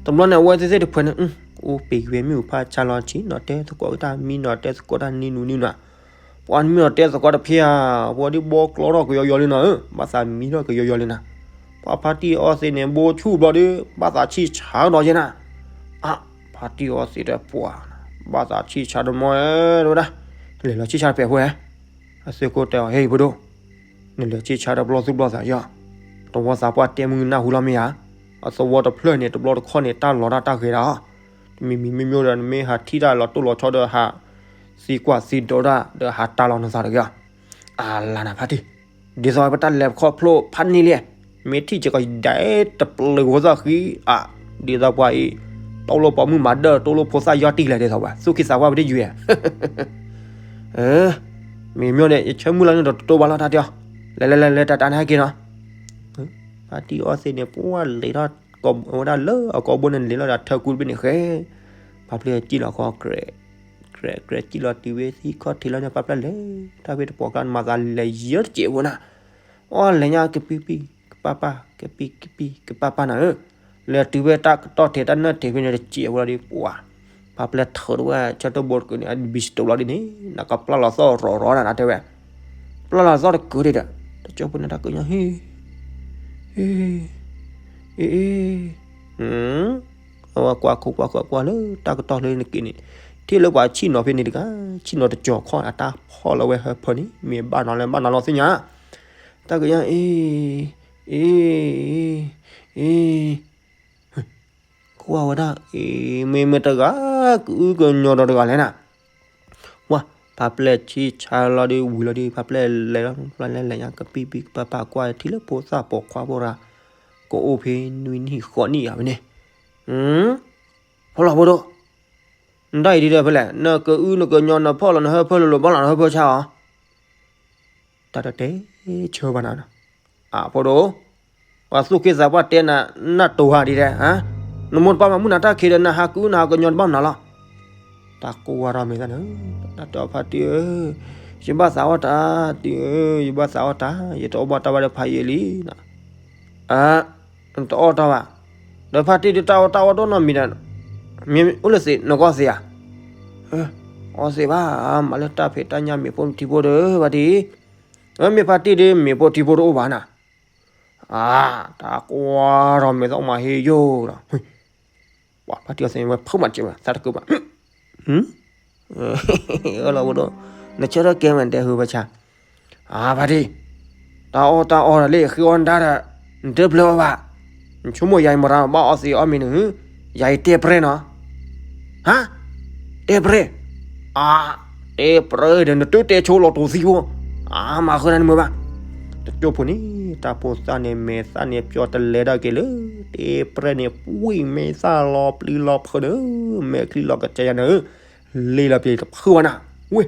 တဘျီန့ၣ် အဝဲသ့ၣ်သ့ၣ်တဖှဲးန့ၣ် အိၣ်ပ့ၤဝဲမ့ၣ်အူဖးဆါလီၤ ထံၣ်နီၤတဲသကိးတၢ် မံနီၤတဲသကိးတၢ် နံၤနူၤနံၤနူၤနၤ ပှၤမ့ၢ်အီၤတဲသကိးတဖဲဧါ, ပှၤဒ်ဘီကျီထီၣ်ကယီယီလံနီၤဧၢ, ဘၣ်သးမံထီၣ်ကယီယီလံနၤ, ပှၤဖါတံၢ်အီသံးန့ၣ် ဘိဆူၣ်ဘျီဒီး ဘၣ်သးဆံၣ်ဆါဒီးယဲနၤ, အါ, ဖါတံၢ်အီသံးဒီးပှၤ, ဘၣ်သးဆံၣ်ဆါဒီးမ့ၢ်, တဲဝဲဒၣ်, လဲၤလီၤဆံၣ်ဆါတဖဲးဖိဧါ, အသုးခိၣ်တဲအီၤ ဟ့ၣ် ဖိဒိၣ်, နလဲၤဆံၣ်ဆါဒီးဘျီသူၣ်ဘျီသးယီၤ, တဝီသးပှၢ်တဲမုၢ်နၢ်ဟူလီၤမ့ၢ်ဧါ, အသဝီတဖျၢၣ်န့ၣ် တဘျီတခီၣ်န့ၣ် တၢ်လီၤတၢ်တၢ်ဂဲၤဒၣ်အီၤ, တမံၤမံၤမ့ၢ်မ့ၢ်ဒီး နမ့ၢ်ဟးထံၣ်တၢ်လီၤတိၢ်လီၤဆီဒီးဟး သံကွၢ်သံဒိးတၢ် ဒီးဟးတၢ်လီၤနသးတဂ့ၤ, အလါနၤဖါတံၢ်, ဒ်သိးပတၢ်လဲၤခီဖျိဖးန့ၢ်လံ, မ့ၢ်ထံၣ်ကကဒဲတပျုာ်ဂီၤသၣ်ဃံ, အါ, ဒ်သိးပှၤအံၤ, တိၢ်လိာ်ပိာ်မုၣ်မၤဒၢၣ် တိၢ်လိာ်ဖိသၣ်ယီၢ်တံၢ်လဲၣ်ဒ်သိးပှၤ သူၣ်က့သးပှၢ်ပတယုၢ်ဧါ မ့ၢ်မ့ၢ်န့ၣ် ယဆၢမုၢ်လၢ်န့ၣ်ဒီးတတိၢ်ဘၣ်လီၤတၢ်တဲအီၤ, လဲၤလဲၤလဲၤလဲၤတၢ်တၢ်န့ၣ်ဟဲက့ၤနီၤ, ဖါတံၢ်အီသံးန့ၣ် ပှၤလဲၤထီၣ်, ဝဲဒၣ်လၢအကိာ်ဘိန့ၣ် လဲၤလီၤဒီးထၢကူတဘ့ၣ်န့ၣ်ဃဲ, ပှၤဖျဲၣ်စံၣ်လီၤဃီ ကြဲး, ကြဲးစံၣ်လီၤတုၤဝဲသံခီၣ်ထံးလီၤန့ၣ် ပှၤဖျဲၣ်လဲၤ, တၢ်ဖဲတပိာ်ကျါန့ၣ် မၤသးလဲၤယဲတစဲးဖိနၤ, အီလဲၤညါကပံပံ, ကပၢ်ပၢ်, ကပံကပံ, ကပၢ်ပၢ်နၤဧၢ, လဲၤတုၤဝဲတၢ်ကတီၢ်ထံးတၢ်နၢၣ်ထံးဖဲန့ၣ်တစဲးဖိလီၤဒီး ပှၤ ပှၤဖျဲၣ်ထၢးတဝဲ ဆၢတိၢ်ဘိတကုာ်န့ၣ် အဘံၣ်စတိၤလီၤဒ်န့ၣ် နကပျၢ်လီၤသီၣ်ရီၤရီၤနၤတဲဝဲ, ပျၢ်လီၤသီၣ်တကုာ်ဒံးဒီး, တကၠိဖိန့ၣ်တၢ်ကညီဟ့ၣ်, ဟ့ၣ်, အ့ၣ်, အ့ၣ်, အဝဲကွၢ်ခိၣ်ကွၢ်ဃၢၤကွၢ်လၢတၢ်ကတီၢ်လၢနက့ၤန့ၣ်, ထံၣ်လၢပှၤဆံၣ်နီၤဖဲန့ၣ်တဂၤ, ဆံၣ်နီၤတကၠီၤခီၣ်အတၢ်ဖီၣ်လီၤဝဲဟၢဖၢန့ၣ် မ့ၢ်ဘၣ်နီၤလၢဘၣ်နီၤလီၤသ့ၣ်ညါ, တၢ်ကညီ အ့ၣ်, အ့ၣ်, အ့ၣ်, ကွၢ်ဝဲဒၣ်, အ့ၣ်, မ့မ့ၢ်တဂၤ, ကအုကညီၤဒီးတဂၤလဲၣ်နၤ, ဝါ, ဖါပျဲၢ်ဆံၣ်ဆါလီၤဒီးဝံၤလီၤဒီး ဖါပျဲၢ်လဲၤလီၤ ဖါပျဲၢ်လဲၤညါကပံပံကပၢ်ပၢ်ကွၢ်ထံၣ်လၢဖိသၣ်ပိာ်ခွါဖိရၤ, ကအိၣ်ဖဲနွံနံၣ်ဃိးနံၣ်ယၤဖဲန့ၣ်, ဖီၣ်လီၤဖိဒိၣ်, နတၢ်အံၤဒ်ဒီးဖဲလဲၣ် နကအုနကညီၤနဖီၣ်လီၤနဟၢဖၢလိၤလိၤ ဘၣ်လီၤနဟၢဖၢဆါအီၤ တၢ်တတဲဆၢဘၣ်နၤ, အဖိဒိၣ်, ပှၤသူၣ်က့သးပှၢ်တဲနၤ နၢ်တိၤဧါဒ်လဲၣ်, နမိၢ်တပၢ်မၤမုၢ်နၤတၢ်ခံးဒီး နဟးကအုနဟးကညီၤတဘၣ်မနုၤလီၤ, တၢ်ကိၢ်ဝါထီၣ်မဲာ်သၣ်န့ၣ်, တၢ်တဲအီၤဖါတံၢ်ဧၢ, ယဘၣ်သးအီၣ်တၢ်, တံၢ်ဧၢ, ယဘၣ်သးအီၣ်တၢ်, ယတအီၣ်ဘၣ်တၢ်ဘၣ်ဒီးဖးယံာ်လံ, အ တအီၣ်တၢ်ဘၣ်, ဒီးဖါတံၢ်ဒုးတၢ်အီၣ်တၢ်အီၣ်ဒိၣ်နီတမံၤဒီး, မ့ၢ်အိၣ်လၢသ့ၣ်နကအီၣ်သ့ဧါ, အီၣ်သ့ဘၣ်, မၤလၢတၢ်ဖံးတၢ်ညၣ်မ့ၤဖိထံဖိဒီး ဖါတံၢ်, မ့ၢ်ဖါတံၢ်ဒုးမ့ၤဖိထံဖိတအိၣ်ဘၣ်နၤ, အါ, တၢ်ကွၢ်ထီၣ်မဲာ်သၣ်မၤဟ့ယိၣ်ဒီး ပှၤဖါတံၢ်အီၣ်သ့ၣ်န့ၣ် ဝဲဖုးမးတစဲးဘၣ် သးတကုးဘၣ်, အၢလီၤဖိဒိၣ်, နဆၢထၢၣ်ကဲမးတဲဟုပဆါ, အါဖါတံၢ်, တၢ်အီၣ်တၢ်အီဒီးလၢယဃ့အီၣ်နတၢ်ဒီး, နတဘျၢအီၤဘၣ်, နဆိကမိၣ်ယၤအံၤမရၤဘၣ်အီၣ်သ့အီၣ်မ့ၤန့ၣ်, ယၤအံၤတဲပြဲနီၤ ဟါ, တဲပြဲ, အါ, တဲပြဲဒီး နတတဲဆိလီၤတိၢ်သံဖိ, အါ မၤဃုာ်နၤနမုာ်ဘၣ်, တကၠိဖိန့ၣ် တၢ်ဖိသၣ်န့ၣ် မဲာ်သၣ်န့ၣ် ပျီတလဲၤဒၣ်က့ၤလၢ တဲပြဲန့ၣ် ပှံၢ်မဲာ်သၣ်လီၤပျံၤလီၤဖုးဒီး မဲာ်ချံလီၤကစၢ်ယၤန့ၣ်, လ့လီၤပျံၤတဖုးဘၣ်နၤ, ဝဲ,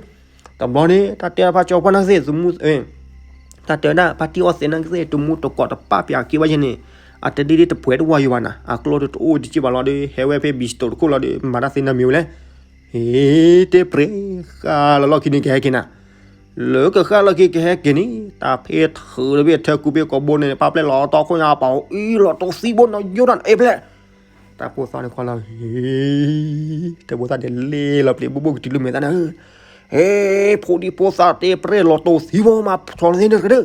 တဘျီန့ၣ် တၢ်တဲဖါကၠီပှၢ်နၢ်ကသ့ၣ် တမူ တၢ်တဲဝဲဒၣ် ဖါတံၢ်အီၣ်သ့ၣ်နၢ်ကသ့ၣ် တမူတကိးတပာ်ပျးက့ဘၣ်ယဲန့ၣ်, အတဒ်ဒ်တပှဲၤတဝၢ်ယိာ်ဘၣ်နၤ, အကျိၣ်ဒ်တအိၣ်တစ့ၢ်ဘၣ်လီၤဒီး ဟဲဝဲဖဲဘံၣ်စတိၤတခိၣ်လီၤဒီး မၤတၢ်သ့ၣ်နီၣ်မံၤဝဲလဲၣ်, ဟ့ၣ် တဲပြဲ ဃၣ်လၢလီၢ်ခံန့ၣ်ကဟဲက့ၤနၤ, လၢကဃၣ်လီၢ်ခံကဟဲက့ၤန့ၣ် တၢ်ဖဲထၢၣ်ကူၣ်ဖဲကိာ်ဘိန့ၣ် ပာ်ပျဲၢ်လီၤတီခိၣ်ညါပာ်အီၤအံၤလီၤတိၢ်သံဘိနီၤယိဒၣ်န့ၣ် အဲၣ်ဖျဲၣ် တၢ်ဖိသၣ်န့ၣ်ကွၢ်လီၤ, ဟ့ၣ်, တၢ်ဖိသၣ်န့ၣ်လ့လီၤပျံၤဘူးဘူးကတုၤလၢမဲာ်သၣ်န့ၣ်, ဟ့ၣ်, ဖိဒံဖိသၣ်တဲပြဲလီၤတိၢ်သံဘိမးဆီလီၤသ့န့ၣ်ကဒၢ,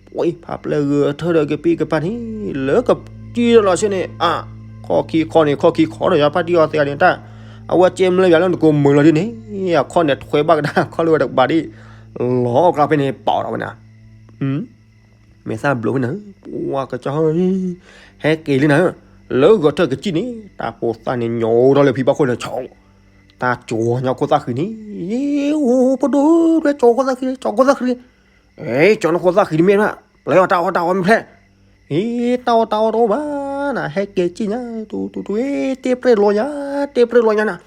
ပှၤဖးပျဲၢ်ဂဲၤထၢၣ်ဒီးကပံၢ်ကပၢ်န့ၣ်, လၢကတံၢ်လီၤဆ့န့ၣ်, အါ, ခီၣ်ခံခီန့ၣ် ခီၣ်ခံခီဒီးယၤ ဖါတံၢ်အီသံးန့ၣ် တၢ် အဝဲကဲမလၢယၤလၢနကိးမုာ်လီၤဒ်န့ၣ် အခီၣ်န့ၣ်ထွဲဘၣ်ကဒါခီၣ်လၢဝဲတကပၤဒ် လီၤအီၣ်ကျါဖဲန့ၣ် ပာ်အီၤဒီးဝဲနၤ မဲာ်သၣ်ဘျိးဖဲနၤ ပှၤကစၢ်ဟီ ဟဲက့ၤလံနၤ လၢဂီၤထၢၣ်ကစံၣ်န့ၣ် တၢ်ဖိသၣ်န့ၣ် ညီထီၣ်လၢဖံဘၣ်ခိၣ်န့ၣ် ဆီ တၢ်ကၠီၤညီခိၣ်သၣ်ဃံန့ၣ် အိၣ်ပဒိၣ် ကၠီၤခိၣ်သၣ်ဃံ ကၠီၤခိၣ်သၣ်ဃံ ကၠီၤခိၣ်သၣ်ဃံတမ့ၢ်ဘၣ် ပျဲအီၤတၢ်အီၣ်တၢ်အီမ့ၢ်ဖျဲၣ် အံၤ တၢ်အီၣ်တၢ်အီတအိၣ်ဘၣ်နၤ ဟဲက့ၤကံၣ်ညါ တူတူတူ တ့ပြဲၢ်လီၤညါ တ့ပြဲၢ်လီၤညါနၤ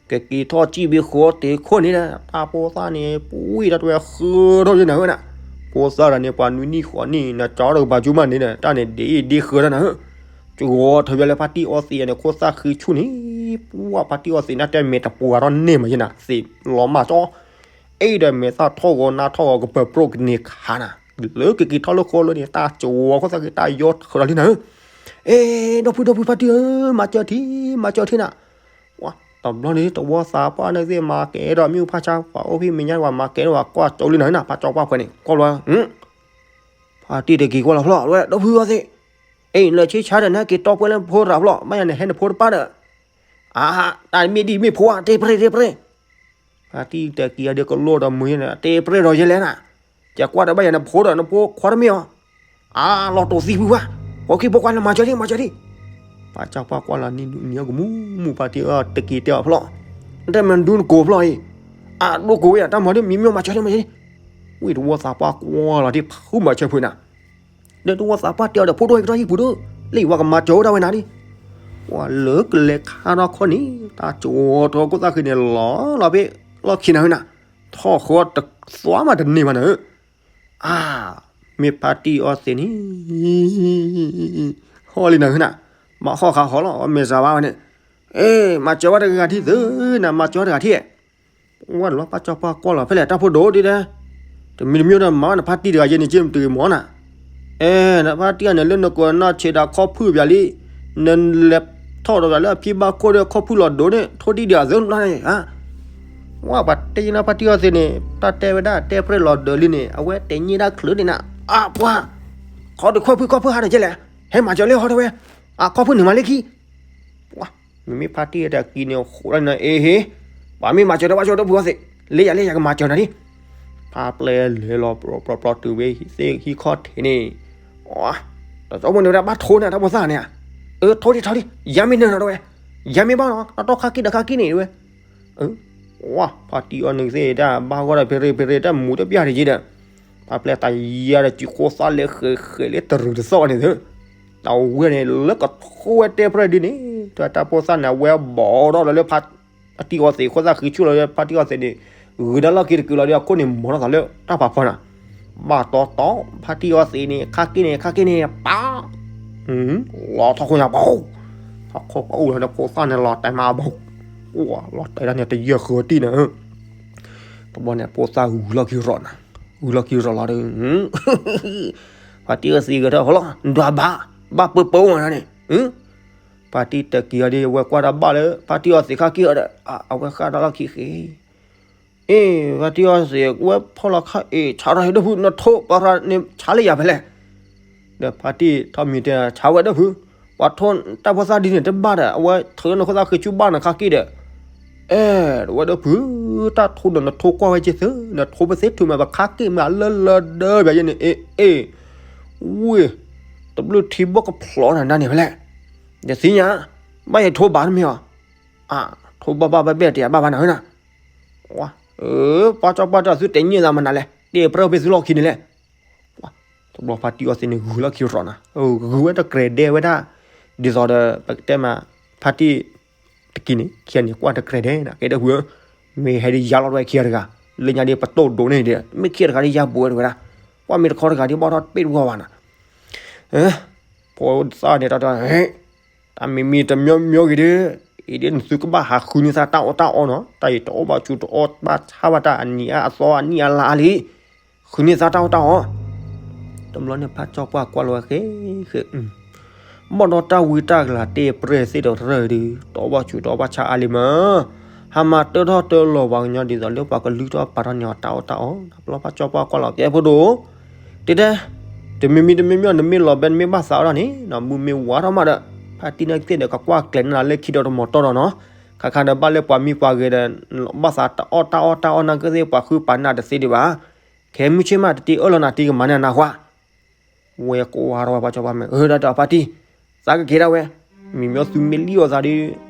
ကက့ၤထီၣ်စံၣ်ဘ့ၣ်ဃီတ့ခိၣ်န့ၣ်ဒီး တၢ်ဖိသၣ်န့ၣ် ပှံၢ်ဒီးတဝဲဃၢထီၣ်ယနၤဝဲနၤ ဖိသၣ်တၢ်န့ၣ် ပှၤနွံနံၣ်ဃိးနံၣ် နကၠီတကပၤကၠူမးန့ၣ်ဒီး တၢ်န့ၣ်ဒ်အံၤဒ်ဃၢတၢ်နၤ ကဝီၤထၢဘၣ်လၢဖါတံၢ်အီသံးန့ၣ် ခိၣ်သၣ်ဃံဆူၣ်န့ၣ် ပှၤဖါတံၢ်အီသံးန့ၣ် တဲမဲာ်တပှၤထီၣ်န့ၢ်မးယနၤ သ့ၣ်လီၤမၢ်ကၠီ အ့ဒီးမဲာ်သၣ်ထီၣ်ဂီၤနါထီၣ်ဂီၤကပၢၤပြိၣ်ကန့ၢ်ခါနၤ လၢကက့ၤထီၣ်လၢဃီလၢန့ၣ် တၢ်ကဝီၤခိၣ်သၣ်ဃံတၢ်ယီထၢလီၤလံနၤ အ့ ဒီပုၢ်ဒီပုၢ်ဖါတံၢ်ဧၢ မၤစၢၤထံ မၤစၢၤထံနၤ တဘျီန့ၣ် တဝီသးပှၢ်န့ၣ်သ့ၣ်မၤကဲဒီးမ့ၢ်ဖါဆါပှၤအိၣ်ဖဲမဲာ်ညါဝဲမၤကဲဒီးဝဲကွၢ်ကၠီလံနၤနၤ ဖါကၠီပှၢ်ခွဲးန့ၣ် ကွၢ်လီၤ ဖါတံၢ်တက့ၤကွၢ်လီၤဖျီၣ်ဝဲ ဒီပုၢ်အီသံး အ့ နဆ့ဆါဒီးနဟဲက့ၤတီပှဲလၢနဖိတဂၤဖျီၣ် ဘၣ်ယၤနဟဲနဖိတပၢ်ဒီး အါ တၢ်မ့ၢ်ဒ်မ့ၢ်ဖိဧါ တ့ပြဲၢ်တ့ပြဲၢ် ဖါတံၢ်တက့ၤအဒ့ကလိၣ်ဒီးမုၢ်ယဲန့ၣ် တ့ပြဲၢ်ဒီးယဲလဲၣ်နၤ ယကွၢ်ဒီးဘၣ်ယၤနဖိဒီးနဖိခွါတမ့ၢ်အီၤ အါ လီၤတိာ်သံဖုဝဲ ဖိခံဖိခွါနမၤစၢၤဒံး မၤစၢၤဒံး ဖါကၠီပှၢ်ကွၢ်လီၤနံၤဒူၣ်နံၤအီၣ်ကမူမူ ဖါတံၢ်အီတက့ၤတဲအီၤဖျီၣ် နတဲမ့ၢ်ဒူနကိးဖျီၣ်အံၤ အဒိကိးဝဲယၤ တၢ်မၤဒ်မံၤမ့ၢ်မၤစၢၤဒံး မၤစၢၤဒံး ဝံၤတဝီသးပှၢ်ကွၢ်လီၤဒံး ဖုမၤစၢၤဖုနၤ ဒီးတဝီသးပှၢ်တဲအီၤဒီး ဖိဒိၣ်ဟဲက့ၤထီၣ်ဟံၣ်ပူၤဒီး လၢယဝၤကမၤစၢၤဝဲဒၣ်ဝဲနၤဒံး ပှၤလၢကလဲၤခါထီၣ်ခီန့ၣ် တၢ်ကဝီၤထီခိၣ်သၣ်ဃံန့ၣ် လီၤလီၤဖဲလီၢ်ခံနၤဝဲနၤ ထီၣ်ဃီတသွါမးတန့ၢ်ဘၣ်နၤဧၢ အါ မ့ၢ်ဖါတံၢ်အီသံးန့ၣ် ဟီၣ်လံနၤဧၢနၤ မၤဟီၣ်ခါဟီၣ်လီၤ မ့ၢ်စၢ်ဘၣ်ဝဲန့ၣ် အ့ မၤစၢၤဝဲတဂၤထံၣ်သုနၤ မၤစၢၤဝဲတဂၤထံၣ် ဝဲလီၤ ဖါကၠီပှၢ်ကွၢ်လီၤဖဲလဲၣ် တၢ်ဖိဒိၣ်ဒ်လဲၣ် တမံၤတမံၤဒီးမၤဘၣ်နဖါတံၢ်တဂၤယဲန့ၣ် က့မတဂ့ၤမီၤနၤ အဲ နဖါတံၢ်အီန့ၣ် လၢနကိးနီၢ်ဆံးဒီးခီၣ်ဖုၣ်ပၠးလံ နလဲၤထီၣ်ဒီးပၠးလၢအဖံဘၣ်ခိၣ်ဒီးခီၣ်ဖုၣ်လီၤဒိၣ်န့ၣ် ထိၣ်ဒံၣ်ဒံးအသၢနဘျီန့ၣ် ဝဲပှၤတဲယနီၢ်ဖါတံၢ်အီသံးန့ၣ် တၢ်တဲဝဲဒၣ်တဲပြဲၢ်လီၤဒၢးလံန့ၣ် အဝဲတဲညံၣ်ဒၣ်ချုးန့ၣ်နၤ အပှၤ ခီဒုးခီၣ်ဖုၣ်ခီၣ်ဖုၣ်ဟးဒီးကဲလဲၣ် ဟဲမၤစၢၤလၢဟီတဲဝဲ အခီၣ်ဖုၣ်န့ၣ်မၤလၢခံ ပှၤ မ့မ့ၢ်ဖါတံၢ်တၢ်ကံန့ၣ် ဃိးလၢနၤ အ့ဟ့ ပှၤမ့ၢ်မၤစၢၤတၢ်ဘၣ်စၢၤတၢ်ပှၤသ့ၣ် လၢယၤလၢယၤကမၤစၢၤနၤဒံး ဖါပျဲလဲၤလီၤ ပြီပြီပြီတုၤဝဲသ့ၣ်ဟံၣ်ခီၣ်ထံးန့ၣ် တၢ်စီမိၣ်န့ၣ်ဝဲဒၣ်ဘၣ်ထိၣ်န့ၣ် တၢ်ဖိသၣ်န့ၣ် အၢ ထိၣ်ဒံးထိၣ်ဒံး ယၤမ့ၢ်နၢၤနၤတဝဲ ယၤမ့ၢ်ဘၣ်နီၤ တၢ်တီခါက့ၤဒီးခါက့ၤန့ၣ်တဝဲ ဝါ ဖါတံၢ်အီနုၤသ့ၣ်တၢ်ဘၣ်ဂီၢ်ဒီးဖဲရ့ဖဲရ့တၢ်မူတပျၢ်တယံၤဒီး ဖါပျဲတၢ်ယၤဒီးစုဃိသၣ်လဲၤဃဲၤဃဲၤလၢတရုၤတသီၣ်န့ၣ်သ့ၣ် တၢ်ဝဲန့ၣ်လၢကထိဝဲတဲပြဲၢ်ဒ်န့ၣ် တၢ်တၢ်ဖိသၣ်န့ၣ် အဝဲဘီၣ်ဒီးလၢဖါ ဖါတံၢ်အီသံး ခိၣ်သၣ်ဃံဆူၣ်လီၤဒီး ဖါတံၢ်အီသံးန့ၣ် ဂုၤဒၣ်လီၢ်ခံတကုာ်လီၤဒီး အခိၣ်န့ၣ်မီၤထီၣ်သးလၢတၢ်ဖးဖီနၤ ဘၣ်တီတီ ဖါတံၢ်အီသံးန့ၣ် ခါက့ၤန့ၣ် ခါက့ၤန့ၣ် ပၢ် လီၤထီၣ်ခိၣ်ညါပူၤ ထီၣ်ခိၣ်ပူၤလီၤဒီး ဖိသၣ်န့ၣ်လီၤတဲာ်မးအဘီ လီၤတဲာ်ဒၣ်န့ၣ် တယဲၢ်ဃၢၤတံၢ်န့ၣ် တဘျီန့ၣ် ဖိသၣ်ဂုၤလီၢ်ခံရီၣ်နၤ ဂုၤလီၢ်ခံရီၣ်လီၤဒီး ဖါတံၢ်အီသံးဂဲၤထီၣ်ဟီလီၤ ဒွးဘၣ် ဘၣ်ပၢပၢဝဲနၤန့ၣ် ဖါတံၢ်တက့ၤအီၤဒီး အဝဲကွၢ်တၢ်ဘၣ်လၢ ဖါတံၢ်အီသံးခါက့ၤအီၤဒီး အဝဲဃၣ်တၢ်လီၢ်ခံဃ့ အ့ ဖါတံၢ်အီသံး ဝဲဖီၣ်လီၤခါအ့ ဆါထီၣ်ဟဲဒၢဖု နထိပှၤရၤန့ၣ် ဆါလၢယၤဖဲလဲၣ် ဒီးဖါတံၢ်ထီၣ်မံၤတဲ ဆါဝဲဒၢဖု ပှၤထိၣ်တၢ်ဖိသၣ်ဒ်န့ၣ်တဘၣ်ဒီး အဝဲထုးနခိၣ်သၣ်ဃံဆူၣ်ဘၣ်နၤခါက့ၤဒီး အဲ ဝဲဒၢဖု တၢ်ထိဒီးနထိကွၢ်ဝဲက့ၤသု နထိပသ့ထုးမး ပခါက့ၤမးလၢလၢဒၢပၠးယဲန့ၣ် အ့ အ့ ဝ့ၢ် တဘျုးထံဘီၣ်ကဖျီနၤနၤန့ၣ်ဖဲလဲၣ် ယသ့ၣ်ညါ ဘၣ်ယထိဘၣ်တမ့ၢ်အီၤ အ ထိဘၣ်ဘၣ်ဘၣ်ဘၣ်တယၤဘၣ်ဘၣ်နၤဝဲနၤ ပှၤစီၤပှၢ်တၢ်သုတဲညံၣ်သးမနုၤလဲၣ် တဲပြဲၢ်ဖဲသုလီၢ်ခံန့ၣ်လဲၣ် တဘျီဖါတံၢ်အီသံးန့ၣ် ဂုၤလီၢ်ခံရီၣ်နၤ ဂုၤဝဲတကြဲးဒဲဝဲဒၣ် ဒ်သိးဒီး ပကတဲမး ဖါတံၢ် တက့ၤန့ၣ် ခံဂၤန့ၣ် ကွၢ်တကြဲးဒဲနၤ ကဲဒၢဖုဧၢ မ့ၢ်ဟဲဒ်ယါလီၤတဝဲခံဂၤတဂၤ လၢညါဒ်ပတိၢ်ဒိးန့ၣ်ဒီး မ့ၢ်ခံဂၤတဂၤဒ်ယါဘူးဝဲတဝဲဒၣ် ကွၢ်မ့ၢ်တခီတဂၤဒ်ဘၣ်ထီၣ်တပ့ၢ်တဝီဘၣ်နၤ ဖိသၣ်န့ၣ် တၢ်တ တၢ်မံၤမံၤတမံၤမံၤဂ့ၤဒီး အံၤဒ်နသုကဘၣ်ဟးဃုန့ၢ်သးတၢ်အီၣ်တၢ်အီနီၤ တၢ်အံၤတအီၣ်ဘၣ်ဆူတအီၣ်ဘၣ်ဆါဘၣ်တၢ်အနံၤအါအသီအနံၣ်အါလါလံ ဃုန့ၢ်သးတၢ်အီၣ်တၢ်အီ တဘျီန့ၣ်ဖါကၠီပှၢ်ကွၢ်လီၤဝဲဃဲ ဃဲ ဘၣ်ဒီးတၢ်ဝံတၢ်ကလၤတဲပြဲၢ်သ့ၣ်ဒီးတရၢၢ်ဒီး တအီၣ်ဘၣ်ဆူတအီၣ်ဘၣ်ဆါအါလံမး ဟးမၤတၢထီၣ်တၢလီၤပှၤကညီဒ်သိးလၢပှၤကလုၢ်ထီၣ်ပာ်ထီၣ်န့ၢ်အီၤတၢ်အီၣ်တၢ်အီ တဘျီဖါကၠီပှၢ်ကွၢ်လီၤကဲဖိဒိၣ် တဲတဲ တမံၤမံၤတမံၤမံၤ နမ့ၢ်လီၤဘဲနမ့ၢ်ဘၣ်သးအီၤဒၣ်န့ၣ် မုၢ်မ့ၢ်ဝါထီၣ်မးဒီး ဖါတံၢ်နာ်က့သ့ၣ်ဒီး ကကွၢ်ကျဲၤနၤလၢခံဒီးတမီၤတီၢ်ဒီးနီၤ, ခါခါဒီးဘၣ်လၢပှၤမံပှၤဂဲၤဒီး ဘၣ်သးတအီၣ်တၢ်အီၣ်တၢ်အီၣ်နာ်က့သ့ၣ် ပှၤဃုပာ်နၤတသ့ဒံးဘၣ်, ခဲမုၢ်ဆ့ၣ်မးတတ့အၢၣ်လီၤနၤတံၢ်ကမၤန့ၢ်နၤဃီ ဝဲကွၢ်ထီၣ်ဝဲပှၤစီၤပၤမဲာ် အၢ တၢ်တဲအီၤဖါတံၢ်, သးကက့ၤဒၣ်ဝဲ, မံၤမံၤသုမ့ၢ်လံၣ်အီၤသးဒီး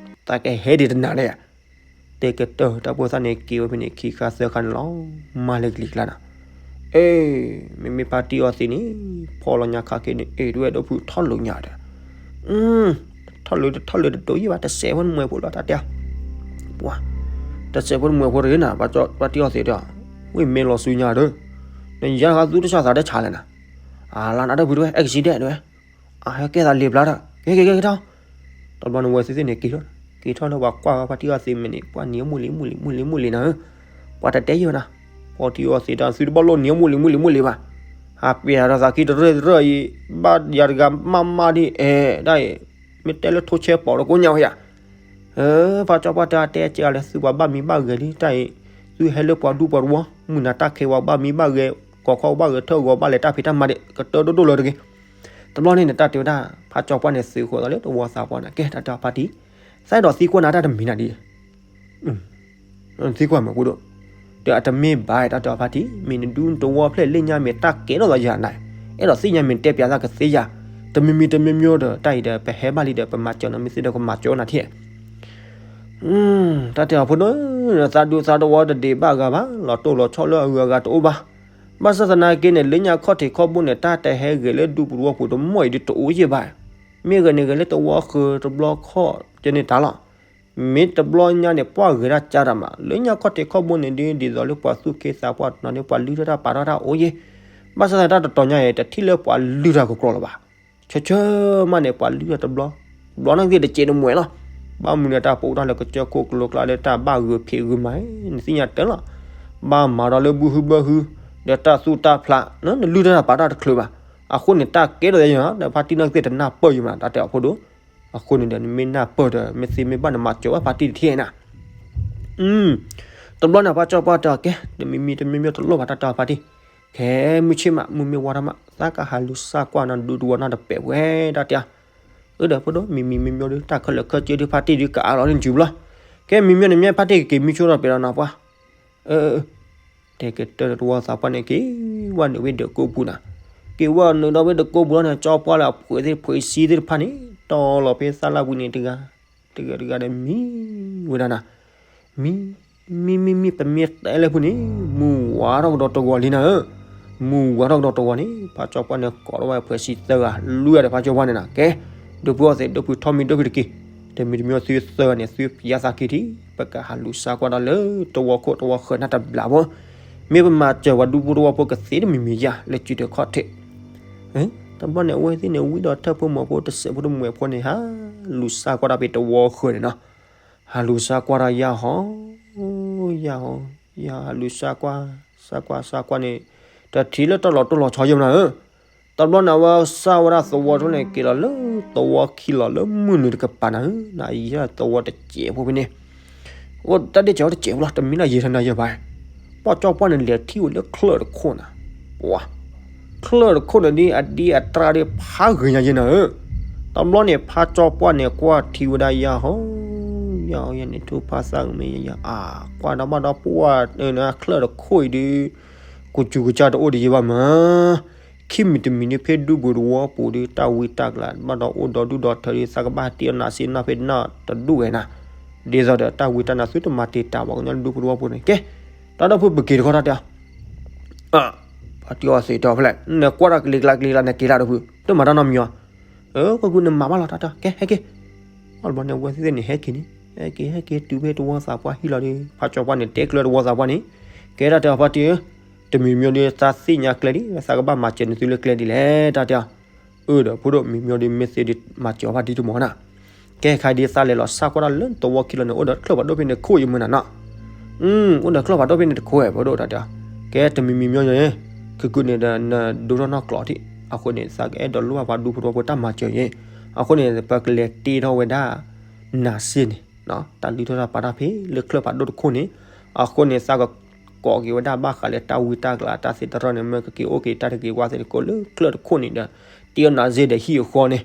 သးကဟဲဒံးတနၤဒီးယၤ, တဲကတၢၢ်တၢ်ဖိသၣ်န့ၣ်က့ၤဝဲဖဲန့ၣ် ခံခါသၢခါန့ၣ်လီၤ, မၤလၢကလံၤကျါနၤ, အ့ မ့မ့ၢ်ဖါတံၢ်အီၤသ့န့ၣ် ဖီၣ်လီၤညါခါက့ၤန့ၣ် အ့ တဝဲဒိၣ်ဖုထီၣ်လိာ်ညါဒီး ထီၣ်လၢ ထီၣ်လၢတဒိးယံာ်ဘၣ် တစဲးဖိတမှဲးဖိလီၤတၢ်တဲ, ပှၤ တစဲးဖိတမှဲးဖိတဂ့ၤနၤ ပှၤတံၢ်အီၤသ့ၣ်ဒီး, ဝံၢ်မ့ၢ်လီၤဆူညါဒီး, နယါဃါသူတၢ်ဆါသးတၢ်ဆါလဲၣ်နၤ, အလါနၤတၢ်ဖုတဝဲ accident တဝဲ, အဟဲကဲသးလ့ၤဘျါဒီး က့ၤက့ၤက့ၤက့ၤထီၣ်, တဘျီန့ၣ်ဝဲသ့ၣ်သ့ၣ်န့ၣ်က့ၤထီၣ်, က့ၤထီၣ်လၢပှၤကွၢ်ဝဲဖါတံၢ်အီၤသ့ၣ်မဲာ်န့ၣ် ပှၤနံၤအမိၢ်လံၤမိၢ်လံၤမိၢ်လံၤမိၢ်လံၤနၤဧၢ, ပှၤတတဲယံာ်ဝဲနၤ, ဖါတံၢ်အီၤသ့ၣ်တၢ်သုတဘၣ်လိၣ်နံၤအမိၢ်လံၤမိၢ်လံၤမိၢ်လံၤဘၣ်, ဟးပျဲၤဒီးသးခံတရၢၢ်တရၢၢ်အံၤ, ဘၣ်ယၤတဂၤမးမးဒ်အဲၣ်ဒၣ်အံၤ, မ့ၢ်တဲလၢထိဆဲပီၤတကိးညါဝဲယၤ, ဖါကၠီပှၢ်တဲအတဲကဲလဲၣ် သုပှၤဘၣ်မံဘၣ်ဂဲၤလံတၢ်အံၤ, သုဟဲလၢပှၤဒူပှၤတဝီ, မုၢ်နၤတၢ်ခဲဝဲဘၣ်မံဘၣ်ဂဲၤ, ကီၢ်ခီဘၣ်ဂဲၤထၢၣ်ဂီၤဘၣ်လဲၤတၢ်ဖံးတၢ်မၤဒံး ကတၢၢ်ဒိၣ်ဒိၣ်လၢတဂ့ၤ, တဘျီန့ၣ်န့ၣ် တၢ်တဲဝဲဒၣ် ဖါကၠီပှၢ်န့ၣ်သုးဃီသးလၢတဝီသးပှၢ်န့ၣ် ကဲတၢ်တဲအီၤဖါတံၢ်, သးအဲၣ်ဒိးသံကွၢ်နၤတၢ်တမံၤနၤဒ် သံကွၢ်မးဖိဒိၣ်, ဒီးအတမ့ၢ်ဘၣ်တၢ်တဲအီၤဖါတံၢ် မ့ၢ်နဒူနတဝီဖျဲၣ်လၢညါမ့ၢ်တၢ်ကဲထီၣ်သးယၤနၤ, အဲၣ်ဒိးသ့ၣ်ညါမ့ၢ်တဲပျးသးကသ့ယၤ, တမံၤမံၤတမံၤမံၤဒီး တၢ်အံၤဒီး ပဟဲဘၣ်လံဒီး ပမၤစၢၤနၤမ့ၢ်သ့ဒီး ကမၤစၢၤနၤထံၣ် တၢ်တဲအီၤဖိဒိၣ်, သးဒူသးတဝီတဒံးဘၣ်ဂၤဘၣ်, လီၤတိၢ်လီၤဆီလၢအဂုၤအဂၤတအိၣ်ဘၣ်, ဘၣ်ဆၣ်သနာ်က့န့ၣ် လၢညါခီၣ်ထံးခီၣ်ဘိန့ၣ် တၢ်တဟဲဂဲၤလၢဒူပူၤတဝီပူၤတမီၢ်အံၤဒ်တအိၣ်ယဲၢ်ဘၣ်, မ့ၢ်ဂဲၤန့ၣ်ဂဲၤလၢတဝီဃၢၤတဘျီခီၣ်ကဲန့ၣ်တၢ်လီၤ, မ့ၢ်တဘျီညါန့ၣ် ပှၤဂဲၤတၢ်ကၢ်တၢ်မး လၢညါခီၣ်ထံးခီၣ်ဘိန့ၣ်ဒ် ဒ်သိးလၢပှၤသူၣ်က့သးပှၢ်တနီၤန့ၣ် ပှၤလုၢ်ထီၣ်တၢ်ပာ်ထီၣ်တၢ်အိၣ်ယဲၢ်, ဘၣ်ဆၣ်သနာ်က့တၢ်တတီၤညါအံၤ တထံၣ်လၢပှၤလုၢ်တၢ်ကကြီလၢၤဘၣ် ဆၢဆၢမးန့ၣ် ပှၤလုၢ်တၢ်တဘျီ, တဘျီန့ၣ်ဂ့ၤတစဲးတမှဲးလီၤ. ဘၣ်မနုၤဒီးတၢ်ပအိၣ်တၢ်လၢကစၢၢ်ခိၣ်ကလိကျါလၢတၢ်ဘၣ်ဂုာ်ဖံးဂုာ်မၤ နသ့ၣ်ညါတၢ်လီၤ. ဘၣ်မၤဒီးလၢဘုဟုဘၢဟု, ဒီးတၢ်သူၣ်တၢ်ဖျး, နလုၢ်တၢ်ပာ်တၢ်တချုးဘၣ်. အဃိန့ၣ် တၢ်ကဲထီၣ်သးယဲၢ်, ဒီးဖါတံၢ်နာ်က့သ့ၣ်တနၢ်ပၢၢ်ယဲၢ်မး တၢ်တဲအီၤဖိဒိၣ်. အဃိန့ၣ်ဒီး နမ့ၢ်နၢ်ပၢၢ်ဒီး မ့ၢ်သ့မ့ၢ်ဘၣ်နမၤစၢၤဝဲဖါတံၢ်တထံၣ်နၤ တဘျီန့ၣ် ပှၤကၠီပှၢ်တဲအီၤ ကဲ, တမံၤမံၤတမံၤမံၤတလိၣ်ဘၣ်တၢ်တဲအီၤဖါတံၢ်, ခဲမုၢ်ဆ့ၣ်မး မုၢ်မ့ၢ်ဝါထီၣ်မး သးကဟးလူၤစၢ်ကွၢ်နၤဒူတဝီနၢ်တပဲာ်ဝဲတၢ်တဲအီၤ. အၢဒီးဖိဒိၣ် မံၤမံၤမံၤမံၤဒီး တၢ်ခဲလၢာ်ခဲဆ့ဒ်ဖါတံၢ်ဒ်ကအါလီၤန့ၣ်စုၤဘျီ, ကဲမံၤမံၤန့ၣ်မ့ၢ်ဖါတံၢ်ကက့ၤမံဆိဒီးပဲာ်ဒီးနၤပှၤ အၢ တဲကတၢၢ်တဝီသးပှၢ်န့ၣ် က့ၤဝဲနုာ်ဝဲဒၢးကိးပူၤနၤ, က့ၤဝဲနုာ်ဒီးဝဲဒၢးကိးပူၤလီၤန့ၣ် ကၠီပှၢ်လၢအဖှဲးသ့ၣ်ဖှဲးဆံးသ့ၣ်တဖၣ်န့ၣ် တီလီၤဖဲသၣ်လၢဝံၤန့ၣ်တဂၤ, တဂၤတဂၤဒီးမံဝဲဒၣ်နၤ, မံ မံ မံ မံ ပမ့ၢ်တဲလၢဖုန့ၣ် မုၢ်ဝါထီၣ်ကဒီးတဂီၤလံနၤဧၢ, မုၢ်ဝါထီၣ်ကဒီးတဂီၤန့ၣ် ဖါကၠီပှၢ်န့ၣ် ကိးထီၣ်ဝဲဖှဲးဆံးသၢဂၤ လွံၢ်ဂၤဒီးဖါကၠီပှၢ်န့ၣ်နၤ ကဲ, ဒိၣ်ဖုအီသံး ဒိၣ်ဖုထီၣ်မံၤ ဒိၣ်ဖုတက့ၢ်, တမံၤတမံၤသုသၢဂၤန့ၣ် သုပျးသးက့ၤထံၣ် ပကဟးလူၤစၢ်ကွၢ်တၢ်လၢတဝီခိၣ်တဝီဃၢၤနၢ်တဘျီဖိ, မ့ၢ်ပမၤစၢၤပှၤဒူဖိတဝီဖိကသ့တမံၤမံၤယါလၢစုတခီၣ်ထံး တဘျီန့ၣ် အဝဲသ့ၣ်န့ၣ် ဝံဒီးထၢၣ်ဖိမီၤဖိတစဲးဖိတမှဲးဖိန့ၣ် ဟးလူၤစၢ်ကွၢ်တၢ်ဖဲတဝီဃၢၤန့ၣ်နီၤ, ဟးလူၤစၢ်ကွၢ်တၢ်ယၢ်ဟီ, ယၢ်ဟီ, ယၢ်ဟီလူၤစၢ်ကွၢ်, စၢ်ကွၢ်စၢ်ကွၢ်န့ၣ်, တထံၣ်လၢတၢ်လီၤတိၢ်လီၤဆီယဲၢ်မနၤဧၢ, တဘျီန့ၣ် အဝဲစၢ်ဝဲဒၣ်သဝီတဖျၢၣ်န့ၣ် က့ၤလီၤလၢသဝီခံလီၤလၢမုၢ်နုာ်တကပၤနၤဧၢ, နယဲၢ်သဝီတစဲးဖိဖဲန့ၣ် အိၣ်တၢ်ဒ့ၣ်စဲးဝဲတစဲးဖိလီၤ တမ့ၢ်ဒၣ်ယဲၢ်ထီၣ်နၤယဲၢ်ဘၣ်, ပှၤကၠီပှၢ်န့ၣ် လဲၤထံၣ်ဝဲလၢချၢၣ်တခိၣ်နၤ, ပှၤ, ချၢၣ်တခိၣ်န့ၣ်ဒ်အဒ့အတြၢ်ဒ်ဖးဂ့ၤညါယဲၢ်နၤဧၢ, တဘျီန့ၣ် ဖါကၠီပှၢ်န့ၣ် ကွၢ်ထံဝဲဒၣ်ယၢ်ဟီ, ယၢ်ဟီယဲၢ်န့ၣ် ထူၣ်ဖးသၣ်မ့ၢ်ယဲၢ်ယဲၢ်အါ, ကွၢ်ဒီးဘၣ်ဒီးပှၢ်, ချၢၣ်တခိၣ်အံၤဒ်, ကစူၤကစၢ်တအိၣ်ဒံးယဲၢ်ဘၣ်မး ခံမံၤတမံၤန့ၣ် ဖဲဒူပူၤတဝီပူၤဒီး တၢ်ဝံတၢ်ကလၤ ဘၣ်ဒီးအိၣ်ဒီဒူၣ်ဒီထၢဒ် သးကဘၣ်တ့အီၣ်နၤစ့နၢ်ဖဲနၢ်တဒူၣ်ဝဲနၤ, ဒ်သိးဒီးတၢ်ဝံတၢ်နၤသုတမၤတံာ်တာ်ဘၣ်ကညီဒူပူၤတဝီပူၤန့ၣ် ကဲ, တၢ်ဒီဖုပက့ၤတခီတၢ်တဲအီၤ, ဖါတံၢ်အီသံးတဲအီၤဖဲလဲၣ် နကွၢ်တၢ်ကလံၤကျါကလံၤကျါန့ၣ် က့ၤလၢတဖု တမၤတၢ်နီတမံၤအီၤ, အၢ ကကူန့ၣ်မၤဘၣ်လီၤတၢ်တဲအီၤ ကဲ ဟဲက့ၤ အီၣ်တဘျီန့ၣ် အဝဲသ့ၣ်န့ၣ် ဟဲက့ၤန့ၣ် ဟဲက့ၤ ဟဲက့ၤတုၤဖဲတဝီသးပှၢ်ဟံၣ်လီၤဒီး ဖါကၠီပှၢ်န့ၣ် တဲကျၢၤတဝီသးပှၢ်န့ၣ်, ကဲတၢ်တဲအီၤဖါတံၢ်ဧၢ, တမံၤမံၤဒီး သးသ့ၣ်ညါကျဲဒ် သးကဘၣ်မၤစၢၤနသုလၢကျဲဒ်လဲၣ် တၢ်တဲအီၤ, အၢ ဒီးဖိဒိၣ်မံၤမံၤဒီး မ့ၢ်သ့ဒီးမၤစၢၤအီၤဖါတံၢ်တမီၤနၤ, ကဲခါဒ်သးလဲၤလီၤစၢ်ကွၢ်တၢ်လၢတဝီခံလီၤန့ၣ် အိၣ်ဒီးချၢၣ်ဖးဒိၣ်ဖဲန့ၣ်တခိၣ်အံၤမုၢ်နၤနီၤ အိၣ်ဒီးချၢၣ်ဖးဒိၣ်ဖဲန့ၣ်တခိၣ်ဝဲ ဖိဒိၣ်တၢ်တဲအီၤ, ကဲတမံၤမံၤမံၤန့ၣ် ကကုန့ၣ်ဒီးနဒိထီၣ်နီၢ်ကျိးထံး, အဃိန့ၣ် သးကအဲၣ်ဒိးလိၣ်ဘၣ်ပှၤဒူဖိတဝီဖိတၢ်မၤစၢၤအံၤ, အဃိန့ၣ် ပကလဲၤတ့ထီၣ်ဝဲဒၣ် နၤစ့န့ၣ်, တၢ်လုၢ်ထီၣ်တၢ်ပာ်တၢ်ဖဲလၢချၢၣ်ဖးဒိၣ်တခိၣ်န့ၣ်, အဃိန့ၣ် သးကကိးက့ၤဝဲဒၣ်ဘၣ်ဃးလၢတၢ်ဝံတၢ်ကလၤတၢ်သ့တရီန့ၣ် မ့ၢ်ကက့ၤအိၣ်က့ၤတၢ်တဂ့ၤဝါသ့ၣ်တကိးလၢချၢၣ်တခိၣ်န့ၣ်ဒီး တ့အီၣ်နၤစ့ဒီးဟံၣ်အဃီန့ၣ်,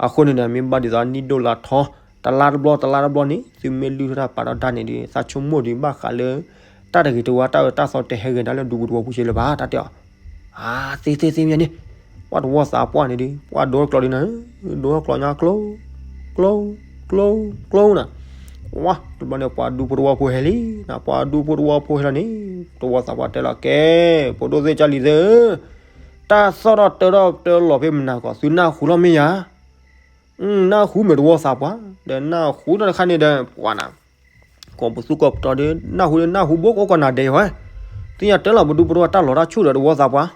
အဃိန့ၣ်ဒီး မ့ၢ်ဘၣ်ဒ်သိးနံၣ်ဒိၣ်လါထီ တလါတဘျီ တလါတဘျီန့ၣ် သုမ့ၢ်လုၢ်ထီၣ်တၢ်ပာ်ထီၣ်တၢ်န့ၣ်ဒီး သးဆိကမိၣ်ဒီး ဘၣ်ဃးလၢ တၢ်တဂ့ၤတဝါ တၢ်အၢတၢ်သီတဟဲဂ့ၤဒၣ်လၢဒူပူၤတဝီပူၤစ့လၢၤဘၣ် တၢ်တဲအီၤ. အါ သ့သ့သ့မ့ၢ်န့ၣ် ပှၤတဝီသးပှၢ်န့ၣ်ဒီး ပှၤဒိထီၣ်ကျီဒ်န့ၣ်, ဒိထီၣ်ကျီညါကျိ ကျိ ကျိ ကျိနၤ. ဝါ တဘျီန့ၣ် ပှၤဒူဖိတဝီဖိဟဲလံနၤ, ပှၤဒူဖိတဝီဖိဟဲလီၤန့ၣ် တဝီသးပှၢ်တဲလီၤ ကဲ ဖိဒိၣ်သ့ၣ်ကၢ်လံၤသ့ၣ်ဧၢ, တၢ်သီၣ်ထီၣ်တၢထီၣ်တၢလီၤဖဲမနၤကီး သုနၢ်ဟူလီၤမ့ၢ်ယၤ နၢ်ဟူမ့ၢ်တဝီသးပှၢ်, ဒီးနၢ်ဟူတၢ်တခါန့ၣ်ဒီး ပှၤနၤ ကိးပသူကိးပတီၤဒီး နၢ်ဟူဒီးနၢ်ဟူဘိကအိၣ်ကီးနၤဒဲးယဝဲ, သ့ၣ်ညါတဲလီၤပဒူပတဝီတၢ်လီၤတၢ်ဆူၣ်ဒီးတဝီသးပှၢ်,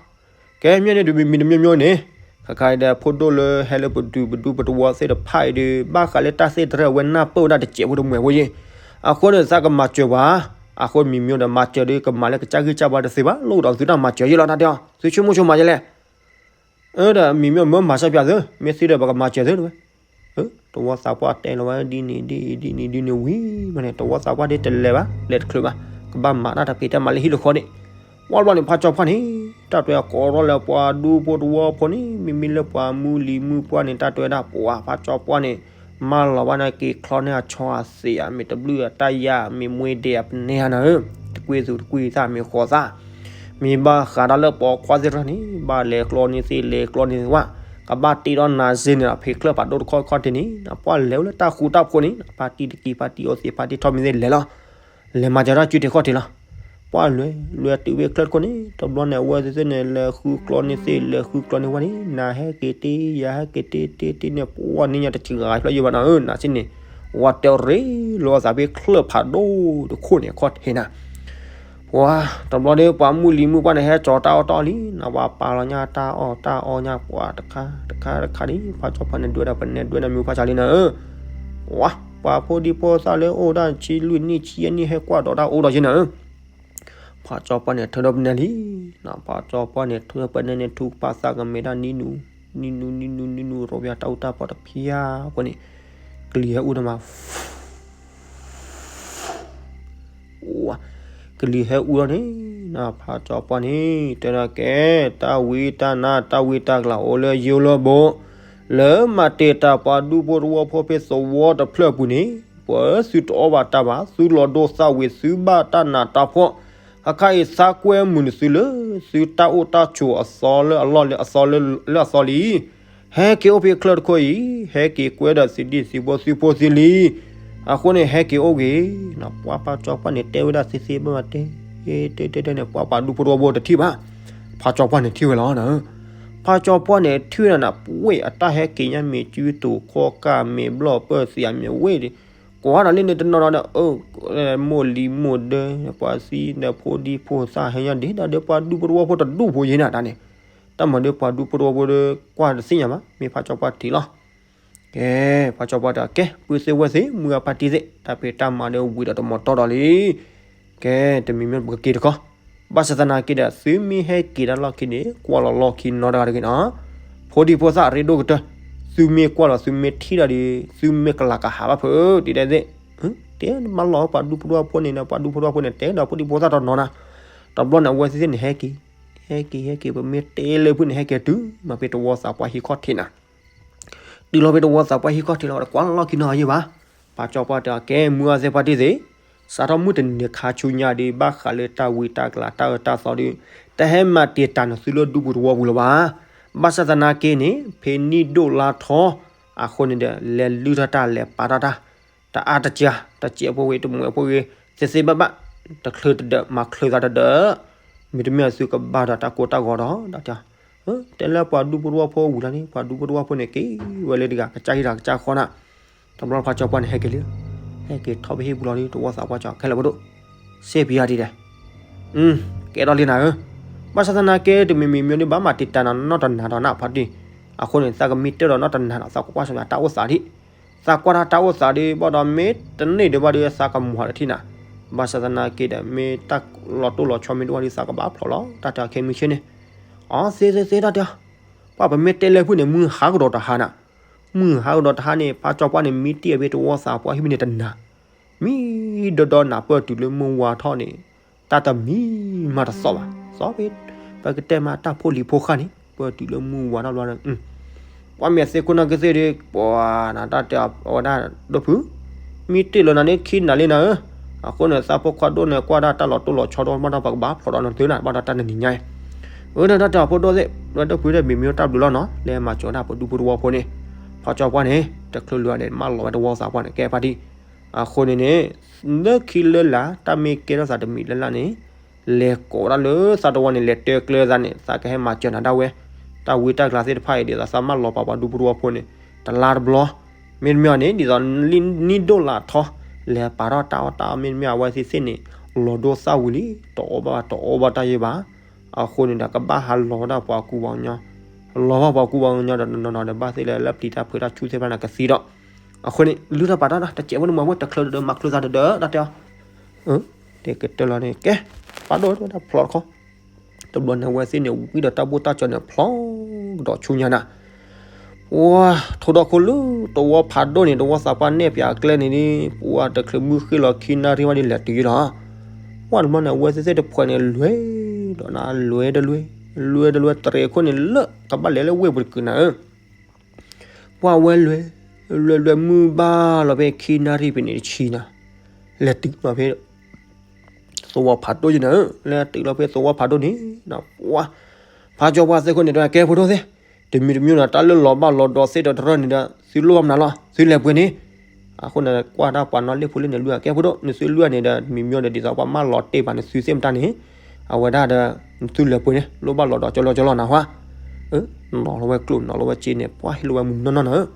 ကဲမ့ၢ်န့ၣ်ဒုးမံၤတမံၤမံၤန့ၣ်, ခဲခါအံၤဒီးဖိဒိၣ်လၢဟဲလၢပဒူပဒူပတဝီသ့ၣ်တဖၣ်အံၤဒီး ဘၣ်ဃးလၢတၢ်သ့ၣ်တရၢၣ်အဝဲနၢ်ပၢၢ်ဝဲဒၣ်တစဲးဖိတမှဲၤဖိယ့ၣ်, အဃိန့ၣ်သးကမၤစၢၤပှၤ, အဃိမံၤမံၤဒီးမၤစၢၤဒီးကမၤလၢကစၢ်ဂံၢ်စၢ်ဘါတသ့ဘၣ် လိၣ်ဒီးသုတၢ်မၤစၢၤယ့ၣ်လီၤ တၢ်တဲအီၤ သုဆိကမိၣ်ဆိကမးယဲလဲၣ် အၢ ဒီးမံၤမ့ၢ်မၢမၤစၢၤပၠးသု, မ့ၢ်သ့ဒီးပကမၤစၢၤသုတဝဲ, တဝီသးပှၢ်တဲလီၤဝဲဒ်န့ၣ်ဒ်အံၤဒ်န့ၣ်ဒ်န့ၣ်ဝံၤမးန့ၣ် တဝီသးပှၢ်ဒ်တလဲၤဘၣ် လဲၤတချုးဘၣ်, ကဘၣ်မၤတၢ်တပ့ၤတၢ်မၤလၢဟံၣ်လၢဃီန့ၣ်, ဝံၤဘျီန့ၣ်ဖးကၠီပှၢ်န့ၣ်, တၢ်တဲအီၤကိးထီၣ်လၢပှၤဒူဖိတဝီဖိန့ၣ် မ့မ့ၢ်လၢပှၤမုၢ်လံၤမုၢ်ပှၢ်န့ၣ် တၢ်တဲဝဲဒၣ်ပှၤဖးကၠီပှၢ်န့ၣ်, မၢလီၤဘၣ်န့ၣ်က့ၤချီန့ၢ်အဆီအသံး မ့ၢ်တဘျုးအတၢ်ယၢ် မ့ၢ်မွ့ဒဲးအပနဲဟါနၤဧၢ, တကွံသူတကွံသၣ်မ့ၢ်ဃီသၣ် မ့ၢ်ဘၣ်ဃးဒီးလၢပိာ်ခွါသ့ၣ်တဖၣ်န့ၣ် ဘၣ်လဲၤကျီန့ၢ်သ့ၣ်လဲၤကျီန့ၢ်သ့ၣ်ဝဲ, ကဘၣ်တ့ထီၣ်နၤစ့န့ၣ်ဒီး ဖံးချၢၣ်ဖးဒိၣ်တခီခီတ့ၢ်န့ၣ် ပှၤလဲၤဝဲလၢတၢ်ဃူတၢ်ဖိးန့ၣ် ဖါတံၢ်တက့ၢ်ဖါတံၢ်အိၣ်သ့ၣ်ဖါတံၢ်ထီၣ်မံၤသ့ၣ်လဲၤလီၤ, လဲၤမၤစၢၤတၢ်စုတ့ၢ်ခီၣ်ထံးလီၤ, ပှၤလဲၤလဲၤတုၤဝဲချၢၣ်တခိၣ်န့ၣ် တဘျီန့ၣ်အဝဲသ့ၣ်န့ၣ် လဲၤဃုကျီန့ၢ်သ့ၣ်လဲၤဃုကျီန့ၢ်ဝဲန့ၣ် နၤဟဲက့ၤတ့ယၤဟဲက့ၤတ့တ့တ့န့ၣ် ပှၤန့ၣ်ညါတထံၣ်ဂၤဖျၢၣ်ယိဘၣ်နၤဧၢ နၤစ့န့ၣ်, ဝဲတဲရ့လိာ်အသးဖဲချၢၣ်ဖးဒိၣ်တခိၣ်န့ၣ်ခီၣ်ထံးနၤ ပှၤတဘျီဒီး ပှၤမုၢ်လံၤမုၢ်ပှၢ်န့ၣ် ဟဲကၠီၤတၢ်အီၣ်တၢ်အီလံ, နဝၤပာ်လီၤညါတၢ်အီၣ်တၢ်အီညါ ပှၤတခါတခါတခါန့ၣ် ဖးကၠီပှၢ်န့ၣ် ဒွဲဒၣ်ပနဲဒွဲဒၣ်မံၤဖးဆါလံနၤဧၢ, ဝါ ပှၤဖိဒံဖိသၣ်လၢအိၣ်ဒၣ်ဆံလွံၢ်နံၣ်ဆံယဲၢ်နံၣ် ဟဲကွၢ်ဒီးတၢ်အိၣ်ဒီးယဲၢ်နၤဧၢ, ဖးကၠီပှၢ်န့ၣ် ထုးဒီးပနဲလံ, ဖးကၠီပှၢ်န့ၣ် ထုးဒီးပနဲန့ၣ် ထူကပာ်သးကမဲာ်တၢ်နံနူ နံနူ နံနူ နံနူ ရိပျၤတၢ်အူတၢ်ပီတဖျါအဃိန့ၣ်, ကလံၤဟဲအူဒီးမး ကလံၤဟဲအူလီၤန့ၣ်, ဖးကၠီပှၢ်န့ၣ် တဲဒၣ်ကဲ, တၢ်ဝံတၢ်နါ တၢ်ဝံတၢ်ကလၤအိၣ်လၢယိလၢဘိ, လၢမၤတ့ၢ်တၢ်ပှၤဒူဖိတဝီဖိဖဲသဝီတဖျၢၣ်ပူၤန့ၣ်, ပှၤသုတအီၣ်ဘၣ်တၢ်ဘၣ် သုလီၤဒိသၣ်ဝံၤ သုဘၣ်တၢ်နးတၢ်ဖှီၣ်, အခါအံၤသးကွဲမုာ်နသုလၢ သုတၢ်အိၣ်တၢ်ဆိးအသီလၢအလီၢ်လၢအသီလၢ လၢအသီလံ ဟဲက့ၤအိၣ်ဖဲချၢၣ်တခိၣ်အံၤ, ဟဲက့ၤကွဲဒီးသုဒံၣ်သုဖိသုဖိသုလံၤ, အဃိန့ၣ် ဟဲက့ၤအိၣ်ဂ့ၤ, ပှၤဖးကၠီပှၢ်န့ၣ် တဲဝဲဒၣ်သ့သ့ဘၣ်ဘၣ်တဲ, တဲတဲတဲန့ၣ် ပှၤပှၤဒူဖိတဝီဖိတထံၣ်ဘၣ်, ဖးကၠီပှၢ်န့ၣ်ထံၣ်ဝဲလီၤ, ဖးကၠီပှၢ်န့ၣ်ထံၣ်ဝဲဒၣ်နၤ ပှဲၢ်အတၢ်ဟဲက့ၤညါမ့ၢ်စုတူာ်ခီၣ်ကၢ်မ့ၢ်ဘျီၣ်ပၢၢ်သံးအမ့ၢ်ဝဲဒီး, ကွၢ်ဒီးလၢန့ၣ်တနီၤဒီး မိၢ်လံၤမိၢ်ဒၢ ပှၤသံဒီးဖိဒံဖိသၣ်ဟဲညါဒ်ဒီး ပှၤဒူဖိတဝီဖိတဒူၣ်ဖိယဲၢ်နၤတၢ်န့ၣ်, တၢ်မၤဒီးပှၤဒူဖိတဝီဖိဒီး ကွၢ်တသ့ၣ်ညါဘၣ် မ့ၢ်ဖးကၠီပှၢ်ထံၣ်လီၤ. ကဲ, ဖးကၠီပှၢ်တဲ ကဲ ပုၢ်သ့ၣ်ဝဲၢ်သ့ၣ် မုၢ်အဖါတံၢ်သ့ၣ် တၢ်ဖံးတၢ်မၤဒီးဝံၤဒီးတမီၤတီဒီးလံ. ကဲ, တမံၤမ့ၢ်ပကက့ၤတခီ, ဘၣ်ဆၣ်သနာ်က့ဒီး သုမ့ၢ်ဟဲက့ၤတၢ်လီၢ်ခံန့ၣ် ကွၢ်လီၤလီၢ်ခံနီတဂၤတဂ့ၤနီၤ. ဖိဒံဖိသၣ်ရ့ဒိၣ်ကတၢၢ်, သုမ့ၢ်ကွၢ်လီၤ သုမ့ၢ်ထံၣ်တၢ်ဒီး သုမ့ၢ်ကလၤကဟးဘၣ်ဖုး တံၤဒဲးသ့ၣ်, တဲမၤလီၤပှၤဒူဖိတဝီဖိန့ၣ်ဒီး ပှၤဒူဖိတဝီဖိန့ၣ် တဲဒီးဖိဒံဖိသၣ်တနီၤနၤ. တဘျီန့ၣ် အဝဲသ့ၣ်န့ၣ် ဟဲက့ၤ, ဟဲက့ၤ ဟဲက့ၤ ပမ့ၢ်တဲလၢဖုန့ၣ် ဟဲက့ၤတုၤမးဖဲတဝီသးပှၢ်ဟံၣ်ခီၣ်ထံးနၤ တုၤလီၤဖဲတဝီသးပှၢ်ဟံၣ်ခီၣ်ထံးလီၤ ကွၢ်လီၤလီၢ်ခံနီၤယဲၢ်ဘၣ်. ဖးကၠီပှၢ်တဲအီၤ ကဲ မုၢ်အါသ့ၣ်ဖါတံၢ်သ့ၣ်, စးထီၣ်မုၢ်တနံၤခါဆူညါဒီး ဘၣ်ဃးလၢတၢ်ဝံတၢ်ကလၤတၢ်အၢတၢ်သီဒီး တဟဲမၤတံာ်တာ်နသုလၢဒူပူၤတဝီပူၤလၢၤဘၣ်. ဘၣ်ဆၣ်သနာ်က့န့ၣ် ဖဲနံၣ်ဒိၣ်လါထီ အဃိန့ၣ်ဒီး လဲၤလုၢ်ထီၣ်တၢ်လဲၤပာ်ထီၣ်တၢ် တအါတစှၤ တစဲးဖိဂ့ၤ တမှဲးဖိဂ့ၤ သ့သ့ဘၣ်ဘၣ် တချုးတဒၢး မၤချုးသးတဒၢး မ့တမ့ၢ်သုကဘၣ်ဒီးတၢ်ကိၢ်တၢ်ဂီၤဒီး တဲလၢပှၤဒူဖိတဝီဖိဝံၤလီၤန့ၣ် ပှၤဒူဖိတဝီဖိန့ၣ် က့ၤဝဲလၢတဂၤ ကစၢ်ဟံၣ်တဂၤ ကစၢ်ဃီနၤ. တဘျီဖးကၠီပှၢ်န့ၣ် ဟဲက့ၤလံ, ဟဲက့ၤထီၣ်ဖဲဟံၣ်ပူၤလီၤဒီး တဝီသးပှၢ်ကၠီ ခဲလၢာ်ဖိဒိၣ် စဲပယါတံၢ်ဒဲး ကဲထီၣ်လံနၤဧၢ, ဘၣ်ဆၣ်သနာ်က့ တမံၤမံၤမံၤဒီး ဘၣ်မၤတံာ်တာ်နၤနီၢ်တနၤဒီးနၢ်ဖးတံၢ်, အဃိန့ၣ် သးကမံတ့ၢ်ဒီးနီၢ်တနၤဒီး သးကကွၢ်ဆၢၣ်မဲာ်တၢ်အိၣ်သးဒံး, သးကွၢ်တၢ်တၢ်အိၣ်သးဒီး ဘၣ်ဒီးမ့ၢ်တန့ၢ်ဒံးဘၣ်ဒီး သးကမၤတထံၣ်နၤ, ဘၣ်ဆၣ်သနာ်က့ဒီး မ့ၢ်တၢ်လီၤတိၢ်လီၤဆီမ့ၢ်တအိၣ်ဒီး သးကဘၣ်ဖျိးလီၤ တၢ်တၢ်ခဲမုၢ်ဆ့ၣ်န့ၣ်, အသ့သ့သ့တၢ်တဲ, ပှၤပမ့ၢ်တဲလၢဖုန့ၣ် မုၢ်ဟါကဒီးတဟါနၤ, မုၢ်ဟါကဒီးတဟါန့ၣ် ဖးကၠီပှၢ်န့ၣ် မံတ့ၢ်အဝဲတဝီသးပှၢ်ဟံၣ်ဖဲန့ၣ်တနၤ မံဒီဒီနၤ ပၢၢ်တုၤလၢမုၢ်ဝါထီၣ်န့ၣ်, တၢ်တမံၤမးတသီၣ်ဘၣ်, သီၣ်ဖဲ ပကတဲမးတၢ်ဖိလံၤဖိဃၢ်န့ၣ် ပၢၢ်တုၤလၢမုၢ်ဝါထီၣ်ဘျီဒီး ပှၤမ့ၢ်သ့ၣ်ခိၣ်နၢ်ကသ့ၣ်ဒီး ပှၤနတၢ်တဲအီၤဝဲဒၣ် ဒိၣ်ဖု မံတ့ၢ်လၢနၤန့ၣ်ခံနၤလံနၤဧၢ, အဃိန့ၣ် သးဖိခွါဒိၣ်န့ၣ် ကွၢ်ဒၣ်တၢ်လီၤတိၢ်လီၤဆီဒီး ဘၣ်ဒီးပကဘၣ်ဖျိးဒီးနသုနၤ ဘၣ်ဒီးတၢ်နနံၤညါအံၤ, အၢ နတၢ်တဲအီၤဖိဒိၣ်သ့ၣ် ဝဲဒိၣ်ဖုဒီးမ့ၢ်မ့ၢ်တၢ်ဘျုးလီၤနီၤ လဲၤမၤစၢၤဒၣ်ပဒူဖိတဝီဖိန့ၣ်, ဖီကၠီပှၢ်န့ၣ် တချုးလၢာ်န့ၣ် မၢလီၤဝဲတဝီသးပှၢ်န့ၣ် ကဲဖါတံၢ်, အဃိန့ၣ်န့ၣ် လၢခံလၢလာ် တၢ်မ့ၢ်ကဲထီၣ်သးတမံၤလၢ်လၢ်န့ၣ် လဲၤကိးဒၣ်လၢသးတဝီန့ၣ် လဲၤတဲကျဲသးန့ၣ် သးကဟဲမၤစၢၤနၤဒၣ်ဝဲ, တၢ်ဝံတၢ်ကျါသ့ၣ်တဖၣ်အံၤ ဒ်သိးသးမၢလီၤပာ်ပှၤဒူဖိတဝီဖိန့ၣ် တလါတဘျီ, မ့တမ့ၢ်န့ၣ် ဒ်သိးနံၣ်ဒိၣ်လါထီ လဲၤပာ်ထီၣ်တၢ်အီၣ်တၢ်အီ မ့တမ့ၢ်အဝဲသ့ၣ်သ့ၣ်န့ၣ် လီၤဒိသၣ်ဝံၤလံ, တအီၣ်ဘၣ် တအီၣ်ဘၣ်တၢ်ယံာ်ဘၣ်, အဃိန့ၣ်ဒီး ကဘၣ်ဟးလီၤဝဲဒၣ်ပှၤကူပှၤကညီ, လီၤဘၣ်ပှၤကူပှၤကညီဒီး နီၢ်နီၢ်ဒီး ဘၣ်သ့ၣ်လၢ လၢပျံၤတၢ်ဖုးတၢ်ဆူၣ်သ့ၣ်တဖၣ်န့ၣ် ကသံဒီး, အဃိန့ၣ် လုၢ်ထီၣ်ပာ်ထီၣ်ဒီး တစဲးဖိန့ၣ်မၤဝဲ တချုးဒီး မၤချုးသးဒီး တၢ်တဲအီၤ တဲကတၢၢ်လီၤန့ၣ် ကဲ, ပာ်ဒိၣ်ဝဲဒၣ်ဖျိးတခီ, တဘျီန့ၣ် အဝဲသ့ၣ်န့ၣ် ဝံဒီးတၢ်ဘိၣ်တၢ်ကၠီန့ၣ် ဖျိးကဒီးဆူညါနၤ, ပှၤ ထိဒီခိၣ်လၢ တဝီဖးဒိၣ်န့ၣ် တဝီသးပှၢ်နဲၣ်ပၠးအကျဲန့ၣ်ဒီး ပှၤတချုးမုၢ်ဃ့ၢ်လီၤခံနၣ်ရံၣ်ဝဲဒီး လဲၤတုၤလီၤ, ပှၤတဘျီန့ၣ် အဝဲသ့ၣ်သ့ၣ်တဖှဲးန့ၣ် လဲၤဒီးနၤ လဲၤတလဲၤ, လဲၤတလဲၤ တရံးခိၣ်န့ၣ်လၢ ကဘၣ်လဲၤလၢဝ့ၢ်ပူၤတကုာ်နၤဧၢ ပှၤဝဲလဲၤ, လဲၤလဲၤ မုၢ်ဘၣ်လီၤဖဲခံနၣ်ရံၣ်ဖဲန့ၣ်တဆံနၤ, လဲၤတုၤလီၤဖဲ သဝီဖးဒိၣ်ယနၤဧၢ, လဲၤတုၤလီၤဖဲသဝီဖးဒိၣ်န့ၣ်, ပှၤ ဖးကၠီပှၢ်သ့ၣ်ခိၣ်န့ၣ် တဲကဲဖိဒိၣ်သ့ၣ်, တမံၤတမံၤနၤ တၢ်လၢလီၤဘၣ်လီၤဒီးသ့ၣ်ဒီးတရၢၢ်န့ၣ်ဒီး သုလိၣ်ဘၣ်မနုၤလီၤ သုလဲၤပှ့ၤန့ၣ်, အဃိန့ၣ် ကွၢ်တၢ်ပှၤနီၣ်လ့ၣ်ဖိလ့ၣ်န့ၣ် လွံၢ်အကဲဖိဒိၣ် နသုလွံၢ်န့ၣ်ဒီး တမံၤမံၤဒီး ဒ်သိးပှၤမၢလီၤတ့ၢ်ဘၣ်န့ၣ် သုသ့ၣ်မတၤန့ၣ်, အဝဲဒၣ်ဒီး နသုလဲၤပှ့ၤန့ၣ် လိၣ်ဘၣ်လီၤဒီးကၠီလီၤကၠီလီၤနၤဟါ, နီၤလီၤဝဲကျိၣ်နီၤလီၤဝဲစ့န့ၣ် ပှၤဟ့ၣ်လီၤဝဲမုၢ်နီၢ်နီၢ်နၤဧၢ,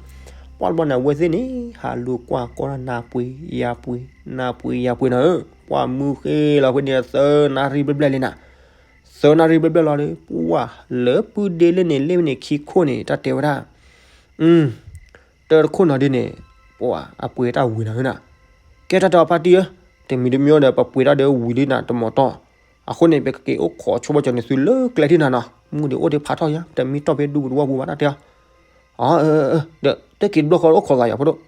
ပှၤတဘျီန့ၣ် အဝဲသ့ၣ်န့ၣ် ဟးလူၤကွၢ်ကီၢ်တၢ်နၤပှ့ၤ ယၤပှ့ၤ နၤပှ့ၤယၤပှ့ၤနၤဧၢ, ပှၤမုၢ်ဃ့ၢ်လီၤဖဲန့ၣ် သၢနၣ်ရံၣ်ဘျဲၣ်ဘျဲၣ်လံနၤ, သၢနၣ်ရံၣ်ဘျဲၣ်ဘျဲၣ်လီၤဒီး ပှၤလၢပုၢ်ဒ့လၢန့ၣ် လ့ၣ်ဖဲန့ၣ်ခံခိၣ်န့ၣ် တၢ်တဲဝဲဒၣ် တၢ်တခိၣ်နီၤဒ်န့ၣ် ပှၤအပှ့ၤတၢ်ဝံၤနၤဧၢနၤ, ကဲတၢ်တဲအီၤဖါတံၢ်ဧၢ, တမံၤတမံၤဒီး ပပှ့ၤတၢ်ဒီးဝံၤလံနၤ တမီၤတီၢ်, အဃိန့ၣ် ပကက့ၤအိၣ်ခိးဆိဘၣ်ကၠီၤန့ၣ်သုလၢကျဲထံၣ်နၤနီၤ, မုၢ်ဒံးအိၣ်ဒံးဖးထီၣ်ယါ တမံၤတီၢ်ဖဲဒူပူၤတဝီပူၤဘၣ်တၢ်တဲအီၤ, အၢ ဒီးတက့ၤတဘျီဃီအိၣ်ခိးသးယၤဖိဒိၣ်,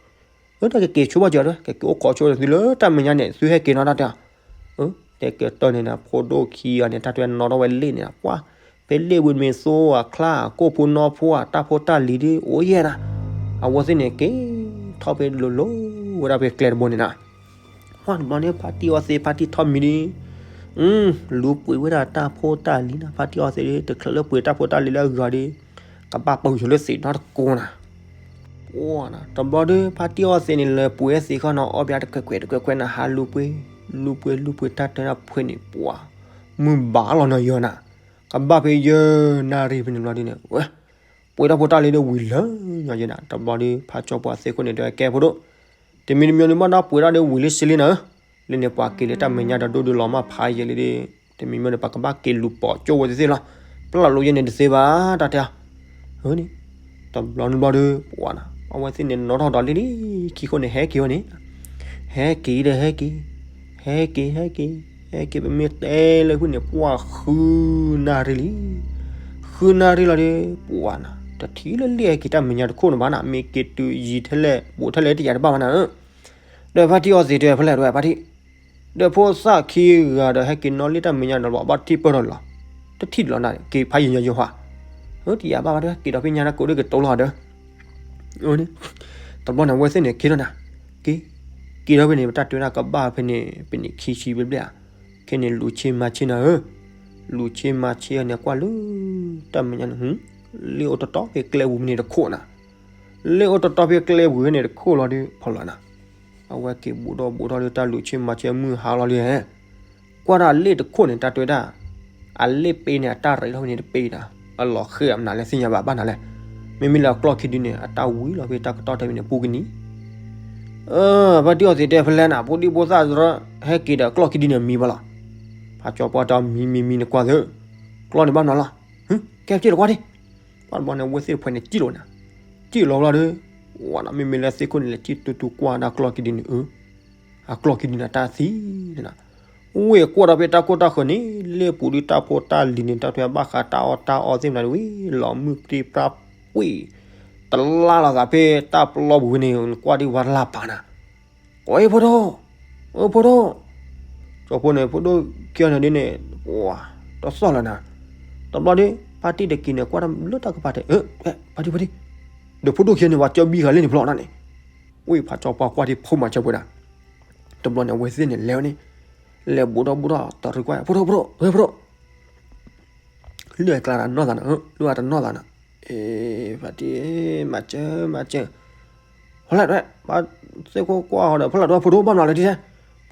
အၢ တၢ်ကက့ၤဆိဘၣ်ကၠီၤဒီး ကက့ၤအိၣ်ခိးဆိသုလၢတၢ်မဲာ်ညါန့ၣ် သုဟဲက့ၤနီၤတၢ်တဲအီၤ တဲကတၢၢ်န့ၣ်ဒီး ဖိဒိၣ်ခံဂၤန့ၣ် တၢ်တဲနီၤထီၣ်ဝဲလ့ၣ်န့ၣ် ပှၤ ဖဲလ့ၣ်ဝံၤမ့ၢ်သိအချါ ကိၣ်ဖိနီဖိ တၢ်ဖိတၢ်လံၤဒ်အိၣ်ယဲၢ်နၤ, အဝဲသ့ၣ်န့ၣ် က့ၤထီၣ်ဖဲလိၤလိၤဝဲဒၣ်ဖဲကျဲတဘိန့ၣ်နၤ, ပှၤတဘျီန့ၣ် ဖါတံၢ်အီသံး ဖါတံၢ်ထီၣ်မံၤဒ် လူၤပှ့ၤဝဲဒၣ်တၢ်ဖိတၢ်လံၤနၤ, ဖါတံၢ်အီသံးဒ် တချုးလၢပှ့ၤတၢ်ဖိတၢ်လံၤလၢအဂၤဒီး ကဘၣ်ပာ်ဝံၤဆိလၢသံးနီတကိးနၤ တဘျီဒီး ဖါတံၢ်အီသံးန့ၣ် လဲၤပှ့ၤသံးခီနီၤ အီၣ်ဘၣ်တခွဲးခွဲးတခွဲးခွဲးနၤ ဟးလူၤပှ့ၤ လူၤပှ့ၤလူၤပှ့ၤတၢ်တၢ်တၢ်ဖှဲးန့ၣ် ပှၤ မုၢ်ဘၣ်လီၤနီၤယီၤနၤ, ကဘၣ်ဖဲယဲၢ်နၣ်ရံၣ်ဖဲန့ၣ်ဘျီဒ်န့ၣ် ဝဲ ပှ့ၤတၢ်ဖိတၢ်လံၤဒီးဝံၤလၢညီယဲၢ်နၤ, တဘျီဒီး ဖါကၠီပှၤသ့ၣ်ခိၣ်န့ၣ် တဲကဲဖိဒိၣ်, တမံၤတမံၤန့ၣ် ဘၣ်ဒီးပှ့ၤတၢ်ဒီးဝံၤလံစ့လံနၤဧၢ, လၢန့ၣ်ပှၤက့ၤလၢတၢ်မဲာ်ညါဒီးဒိၣ်ဒိၣ်လီၤမၢ်ဖးယဲၢ်လံဒီး တမံၤမံၤန့ၣ် ပကဘၣ်က့ၤလူၤပိာ်ကၠိဝဲသ့ၣ်သ့ၣ်လီၤ, ပျၢ်လိာ်ယဲၢ်န့ၣ်တသ့ဘၣ် တၢ်တဲအီၤ န့ၣ် တဘျီန့ၣ်ဘျီဒီး ပှၤနၤ အဝဲသ့ၣ်န့ၣ် နီၣ်ထီၣ်ဒီးလံလံ ခံခိၣ်န့ၣ် ဟဲက့ၤဝဲန့ၣ်, ဟဲက့ၤဒီးဟဲက့ၤ, ဟဲက့ၤ ဟဲက့ၤ, ဟဲက့ၤ ပမ့ၢ်တဲလၢဖုၣ်န့ၣ် ပှၤဃုနၣ်ရံၣ်လံ, ဃုနၣ်ရံၣ်လီၤဒီး ပှၤနၤ တထံၣ်လၢလ့ၣ်ဟဲက့ၤတၢ်မဲာ်ညါတခိၣ်န့ၣ်ဘၣ်နၤ, မ့ၢ်က့ၤတုၤယံၤထဲလဲၣ် ဘူးထဲလဲၣ်တယာ်တဘၣ်ဘၣ်နၤဧၢ, ဒီးဖါတံၢ်အီသံးတဲဖဲလဲၣ်တဝဲ ဖါတံၢ် ဒီးဖိသၣ်ခံဂၤဒီး ဟဲက့ၤနီၣ်လ့ၣ်တၢ်မဲာ်ညါဒီး ဘၣ်ထံၣ်ပၢၢ်ထီၣ်လီၤ, တထံၣ်လီၤနၤ က့ၤဖးယံၤညီယိၤဟါ, အၢ တယာ်ဘၣ်ဘၣ်ဒီး က့ၤဒီးဖဲညါတၢ်ကိးဒ်ကတိၤလီၤဒီး တဘျီန့ၣ် အဝဲသ့ၣ်န့ၣ် က့ၤထီၣ်နၤ, က့ၤ, က့ၤထီၣ်ဖဲန့ၣ် ပတၢ်တဲဒၣ်ကဘၣ်ဖဲန့ၣ် ပန့ၣ်ခံဆံဘျဲၣ်ဘျဲၣ်ဧါ, ခဲန့ၣ်လူၤဆ့မၤဆ့နၤဧၢ, လူၤဆ့မၤဆ့အီၤန့ၣ် ကွၢ်လၢ တၢ်မဲာ်ညါန့ၣ် လ့ၣ်အိၣ်တတီဖဲကျဲပူၤမ့ၢ်န့ၣ်တခိၣ်နၤ, လ့ၣ်အိၣ်တတီဖဲကျဲပူၤဖဲန့ၣ်တခိၣ်လီၤဒီး ဖီလာ်နၤ, အဝဲက့ၤဘူးထီၣ်ဘူးထီၣ်ဒီးတၢ်လူၤဆ့မၤဆ့မုၢ်ဟါလီၤလံ, ကွၢ်ဒၣ်လ့ၣ်တခိၣ်န့ၣ် တၢ်တဲဒၣ် အလ့ၣ်ပ့န့ၣ် အတၢ်ရ့ထီၣ်ဖဲန့ၣ်တပ့ဒီး အလီၤဃ့ၢ်အမနုၤလဲၣ်သ့ၣ်ညါဘၣ်ဘၣ်နၤလဲၣ်, မ့မ့ၢ်လၢအကျီၢ်ခံဒုန့ၣ် အတၢ်ဝံၤလီၤဖဲတၢ်ကတီၢ်တမံၤန့ၣ် ပူကနံၤ အၢ ဖါတံၢ်အီသံးတဲဖဲလဲၣ်နၤ ဖိဒံဖိသၣ်သရၢ ဟဲက့ၤဒီးကျီၢ်ခံဒုန့ၣ်မံဘၣ်လီၤ, ဖါကၠီပှၢ်တဲမံမံမံနကွၢ်သၢ, ကျီၢ်န့ၣ်ဘၣ်မနုၤလီၤ, ဟ့ ကဲပစံၣ်လီၤကွၢ်ဒံး, ပှၤတဘျီန့ၣ် အဝဲသ့ၣ်တဖှဲးန့ၣ်စံၣ်လီၤနၤ, စံၣ်လီၤဘျီဒီး ဝဲနၤ မ့မ့ၢ်လၢသ့ၣ်ခိၣ်န့ၣ် လဲၤစံၣ်တူတူကွၢ်ဒၣ်ကျီၢ်ခံဒုန့ၣ် အၢ အကျီၢ်ခံဒုန့ၣ် တၢ်သံနၤ, ဝ့ၢ်ကွၢ်ဒီးဖဲတၢ်ခိၣ်တၢ်ဃၢၤန့ၣ် လ့ၣ်ပူၤဒုတၢ်ဖိတၢ်လံၤန့ၣ် တၢ်ထွဲဘၣ်ဃးတၢ်အီၣ်တၢ်အီသ့ၣ်မနုၤဝံၤ လီၤမုၢ်ပြံပြါပှံၢ် တလါလီၤသးဖဲတၢ်ပျီပူၤဝဲန့ၣ် နကွၢ်ဒံးဝဲတလါပာ်နၤ, ကွၢ်အ့ၣ်ဖိဒိၣ်, အၢဖိဒိၣ်, ကၠီဖိန့ၣ် ဖိဒိၣ်ခံဂၤန့ၣ်ဒ်န့ၣ် ပှၤတသီၣ်လၢၤနၤ, တဘျီဒီး ဖါတံၢ်တက့ၤန့ၣ် ကွၢ်တၢ်လၢတၢ်ကပၤတဲ အၢ ဖါတံၢ်ဖါတံၢ်, ပှၤ ဒီးဖိဒိၣ်ခံဂၤန့ၣ် ပှၤကၠီဘံဃာ်လၢန့ၣ်ဖျီၣ်န့ၣ်, ဝံၤဖးကၠီပှၢ်ကွၢ်ထံဖိမၤစၢၤပှဲၤဒၣ်, တဘျီန့ၣ် အဝဲသ့ၣ်န့ၣ်လဲၤဝဲန့ၣ်, လဲၤဘူးထီၣ်ဘူးထီၣ်တရံးကွၢ် ဖိဒိၣ် ဖိဒိၣ် ဖိဒိၣ် လုၢ်အကျါတနီၢ်သးနၤ, လုၢ်အတနီၢ်သးနၤ, အ့ ဖါတံၢ် မၤစၢၤ မၤစၢၤ, ဖီလာ်တဝဲ သ့ၣ်ခိၣ်ကွၢ်ဃီဒီး ဖီလာ်တဝဲ ဖိဒိၣ်ဘၣ်မနုၤလဲၣ်ဒ်လဲၣ်,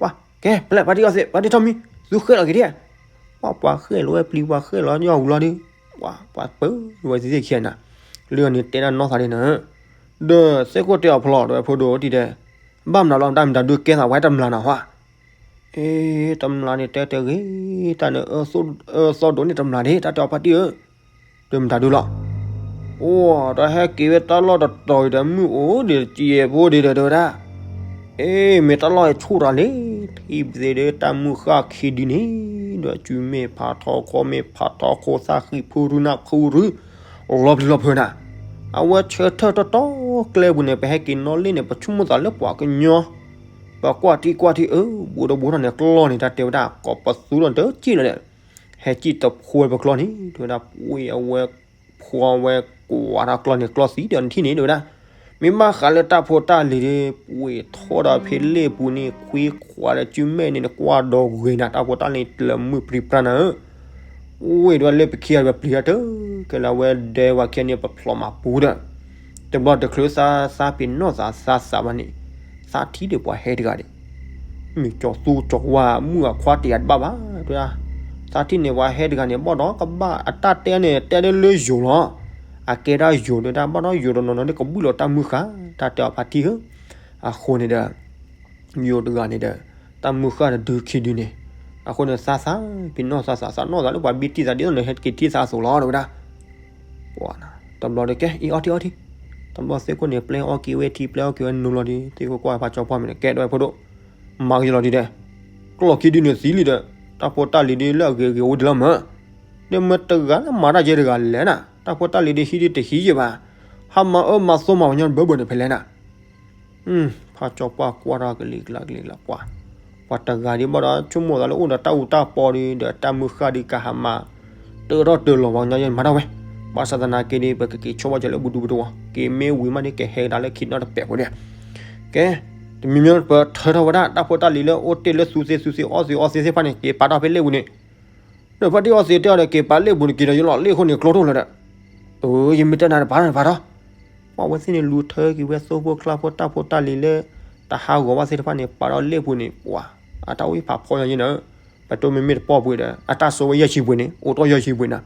ပှၤကဲ ဖဲလဲၣ် ဖါတံၢ်အီသံး ဖါတံၢ်ထီၣ်မံ, သူဃဲၣ်လီၤက့ၤဒ်, ပှၤပှၤဃဲၣ်လီၤဝဲပျံၤ ပှၤဃဲၣ်လီၤယီၢ်ဝူၤလီၤဒီး, ပှၤပၢဝဲသ့ၣ်ခံဂၤနၤ, လုၢ်အန့ၣ်တဲဒၣ်နီၢ်သးဒ်နၤ, ဒီးသ့ၣ်ခိၣ်တဲအီၤဖီလာ်တဝဲ ဖိဒိၣ်ဒ်တဲ, ဘၣ်မနုၤလီၤ တၢ်မတၤဒုးကဲသးဝဲတမျၢ်နၤဟီ အ့ တမျၢ်န့ၣ်တဲတဂ့ၤ, တၢ်န့ၣ် အၢသီဒိးန့ၢ်တမျၢ်ဒ့ တၢ်တဲအီၤဖါတံၢ်ဧၢ, ဒီးမတၤဒုးလီၤ, အိၣ် တၢ်ဟဲက့ၤဝဲတၢ်လီၢ်တတီၤအံၤဒီး မုၢ်အိၣ်ဒံးတစံးဖိဒံးဒီးတဲဝဲဒၣ်, အ့ မ့ၢ်တၢ်လီၢ်အံၤဆူၣ်တၢ်လံ, ထံၣ်ပသ့ဒီးတၢ်မုၢ်ဃၢ်ခံဒုန့ၣ်, ဒီးစုမ့ၢ်ဖးထီ ခီမ့ၢ်ဖးထီ ခိၣ်သၣ်ဃံဖုရူနၢ်ဖုရူ, လီၤပျံၤလီၤဖုးနၤ, အဝဲဆၢထၢၣ်တီတီကျဲပူၤန့ၣ် ပဟဲက့ၤနီၣ်လ့ၣ်န့ၣ် ပဆိကမိၣ်သးလၢပှၤကညီ ပကွၢ်ထံကွၢ်ထံအၢ ဘူးဒီးဘူးထီၣ်န့ၣ်ကျီၢ်န့ၣ် တၢ်တဲဝဲဒၣ် ကိးပသူဒီးတကံၢ်လီၤဒီး, ဟဲကံၣ်တဖိဝဲပကျီၢ်န့ၣ် တဲဝဲဒၣ် ပှ့ၤအဝဲ ဖှီဝဲကွၢ်တၢ်ကျီၢ်န့ၣ် ကျီၢ်သံဒီးနထံၣ်န့ၣ် တဲဝဲဒၣ်, မ့ၢ်ဘၣ်ဃးလၢတၢ်ဖိတၢ်လံၤဒီး ပှ့ၤထီၣ်ဒီးဖဲလ့ၣ်ပူၤန့ၣ် ခွံခွးဒီးစုမဲာ်န့ၣ် နကွၢ်ဒီးဂ့ၤနၤ တၢ်ဖိတၢ်လံၤတလၢမုၢ်ပြံပြါနၤဧၢ ဝ့ၢ်ဒွဲလၢပခံဂၤဒီးပျံၤတၢ်တကဲလၢအဝဲဒဲဝဲခံဂၤန့ၣ် ပဖျိးမၤပူၤဒီး, တဘျီတချုးသးသးပ့ၤနီၣ်သးသးစးဘၣ်န့ၣ်, သးထံၣ်ဒီးပှၤဟဲတဂၤဒီး, မ့ၢ်ကၠီၤသူကၠီၤဝါမုၢ်အခွါတ့ၢ်အတဘၣ်ဘၣ် တဲဝဲဒၣ်, သးထံၣ်န့ၣ်ပှၤဟဲတဂၤန့ၣ် ဘၣ်ဒီးကဘၣ်အတၢ်တဲန့ၣ် တဲဒၣ်လၢယိၤလီၤ, အကဲဒၣ်ယိၤတဲဒၣ် ဘၣ်ဒီးယိၤတနီၤနီၤဒီးကဘုၣ်လီၤတၢ်မုၢ်ဃၢ် တၢ်တဲအီၤဖါတံၢ်ဧၢ, အဃိန့ၣ်ဒီး ယိၤတဂၤန့ၣ်ဒီး တၢ်မုၢ်ဃၢ်တဒုခံဒုန့ၣ်, အဃိန့ၣ်သးသးပ့ၤနီၣ်သးသး သးနီၣ်သးလၢပှၤဘံၣ်တံၢ်သးဒ်သိးန့ၣ် ဟဲက့ၤထံၣ်သးအသိးလီၤ တဲဝဲဒၣ်, ပှၤ, တဘျီဒီးကဲ အံၤအီထံၣ်အီထံၣ်, တဘျီသ့ၣ်ခိၣ်န့ၣ် ပျဲအီက့ၤဝဲထံ ပျဲအီက့ၤဝဲနိလီၤဒီး သ့ၣ်ခိၣ်ကွၢ်ဖးကၠီပှၢ်မ့ၢ်န့ၣ် ကဲဒွဲၣ်ဖိဒိၣ်, မၤက့ၤလီၤဒ်ဒဲး, ကျီၢ်ခံဒုန့ၣ်သံလံဒီး တၢ်ဖိတၢ်လံၤဒ်လၢအဂ့ၤအဂ့ၤအိၣ်ဒံးလီၤမး, ဒီးမ့ၢ်တဂၤလၢမၤတၢ်ယဲတဂၤလဲၣ်နၤ တၢ်ဖိတၢ်လံၤဒ်ဟံးဒ်တဟံးယဲဘၣ်, ဟးမၤအၢမၤသီမၤပှၤညီဘၢဘၢန့ၣ်ဖဲလဲၣ်နၤ ဖးကၠီပှၢ်ကွၢ်ထီၣ်ကလံၤကျါကလံၤကျါကွၢ်, ပှၤတဂၤဒ်ဘၣ်ဒီး ဆိကမိၣ်သးလၢအိၣ်ဒီးတၢ်အူတၢ်ပီဒီး ဒီးတၢ်မုၢ်ဃၢ်ဒ်ကဟးမၤ တၢထီၣ်တၢလီၤပှၤကညီယဲမၤတၢ်ဝဲ, ဘၣ်ဆၣ်သနာ်က့ဒီး ပကက့ၤဆိဘၣ်စၢၤလၢဘူးဒူပတဝီၤ က့ၤမ့ၢ်ဝံၤမးဒီး ကဟဲကဒါလၢခံနီတပဲာ်ဖိန့ၣ်, ကဲ, တမံၤမံၤပထၢထီၣ်ဝဲဒၣ် တၢ်ဖိတၢ်လံၤလၢအိၣ်တ့ၢ်လၢသူသ့သူသ့ အီသံးအီသံးသ့ၣ်တဖၣ်န့ၣ် က့ၤပာ်ထီၣ်ဖဲလ့ၣ်ပူၤန့ၣ် ဒီးဖါတံၢ်အီသံးတဲအီၤဒီး က့ၤပာ်လ့ၣ်ပူၤန့ၣ် က့ၤဒီးယလီၤလ့ၣ်အဃိန့ၣ် ကျီထိၣ်လၢၤဒီး, အၢ ယမ့ၢ်တဲနၤတပာ်ထီၣ်တပာ်ထီၣ်, ပှၤဝဲသ့ၣ်န့ၣ် လူၤထၢက့ၤဝဲသိဖိကျါဖိတၢ်ဖိတၢ်လံၤလၢ တဟးဂီၤဘၣ်သ့ၣ်တဖၣ်န့ၣ် ပာ်ဒီးလ့ၣ်ပူၤန့ၣ် ပှၤ, အတၢ်အိၣ်ဖးဖီညီယဲနၤ, ပတိၢ်မ့မ့ၢ်တပီၢ်ပှ့ၤဒီး အတၢ်စိဝဲယဲၢ်ဆံပှ့ၤန့ၣ် အိၣ်ထီၣ်ယဲၢ်ဆံပှ့ၤနၤ,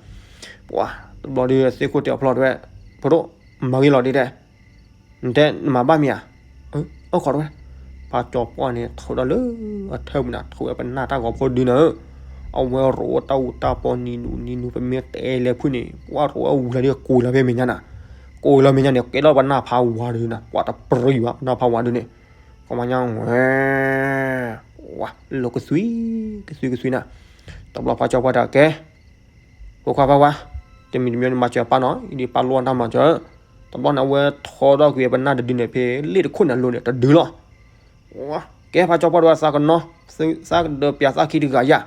ပှၤ, တဘျီဒီးသ့ၣ်ခိၣ်တဲအီၤဖျီၣ်တဝဲ, ဖိဒိၣ်, မၤဂ့ၤလီၤဒ်တဲ နတဲနမၤဘၣ်မ့ၢ်ဧါ, အၢ အခိးတဝဲ, ဖးကၠီပှၢ်န့ၣ် ထုးဒီးလၢအထၢၣ်ပူၤနၤ ထုးဝဲပနၢ်တၢ်ဂီၤဖိဒုနၤဧၢ, အဝဲရိးတၢ်အူတၢ်ပီနံၤနူနံၤနူ ပမ့ၢ်တဲလဲၤဖုၣ်န့ၣ် ပှၤရိးဝဲဝံၤလီၤဒီး ကိးလီၤဖဲမဲာ်ညါနၤ, ကိးလီၤမဲာ်ညါန့ၣ် ကဲထီၣ်ပနၢ်ဖးဝးဒုနၤ ပှၤတပြံဘၣ် ပနၢ်ဖးဝးဒုန့ၣ်, ကမၤညါဝဲ ဝါ လီၤကသွံ, ကသွံကသွံနၤ, တဘျီဖးကၠီပှၢ်တၢ်ကဲ ဖိခွါဖးဝါ, တမံၤတမံၤန့ၣ်မၤစၢၤပၢ်နီၤ, အံၤဒ်ပၢ်လိၣ်တၢ်မၤစၢၤ, တဘျီန့ၣ်အဝဲထီထီၣ်ကွံာ်ပနၢ်တဒုန့ၣ် ဖဲလ့ၣ်တခိၣ်န့ၣ်အလိၤန့ၣ် တဒုလီၤ, ကဲဖးကၠီပှၢ်ဒီးသးကနီၤ, သးကဒၢးပၠးသးခံတဂၤယၤ,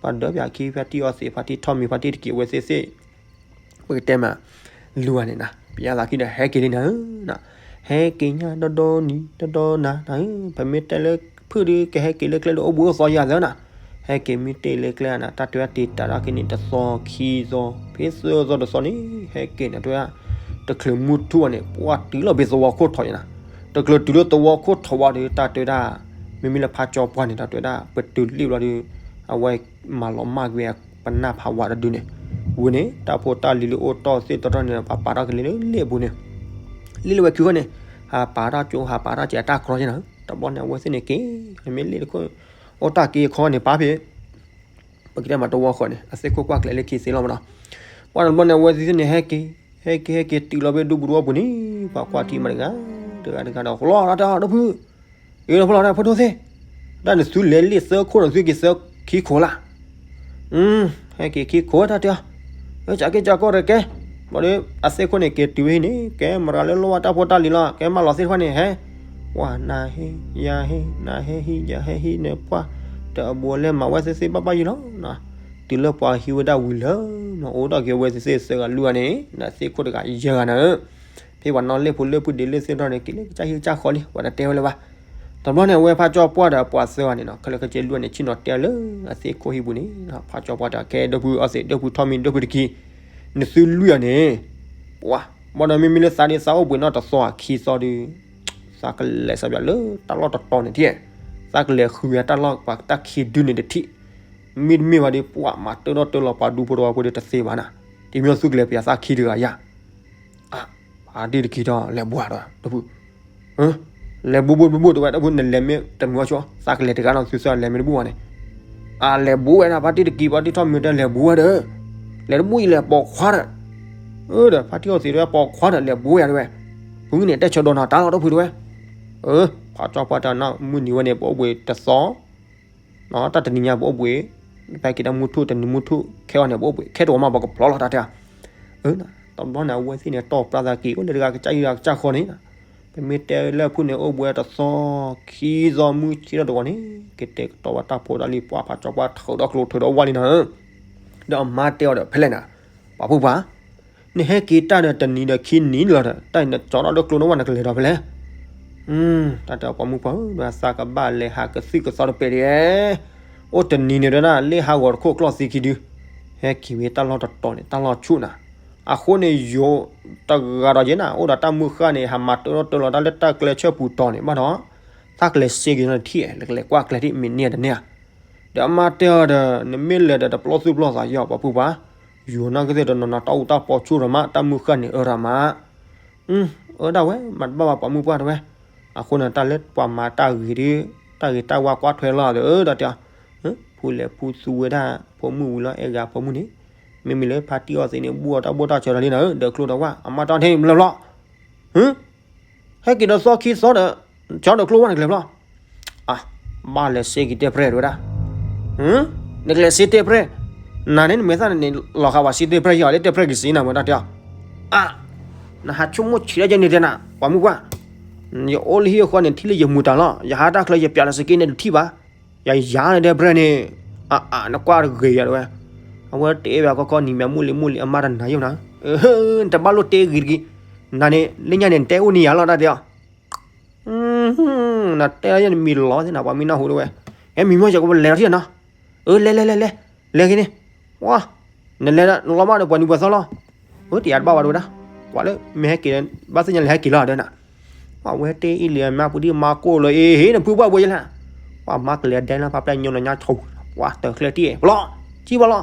ပှၤဒၢးပၠးခံ ဖါတံၢ်အီသံး ဖါတံၢ်ထီၣ်မံၤ ဖါတံၢ်တက့ၤဝဲသ့ၣ်သ့ၣ် ပကတဲမး လူၤဧါန့ၣ်နၤ ပယါသးခံဒီး ဟဲက့ၤလံနၤဧၢ, ဟဲက့ၤညါဒီဒီနံၤ ဒီဒီနၤနၤဧၢ, ပမ့ၢ်တဲလၢဖုၣ်ဒီး ကဟဲက့ၤလၢကျဲဒီး အိၣ်ဘှံးအိၣ်သီယၤသၢနၤ, ဟဲက့ၤမ့ၢ်တ့ၢ်လၢကျဲနၤ တၢ်တဲဝဲတ့ၢ်တၢ်ဒၣ်က့ၤန့ၣ် တသီခံသီ ဖဲသၢသီတသီန့ၣ် ဟဲက့ၤန့ၣ်တဲဝဲဒၣ်, တချုးမုၢ်ထူၣ်ဘၣ်န့ၣ် ပှၤတုၤလီၤဖဲသဝီခိၣ်ထီးယၤနၤ, တချုးတုၤလၢသဝီခိၣ်ထီးဝဲဒီး တၢ်တဲဝဲဒၣ်, မ့မ့ၢ်လၢဖါကၠီပှၢ်န့ၣ် တၢ်တဲဝဲဒၣ် ပတုၤလ့ၣ်ဘျီဒီး အဝဲ မၤလီၤမၢ်ကွံာ်ပနၢ်ဖးဝးတဒုန့ၣ်, ဝံၤန့ၣ် တၢ်ဖိတၢ်လံၤလၢအိၣ်တီၢ်သ့ၣ်တီတီန့ၣ် ပှၤပာ်ထီၣ်က့ၤလၢလ့ၣ်ပူၤန့ၣ်, လ့ၣ်လၢဝဲခံဂီၢ်န့ၣ်, ဟးပာ်ထီၣ်ကၠိ ဟးပာ်ထီၣ်က့ၤအတၢ်ကြီက့နၤ, တဘျီန့ၣ်အဝဲသ့ၣ်န့ၣ်က့ၤ, မ့ၢ်လ့ၣ်တခိၣ်, အိၣ်တၢ်က့ၤခီန့ၣ် ပာ်ဖဲ ပကတဲမးတဝီဃီန့ၣ် အသ့ၣ်ခိၣ်ကွၢ်ကျဲလၢခံသ့လီၤမးနီၤ, ပှၤတဘျီန့ၣ် အဝဲသ့ၣ်န့ၣ် ဟဲက့ၤ, ဟဲက့ၤ ဟဲက့ၤ တုၤလီၤဖဲဒူပူၤတဝီပူၤန့ၣ်, ပှၤကွၢ်ထံမးတဂၤ, တဂၤတဂၤဒီး ဃလီၤတၢ်ဒီပုၢ် အ့ၣ် ဖိလီၤ ဖိဒိၣ်သ့ၣ်, တၢ်န့ၣ်သုလဲၤလ့ၣ်သၢခိၣ်ဒီးသုက့ၤသၢခံခိၣ်လၢ်, ဟဲက့ၤခံခိၣ်တၢ်တဲအီၤ, ကၠးက့ၢ်ကၠးကီၢ်တကဲ, ဘၣ်ဒီး အသ့ၣ်ခိၣ်န့ၣ်က့ၤတုၤဝဲဟံၣ်န့ၣ် ကဲမတၤတဂၤလၢလိၣ်ဘၣ်တၢ်ဖိတၢ်လံၤလီၤ ကဲမၢလီၤသ့ၣ်တဖၣ်န့ၣ် ဟဲ, ပှၤနၤဟ့ ယၤဟ့ နၤဟဲဟံၣ် ယၤဟဲဟံၣ်န့ၣ် ပှၤ, တၢ်အဘူးအလဲမၤဝဲသ့ၣ်သ့ၣ်ဘၣ်ဘၣ်ယံၤလီၤ, တုၤလၢပှၤဟံးဝဲဒၣ်ဝံၤလၢ, အိၣ်ဒီးက့ၤဝဲသ့ၣ်သ့ၣ်သၢဂၤလွံၢ်ဂၤန့ၣ် နသ့ၣ်ခိၣ်တဂၤယဲၢ်ဂၤနၤဧၢ, ဖ ဟ့ၣ်ပှၤနီၣ်လ့ၣ်ဖိလၢဖုဒ့လၢသ့ၣ်ထီၣ်န့ၣ် က့ၤလၢကစၢ်ဟံၣ်ကစၢ်ဃီလံ ပှၤတတဲဝဲလၢၤဘၣ်. တဘျီန့ၣ် အဝဲဖးကၠီပှၢ်ဒီးပှၤသၢဂၤန့ၣ်နီၤ ခဲလၢာ်ခဲဆ့လွံၢ်ဂၤန့ၣ် ဆ့ၣ်နီၤတဲလၢအသ့ၣ်ခိၣ်ဟံၣ်ပူၤန့ၣ် ဖးကၠီပှၢ်တဲ ကဲ ဒီပုၢ်အီသံး ဒီပုၢ်ထီၣ်မံ ဒီပုၢ်တကံၤ နသုလွံၢ်ဂၤန့ၣ် ပှၤ ဘၣ်ဒီးမ့မ့ၢ်လၢသးဒ်သးအိၣ်ဘှံးနီၣ်တသီခံသီဒီး သးကလဲၤစးဘၣ်လၢတၢ်လီၢ်တတီၤန့ၣ်ထံၣ် သးကလဲၤဃုဝဲတၢ်လီၢ်ပှၤတၢ်ခံဒုန့ၣ်တထံၣ် မ့တမ့ၢ်ဘၣ်ဒီး ပှၤမၤတၢထီၣ်တၢလီၤပှၤဒူဖိတဝီဖိဒီးတသ့ဘၣ်နၤ, တမ့ၢ်သုကလဲၤပယၤသးခံတဂၤယၤ, အါ, ဖါတံၢ်တကံၤဒီးလဲၤဘှါဒီး တဖု, လဲၤဘိဘိတဘိဘိတဝဲ တဖု နလဲၤမ့ၢ်တမုာ်အီၤဆိ သးကလဲၤတဂၤနီၤ သုသၢလဲၤမ့ၢ်တဘူၣ်ဘၣ်န့ၣ်, အါ လဲၤဘိဝဲဒၣ် ဖါတံၢ်တကံၤ ဖါတံၢ်ထီၣ်မံတဲလဲၤဘိဝဲဒီး, လဲၤတဘူၣ်အံၤလဲၤပိာ်ခွါဒီး, အၢ ဒီး ဖါတံၢ်အီသံးတဝဲ ပိာ်ခွါဒီး လဲၤဘိဝဲယၤတဝဲ, ဖုန့ၣ် တဲဆၢဒီးနီၤ တၢ်လီၢ်တဖုတဝဲ, အၢ ဖးကၠီပှၢ်တၢ်နီၢ် မုၢ်နံၤဝဲန့ၣ် ပအိၣ်ဘှံးတသီ တၢ်တနံၤညါပအိၣ်ဘှံး, ဖဲက့ၤတၢ်မုၢ်ထူၣ်တနံၤမုၢ်ထူၣ် ခဲအံၤန့ၣ် ပအိၣ်ဘှံး ခဲတဝီမး ပကဖျီလီၤတၢ်တဲ, အၢ တဘျီန့ၣ် အဝဲသ့ၣ်န့ၣ် တီၢ်ပြၢသးက့ၤ အိၣ်လၢတဂၤကစၢ်ယွၤကစၢ်ဃီန့ၣ်, ပမ့ၢ်တဲလၢဖုန့ၣ် အိၣ်ဘှံးတသီ ခံသီမုၢ်ဆ့ၣ်ထီၣ်တဝီန့ၣ် ကတဲာ်ကတီၤဝဲတၢ်ဖိတၢ်လံၤ ပှၤဖးကၠီပှၢ်ထုးဒီးကျိထုးဒီးဝၣ်လံနီၤ, ဒီးအမါတဲအီၤဒီး ဖဲလဲၣ်နၤ, ပှၤဖုပှၢ် နဟဲက့ၤတၢ်ဒီးတနံၤဒီးခံနံၤလီၤဒီး တၢ်အံၤနကၠီထီၣ်ဒီးကျိန့ၢ်ဝၣ်နကလဲၤဒီးဖဲလဲၣ်, တၢ်တဲအီၤ ပှၤမုၢ်ပှၢ်ဧၢ ဒီးသးကဘၣ်လဲၤဟးကသုၣ်ကသီတပဲာ်ဒံး, အိၣ်တနံၤန့ၣ်ဒီး လ့ၣ်ဟးဂီၤတခိၣ်ကျီၢ်သံခံဒု, ဟဲက့ၤဝဲတၢ်လီၢ်တတီၤန့ၣ် တၢ်လီၢ်ဆူၣ်နၤ, အဃိန့ၣ် ယိၤတဂၤဒီးယဲနၤ အိၣ်ဒီးတၢ်မုၢ်ဃၢ်န့ၣ် ဟးမၤတၢထီၣ်တၢလီၤတၢ်လၢတၢ်ကျဲဆၢပူၤတီၤန့ၣ် ဘၣ်ဒီး သးကလဲၤစ့က့ၤနီၤတထံၣ် လၢကလဲၤကွၢ်ကျဲထံၣ် မ့ၢ်န့ၢ်တန့ၢ်ဧါ, ဒီးအမါတဲအီၤဒီး နမ့ၢ်လဲၤဒီးတပျီသူၣ်ပျီသး ယီၤ ပှၤဖုပှၢ်, ယိၤနီၢ်ကသ့ၣ်တနီၤနီၤ တၢ်အူတၢ်ပီဆူၣ်ဒီးမး တၢ်မုၢ်ဃၢ်န့ၣ်အၢဒီးမး အၢဒၣ်ဝဲ မၤတဘၣ်ဘၣ် ပှၤမုၢ်ပှၢ်တဝဲ, အဃိန့ၣ် တၢ်လၢပှၤမၤတၢ်ဂ့ၤဒီး တၢ်ဂ့ၤတၢ်ဝါကွၢ်ထွဲလီၤဒီး ဒီးတဲအီၤ, ဖုလဲၤဖုသူဝဲဒၣ် ဖိမုၣ်ဝံၤလီၤ အဲၣ်ဂၤဖိမုၣ်န့ၣ်, မ့မ့ၢ်လၢဖါတံၢ်အီသံးန့ၣ် ဘူၣ်အီၤတၢ်ဘိၣ်တၢ်စၢၤဒီးလံနၤဧၢ ဒီးကျိဒီးဝၣ် အမါတဲအီၤထဲန့ၣ်ဘျီဘျီ, ဟဲက့ၤဒီးသီခံသီဒီး ကၠီဒီးကျိဝၣ်န့ၣ်ကလဲၤဘျီ, အါ, ဘၣ်လဲၤစ့က့ၤတဲပြဲၢ်တဝဲဒၣ်, နကလဲၤစ့တဲပြဲၢ်, နၤန့ၣ်နမဲာ်သၣ်န့ၣ် လီၤဃာ်ပှၤစ့တဲပြဲၢ်ယီၤ လၢတဲပြဲၢ်က့ၤစ့နၤဝဲဒၣ်တဲအီၤ, အါ, နဟးဆိကမိၣ်ဆံးဒၣ်ယဲန့ၣ်တဲနၤ ပှၤမုၢ်ပှၢ်, ယအိၣ်လၢဟံၣ်အဃီန့ၣ် ထံၣ်လၢယမူၤတၢ်လီၤ ယဟးတၢ်ချၢယပျးလၢစက့န့ၣ်တထံၣ်ဘၣ်, ယၤယၤန့ၣ်တဲပြဲၢ်န့ၣ်, အါအါ နကွၢ်တဂ့ၤယၤတဝဲ, အဝဲတဲဘၣ်ကီကီနံၤမ့ၢ်မုၢ်လံမုၢ်လံ အမါတနာ်ယိၣ်နၤ, နတဘၣ်လိၣ်တဲဂ့ၤတဂ့ၤ, နၤန့ၣ် လၢညါန့ၣ် နတဲအိၣ်န့ၢ်ယၤလီၤတၢ်တဲအီၤ နတဲလၢယဲန့ၣ်မံၤလီၤသ့ၣ်နၤ ပှၤမံၤနၢ်ဟူတဝဲ, ဟဲမံၤမီၢ်ယကလဲၤလီၤထံၣ်နီၤ, အၢ လဲၤလဲၤလဲၤလဲၤ, လဲၤက့ၤန့ၣ်, ဝါ, နလဲၤနလီၤမၢ်ဒီးပှၤနံၤပှၤသီလီၤ, အၢ တယၤတဘၣ်ဝဲတဝဲဒၣ်, ပှၤလၢမ့ၢ်ဟဲက့ၤ ဘၣ်သ့ၣ်ညါလဲၤဟဲက့ၤလီၤဒီးနၤ, ပှၤဝဲတဲအံၤလံ မါပူၤဒံၣ်မါကိၢ်လီၤ အ့ဟ့ၣ် နဖုပှၢ်ဘိယဲလၢ ပှၤမါကလဲၤဒဲလၢဖးပျဲညိနညါဆိ, ပှၤတၢ်ချၢတံၢ် ပလီၤ, ကံဘၣ်လီၤ,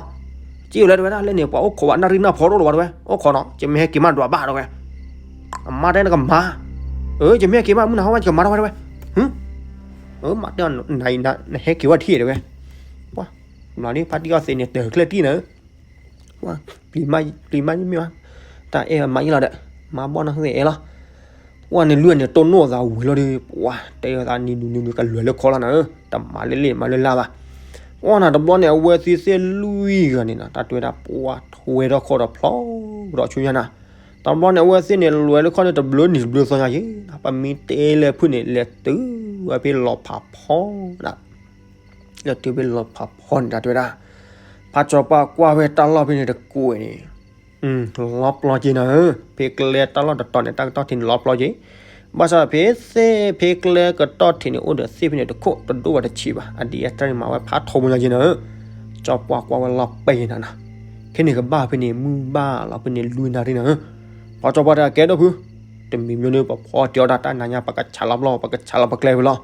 ကံဝဲလၢတဝဲဒၣ်လၢန့ၣ် ပှၤအိၣ်ခိးဘၣ်နၣ်ရံၣ်နၢ်ဖီဒိၣ်လီၤဘၣ်တဝဲ, အိၣ်ခိးနီၤ ကမ့ၢ်ဟဲက့ၤမးဒွးဘၣ်တဝဲ, အမါတဲနကမၤ, အၢ ကမ့ၢ်ဟဲက့ၤမး မုၢ်နၤဟီဝဲ ယကမၤထီၣ်ဝဲတဝဲ, မၤတဲနၤအံၤ နဟဲက့ၤဝဲထံၣ်တဝဲ, ပှၤ, မၤလံ ဖါတံၢ်အီသံးန့ၣ် တၢ်ချၢတံၢ်နၤ ပျံၤမးယမ့ၢ်ဘၣ်, တၢ်အဲၣ်မးယလီၤဒီး, မၤဘီၣ်နၢ်သ့ၣ်အဲၣ်လီၤ, ပှၤန့ၣ်လွံၢ်န့ၣ် တိၢ်နီၣ်သးဝံၤလီၤဒီး ပှၤတဲအသးနံၤဒုးနံၤဒုးကလဲၤလၢခီလီၤနၤ, တမၤလၢလ့ၣ်မၤလၢလါဘၣ်, ပှၤနၤတဘျီန့ၣ် အဝဲသ့ၣ်သ့ၣ်လွံၢ်ဂၤန့ၣ်နၤ တၢ်တဲဝဲဒၣ် ပှၤထွဲထီၣ်ခီၣ်ဒီးဖျီဒီးဆူညါနၤ, တဘျီန့ၣ် အဝဲသ့ၣ်န့ၣ် လဲၤလၢခီၣ်န့ၣ် တဘျုးနံၤတဘျုးသီညါယဲ, ပမ့ၢ်တဲလၢဖုၣ်န့ၣ် လဲၤတုၤဝဲဖဲလီၤဖးဖီနၤ လၢတုၤဖဲလီၤဖးဖီန့ၣ် တၢ်တဲဝဲဒၣ်, ဖးကၠီပှၢ်ကွၢ်ဝဲတၢ်လီၢ်ဖဲန့ၣ်တကိးန့ၣ်, လီၤပျီက့ၤနၤဧၢ, ဖဲကျဲတၢ်လီၢ်တတီၤန့ၣ် တၢ်ကတီၢ်ထံးန့ၣ်လီၤပျီက့ၤ, ဘၣ်ဆၣ်ဖဲသ့ၣ်ဖဲကျဲကတီၢ်ထံးန့ၣ် အိၣ်ဒီးသ့ၣ်ဖဲန့ၣ်တခိၣ် တဒိၣ်ဝဲတဆံးဘၣ်, အဒ်အတၢ်န့ၣ်မၤဝဲဖးထီဘိညါက့ၤနၤဧၢ, ကၠီပှၢ်ကွၢ်ဝဲလီၤပှီၢ်က့ၤနၤနၤ, ခဲန့ၣ်ကဘၣ်ဖဲန့ၣ် မုၢ်ဘၣ်လီၤဖဲန့ၣ်လွံၢ်နၣ်ရံၣ်နၤဧၢ, ဖးကၠီပှၢ်တဲကဲဒီးဖု, တမံၤမံၤဒီး ပဖီတံၢ်အီၣ်တၢ်တၢ်နၤညါ ပကဆးလီၤပျီ ပကဆးလီၤပကျဲဖဲလီၤ,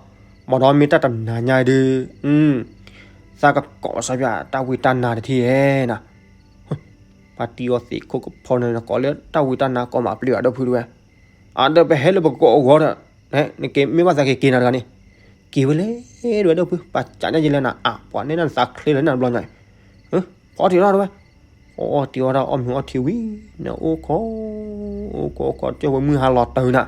မ့ၢ်ဒီးမ့ၢ်တၢ်တနၤညါဒီး, သးကကိးစၢ်ပၠး တၢ်ဝံတၢ်နါတထံၣ်ဧဲနၤ, ဖါတံၢ်အီသံးခိၣ်ကဖီန့ၣ် ကိးလၢတၢ်ဝံတၢ်နါကိးမးပျံၤအဒီးဖုတဝဲ, အဒီးပဟဲလၢပကိးအဂီၢ်ဒီး, နကမ့ၢ်ဘၣ်သးက့ၤက့ၤနၤတဂၤန့ၣ်, က့ၤဝဲလဲၣ်တဝဲဒီးဖု ပှၤကးန့ၢ်ယလဲၣ်နၤ အါ ပှၤန့ၢ်နၤသးချ့လၢနၤတဘျီညါ, ဖီတံၢ်အီၣ်တဝဲ, ဖီတံၢ်အီၣ်တၢ်အီၣ်မ့ၤအီထံဝံၤ, နအိၣ်ခိး, အိၣ်ခိးအိၣ်ခိး ကၠီဝဲမုၢ်ဟါလီၤတၢ်နၤ,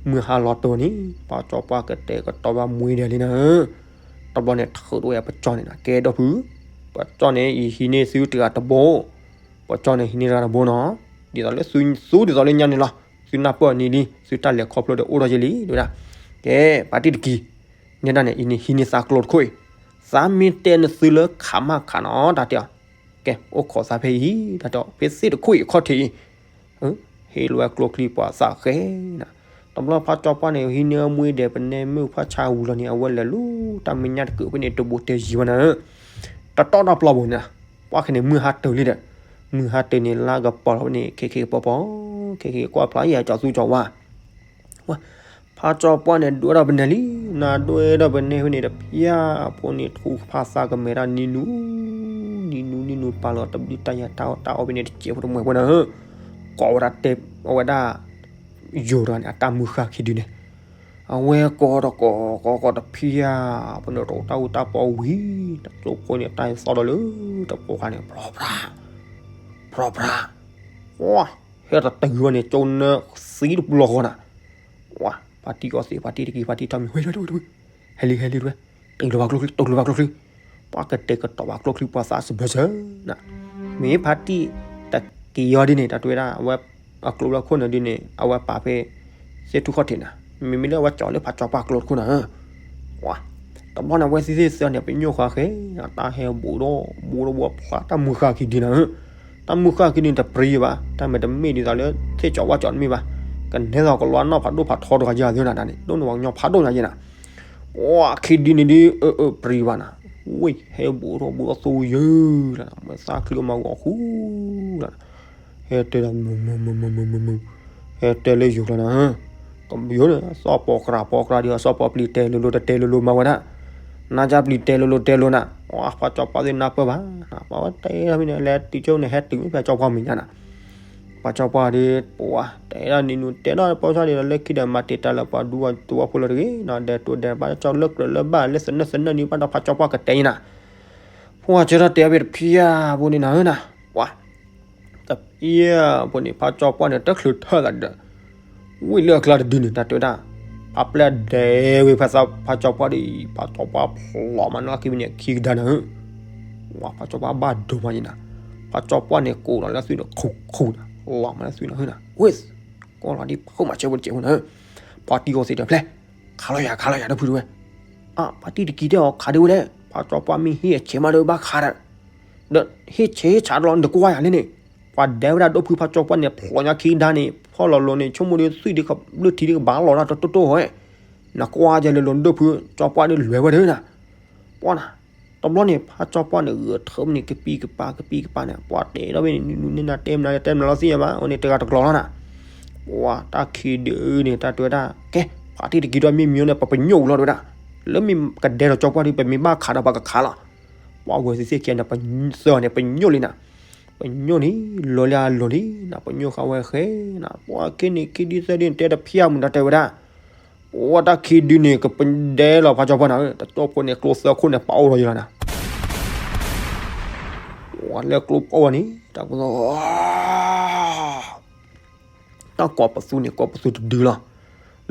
မုၢ်ဟါလီၤတၢ်န့ၣ် ဖးကၠီပှၢ်ကတဲာ်ကတီၤဘၣ်မှံဒဲးလံနၤဧၢ, တဘျီန့ၣ်ထုးထီၣ်ဝဲပကၠီန့ၣ်နၤ ကဲဒီးဖု, ပကၠီန့ၣ် ယဟံးန့ၢ်သုတဂၤတဘိ, ပကၠီန့ၣ်ဟံးန့ၢ်တဂၤတဘိနီၤ, ဒ်သိးလၢသုသူဒ်သိးလၢညါန့ၣ်လီၤ, သုနၢ်ပၢၢ်နံၤလံ သုတၢ်လဲၤခီဖျိဒီးအိၣ်ထီၣ်ယဲလံ တဝဲဒၣ်, ကဲ ဖါတံၢ်တကံၤ, နဲဒၣ်န့ၣ် အံၤန့ၣ်ဟံးန့ၢ်သးကျိတခိၣ်အံၤ, သးမ့ၢ်တဲနသုလၢခးမးခးနီၤ တၢ်တဲအီၤ, ကဲ အိၣ်ခိးသးဖဲအံၤ တၢ်တဲအီၤ ဖဲသ့ၣ်တခိၣ်အံၤအခီၣ်ထံးအံၤ, ဟဲ ဟ့ၣ်လီၤဝဲကျိချံပှၤသၣ်ဃဲနၤ. တဘျီဖးကၠီပှၢ်န့ၣ် ဟံးန့ၢ်အမူအံၤဒဲး ပနဲမုၢ်ဖးဆါဝံၤလီၤန့ၣ် အဝဲလဲၤလူၤတၢ်မဲာ်ညါတကုာ်ဖဲန့ၣ် တဘူးတဲယံၤဝဲနၤဧၢ, တတီၢ်နီၢ်ပျီပူၤနၤ, ပှၢ်ခဲန့ၣ် မုၢ်ဟါတၢၤလံဒီး, မုၢ်ဟါတၢၤန့ၣ် လါကပီၤလီၤဖဲန့ၣ် ခဲခဲကပီၤပီၤ, ခဲခဲကွၢ်ဖျါယၤကၠီၤသူကၠီၤဝါ ဝဲ, ဖးကၠီပှၢ်န့ၣ်ဒွဲၣ်ထီၣ်ပနဲလံ, နၤဒွဲၣ်ထီၣ်ပနဲဖဲန့ၣ်တဖျၢၣ်ဖိန့ၣ် ထူၣ်ဖးသးကမဲာ်တၢ်နံၤနူ, နံၤနူနံၤနူပာ်လီၤတဘျုးတၢ်ယၤတၢ်အီၣ်တၢ်အီဖဲန့ၣ်တစဲးဖိတမှဲၤဖိနၤဧၢ, ကိးဝဲဒၣ်တဲ, အဝဲဒၣ်, ယိၤဒီးန့ၣ် အတၢ်မုၢ်ဃၢ်ခံဒုန့ၣ်, အဝဲကိးတကိးကိးကိးတဖျၢၣ်, ဖိန့ၣ်တအိၣ်တၢ်အူတၢ်ပီဝံၤ, တၢ်ကၠိဖိန့ၣ် တၢ်သီၣ်ဒီးလၢ, တဖိခါန့ၣ် ဖြီဖြါ, ဖြီဖြါ, ဝဲ, ဟဲတတုၤဝဲန့ၣ် ကၠိနၢသံတပျီဃီနၤ ဝဲ, ဖါတံၢ်အီၣ်သံး ဖါတံၢ်တက့ၤ ဖါတံၢ်ထီၣ်မံၤ ဝဲ, ဟဲလံ ဟဲလံ တဝဲ, တုၤလၢၤဘၣ်ကျိချံ တုၤလၢၤဘၣ်ကျိချံ, ပှၤကတဲာ်ကတီၤဘၣ်ကျိချံပှၤသးစၢၤဘၢစၢၤနၤ, မ့ၢ်ဖါတံၢ်တက့ၤအီၤဒ်န့ၣ် တၢ်တဝဲဒၣ် အဝဲ, အကျိလၢခိၣ်နၢ်ဒ်န့ၣ် အဝဲပာ်ဖဲ, သ့ၣ်ထူၣ်ခီၣ်ထံးနၤ, မ့မ့ၢ်လၢအဝဲကၠီၤလၢဖးကၠီပှၢ်ကျိတခိၣ်နၤဧၢ, ဝဲ, တဘျီန့ၣ် အဝဲသ့ၣ်သ့ၣ်သၢန့ၣ် ပညိၣ်ဃာ်ဃဲ, တၢ်ဟဲဘူးဒီး, ဘူးဒီးဘူးဖျါတၢ်မုၢ်ဃၢ်ခံဒုနၤဧၢ တၢ်မုၢ်ဃၢ်ခံဒုန့ၣ်တပျံၤဘၣ်, တၢ်မဲာ်တမ့ၢ်ဒ်သိးလၢ သ့ၣ်ကၠီၤဝၣ်ကၠီၤတမ့ၢ်ဘၣ်, ကနဲသိးကလီၤနီၢ်ဖးဒိၣ်ဖးထီတဂၤယၤသ့နၤန့ၣ် ဒိၣ်န့ၢ်ပှၤကညီဖးဒိၣ်ညါယဲနၤ, ဝဲခံဒုန့ၣ်ဒု, အၢအၢပျံၤဘၣ်နၤ, ဝဲဟဲဘူးထီၣ်ဘူးထီၣ်သိယၢလီၤ, မ့ၢ်သၣ်ချံကမၤဂီၤဃူလီၤ, ဟဲတဲဒီး မုာ်မုာ်မုာ်မုာ်မုာ်မုာ်မုာ်, ဟဲတဲလၢယိၤကျါနၤ, ယိၤန့ၣ် သီၣ်ပီၤကြးပီၤကြးဒီး အသီၣ်ပီၤပျံၤတဲလိၤလိၤ တတဲလိၤလိၤမၤဝဲဒၣ်, နါကၠၢ်ပျံၤတဲလိၤလိၤတဲလိၤနၤ, ပှၤကၠီပှၢ်သ့ၣ်နၢ်ပၢၢ်ဘၣ်နၤ, ပှၤဝဲတဲဒၣ်ဖဲန့ၣ် လဲၤတုၤကၠိန့ၣ် ဟဲတုၤမ့ၢ်ဖဲကၠီပှၢ်မဲာ်ညါနၤ, ပှၤကၠီပှၢ်ဒီး ပှၤတဲဒၣ်နံၤနူၤတဲဒၣ်ပီၢ်ဆၣ်ဒ်ဒီး လၢခံဒီးမၤတံာ်တာ်လၢပှၤဒူပှၤသဝီဖိလၢတဂ့ၤနၤ, ဒဲးတိၤဒဲးဘၣ် ကၠီလၢကြၢးလၢဘၣ် လၢသနၢၣ်သနၢၣ်န့ၣ် ဘၣ်ဒီးဖးကၠီပှၢ်ကတဲအံၤနၤ, ပှၤဆၢထၢၣ်တဲအီၤဖဲတဖျၢၣ်ဖိန့ၣ်နၤဧၢနၤ, ပှၤ တဖျၢၣ်ဖိန့ၣ် ဖးကၠီပှၢ်န့ၣ် တချုးထၢၣ်သးဒီး, ဝံၤလၢအကျါတဒုန့ၣ် တၢ်တဲဝဲဒၣ်, ဖးပျဲၢ်ဒဲးဝဲဖးကၠီပှၢ်ဒီး ဖးကၠီပှၢ်ဖျိးမးနီၢ်ခံဖဲန့ၣ် ခံကဒါနၤဧၢ, ဝဲ ဖးကၠီပှၢ်ဘၣ်ဒိမးယဲနၤ, ဖးကၠီပှၢ်န့ၣ် ကိးဒီးလၢသွံၣ်န့ၣ် ခူခူနၤ, လီၤမးလၢသွံၣ်နၤဧၢနၤ, ဝ့ၢ်, ကိးလီၤဒ်ဖုမၤဆၢဖိတစဲးဖိနၤဧၢ, ပှၤတံၢ်အီၣ်သံးဒီးဖျဲၣ်, ခးလီၤယၤ ခးလီၤယၤ ဒီဖုတဝဲ, အါ ဖါတံၢ်တက့ၤတဲအီၤ ခးဒ်ဝဲလဲၣ်, ဖးကၠီပှၢ်မ့ၢ်ဟ့ၣ်အဆဲးမးဒီးဘၣ်ခးဒီး ဒီးဟ့ၣ်ဆဲးဟ့ၣ်ဆးတလီၤ နတကွၢ်ယၤလဲၣ်န့ၣ်, ပှၤဒဲဝဲဒၣ်ဒိၣ်ဖုဖးကၠီပှၢ်န့ၣ် ဖျိးညါခံဒါန့ၣ် ဖီၣ်လီၤလိၤန့ၣ် ဆိကမိၣ်ဒီးသွံၣ်ဒ်ကဘျုးထံဒ်ကဘၣ်လီၤတၢ်တိၢ်တိၢ်ဝဲ, နကွၢ်ယၤလဲၤလိၤဒိၣ်ဖု ကၠီပှၢ်ဒီးလွဲၢ်ဝဲဒၣ်နၤ, ပှၤနၤ, တဘျီန့ၣ် ဖးကၠီပှၢ်န့ၣ် ဂဲၤထၢမန့ၣ် ကပံၢ်ကပၤ ကပံၢ်ကပၤန့ၣ် ပှၤတဲဒီးဝဲန့ၣ် နနုၤန့ၣ်နၤတဲမနုၤ တဲမနုၤလီၤသ့ၣ်ညါဘၣ် အဝဲန့ၣ်တဂၤတကျိၤလီၤနၤ, ပှၤတၢ်ခံဒုန့ၣ် တၢ်တဲဝဲဒၣ် ကဲ ဖါတံၢ်တက့ၤဒီးမ့ၢ်မံၤန့ၣ် ပပညိၣ်ဝံၤလီၤတဲဝဲဒၣ်, လၢမ့ၢ်ကဒဲဒီးကၠီပှၢ်ဒီး ပမ့ၢ်ဘၣ်ခးဒီးပှၤကခးလီၤ, ပှၤဝဲသ့ၣ်သ့ၣ်ခံဂၤန့ၣ် ပသၢဂၤန့ၣ် ပညိၣ်လံနၤ, ပညိၣ်န့ၣ် လီၤလၢအလိၤလံနၤ ပညိၣ်ဃာ်ဝဲဃဲနၤ ပှၤခံန့ၣ် ခံဒုသၢဒုန့ၣ် တဲတဖျၢၣ်မုၢ်နၤတဲဝဲဒၣ်, ပှၤတၢ်ခံဒုန့ၣ် ကပဒဲလီၤဖးကၠီပှၢ်နၤဧၢ တကၠိဖိန့ၣ် ကျိသၢခိၣ်န့ၣ် ပာ်အိၣ်လီၤယလီၤနၤ ပှၤလၢကျိပာ်အိၣ်န့ၣ် တၢ်ကိးသီၣ် တၢ်ကိးပသူန့ၣ် ကိးပသူတဒုလီၤ.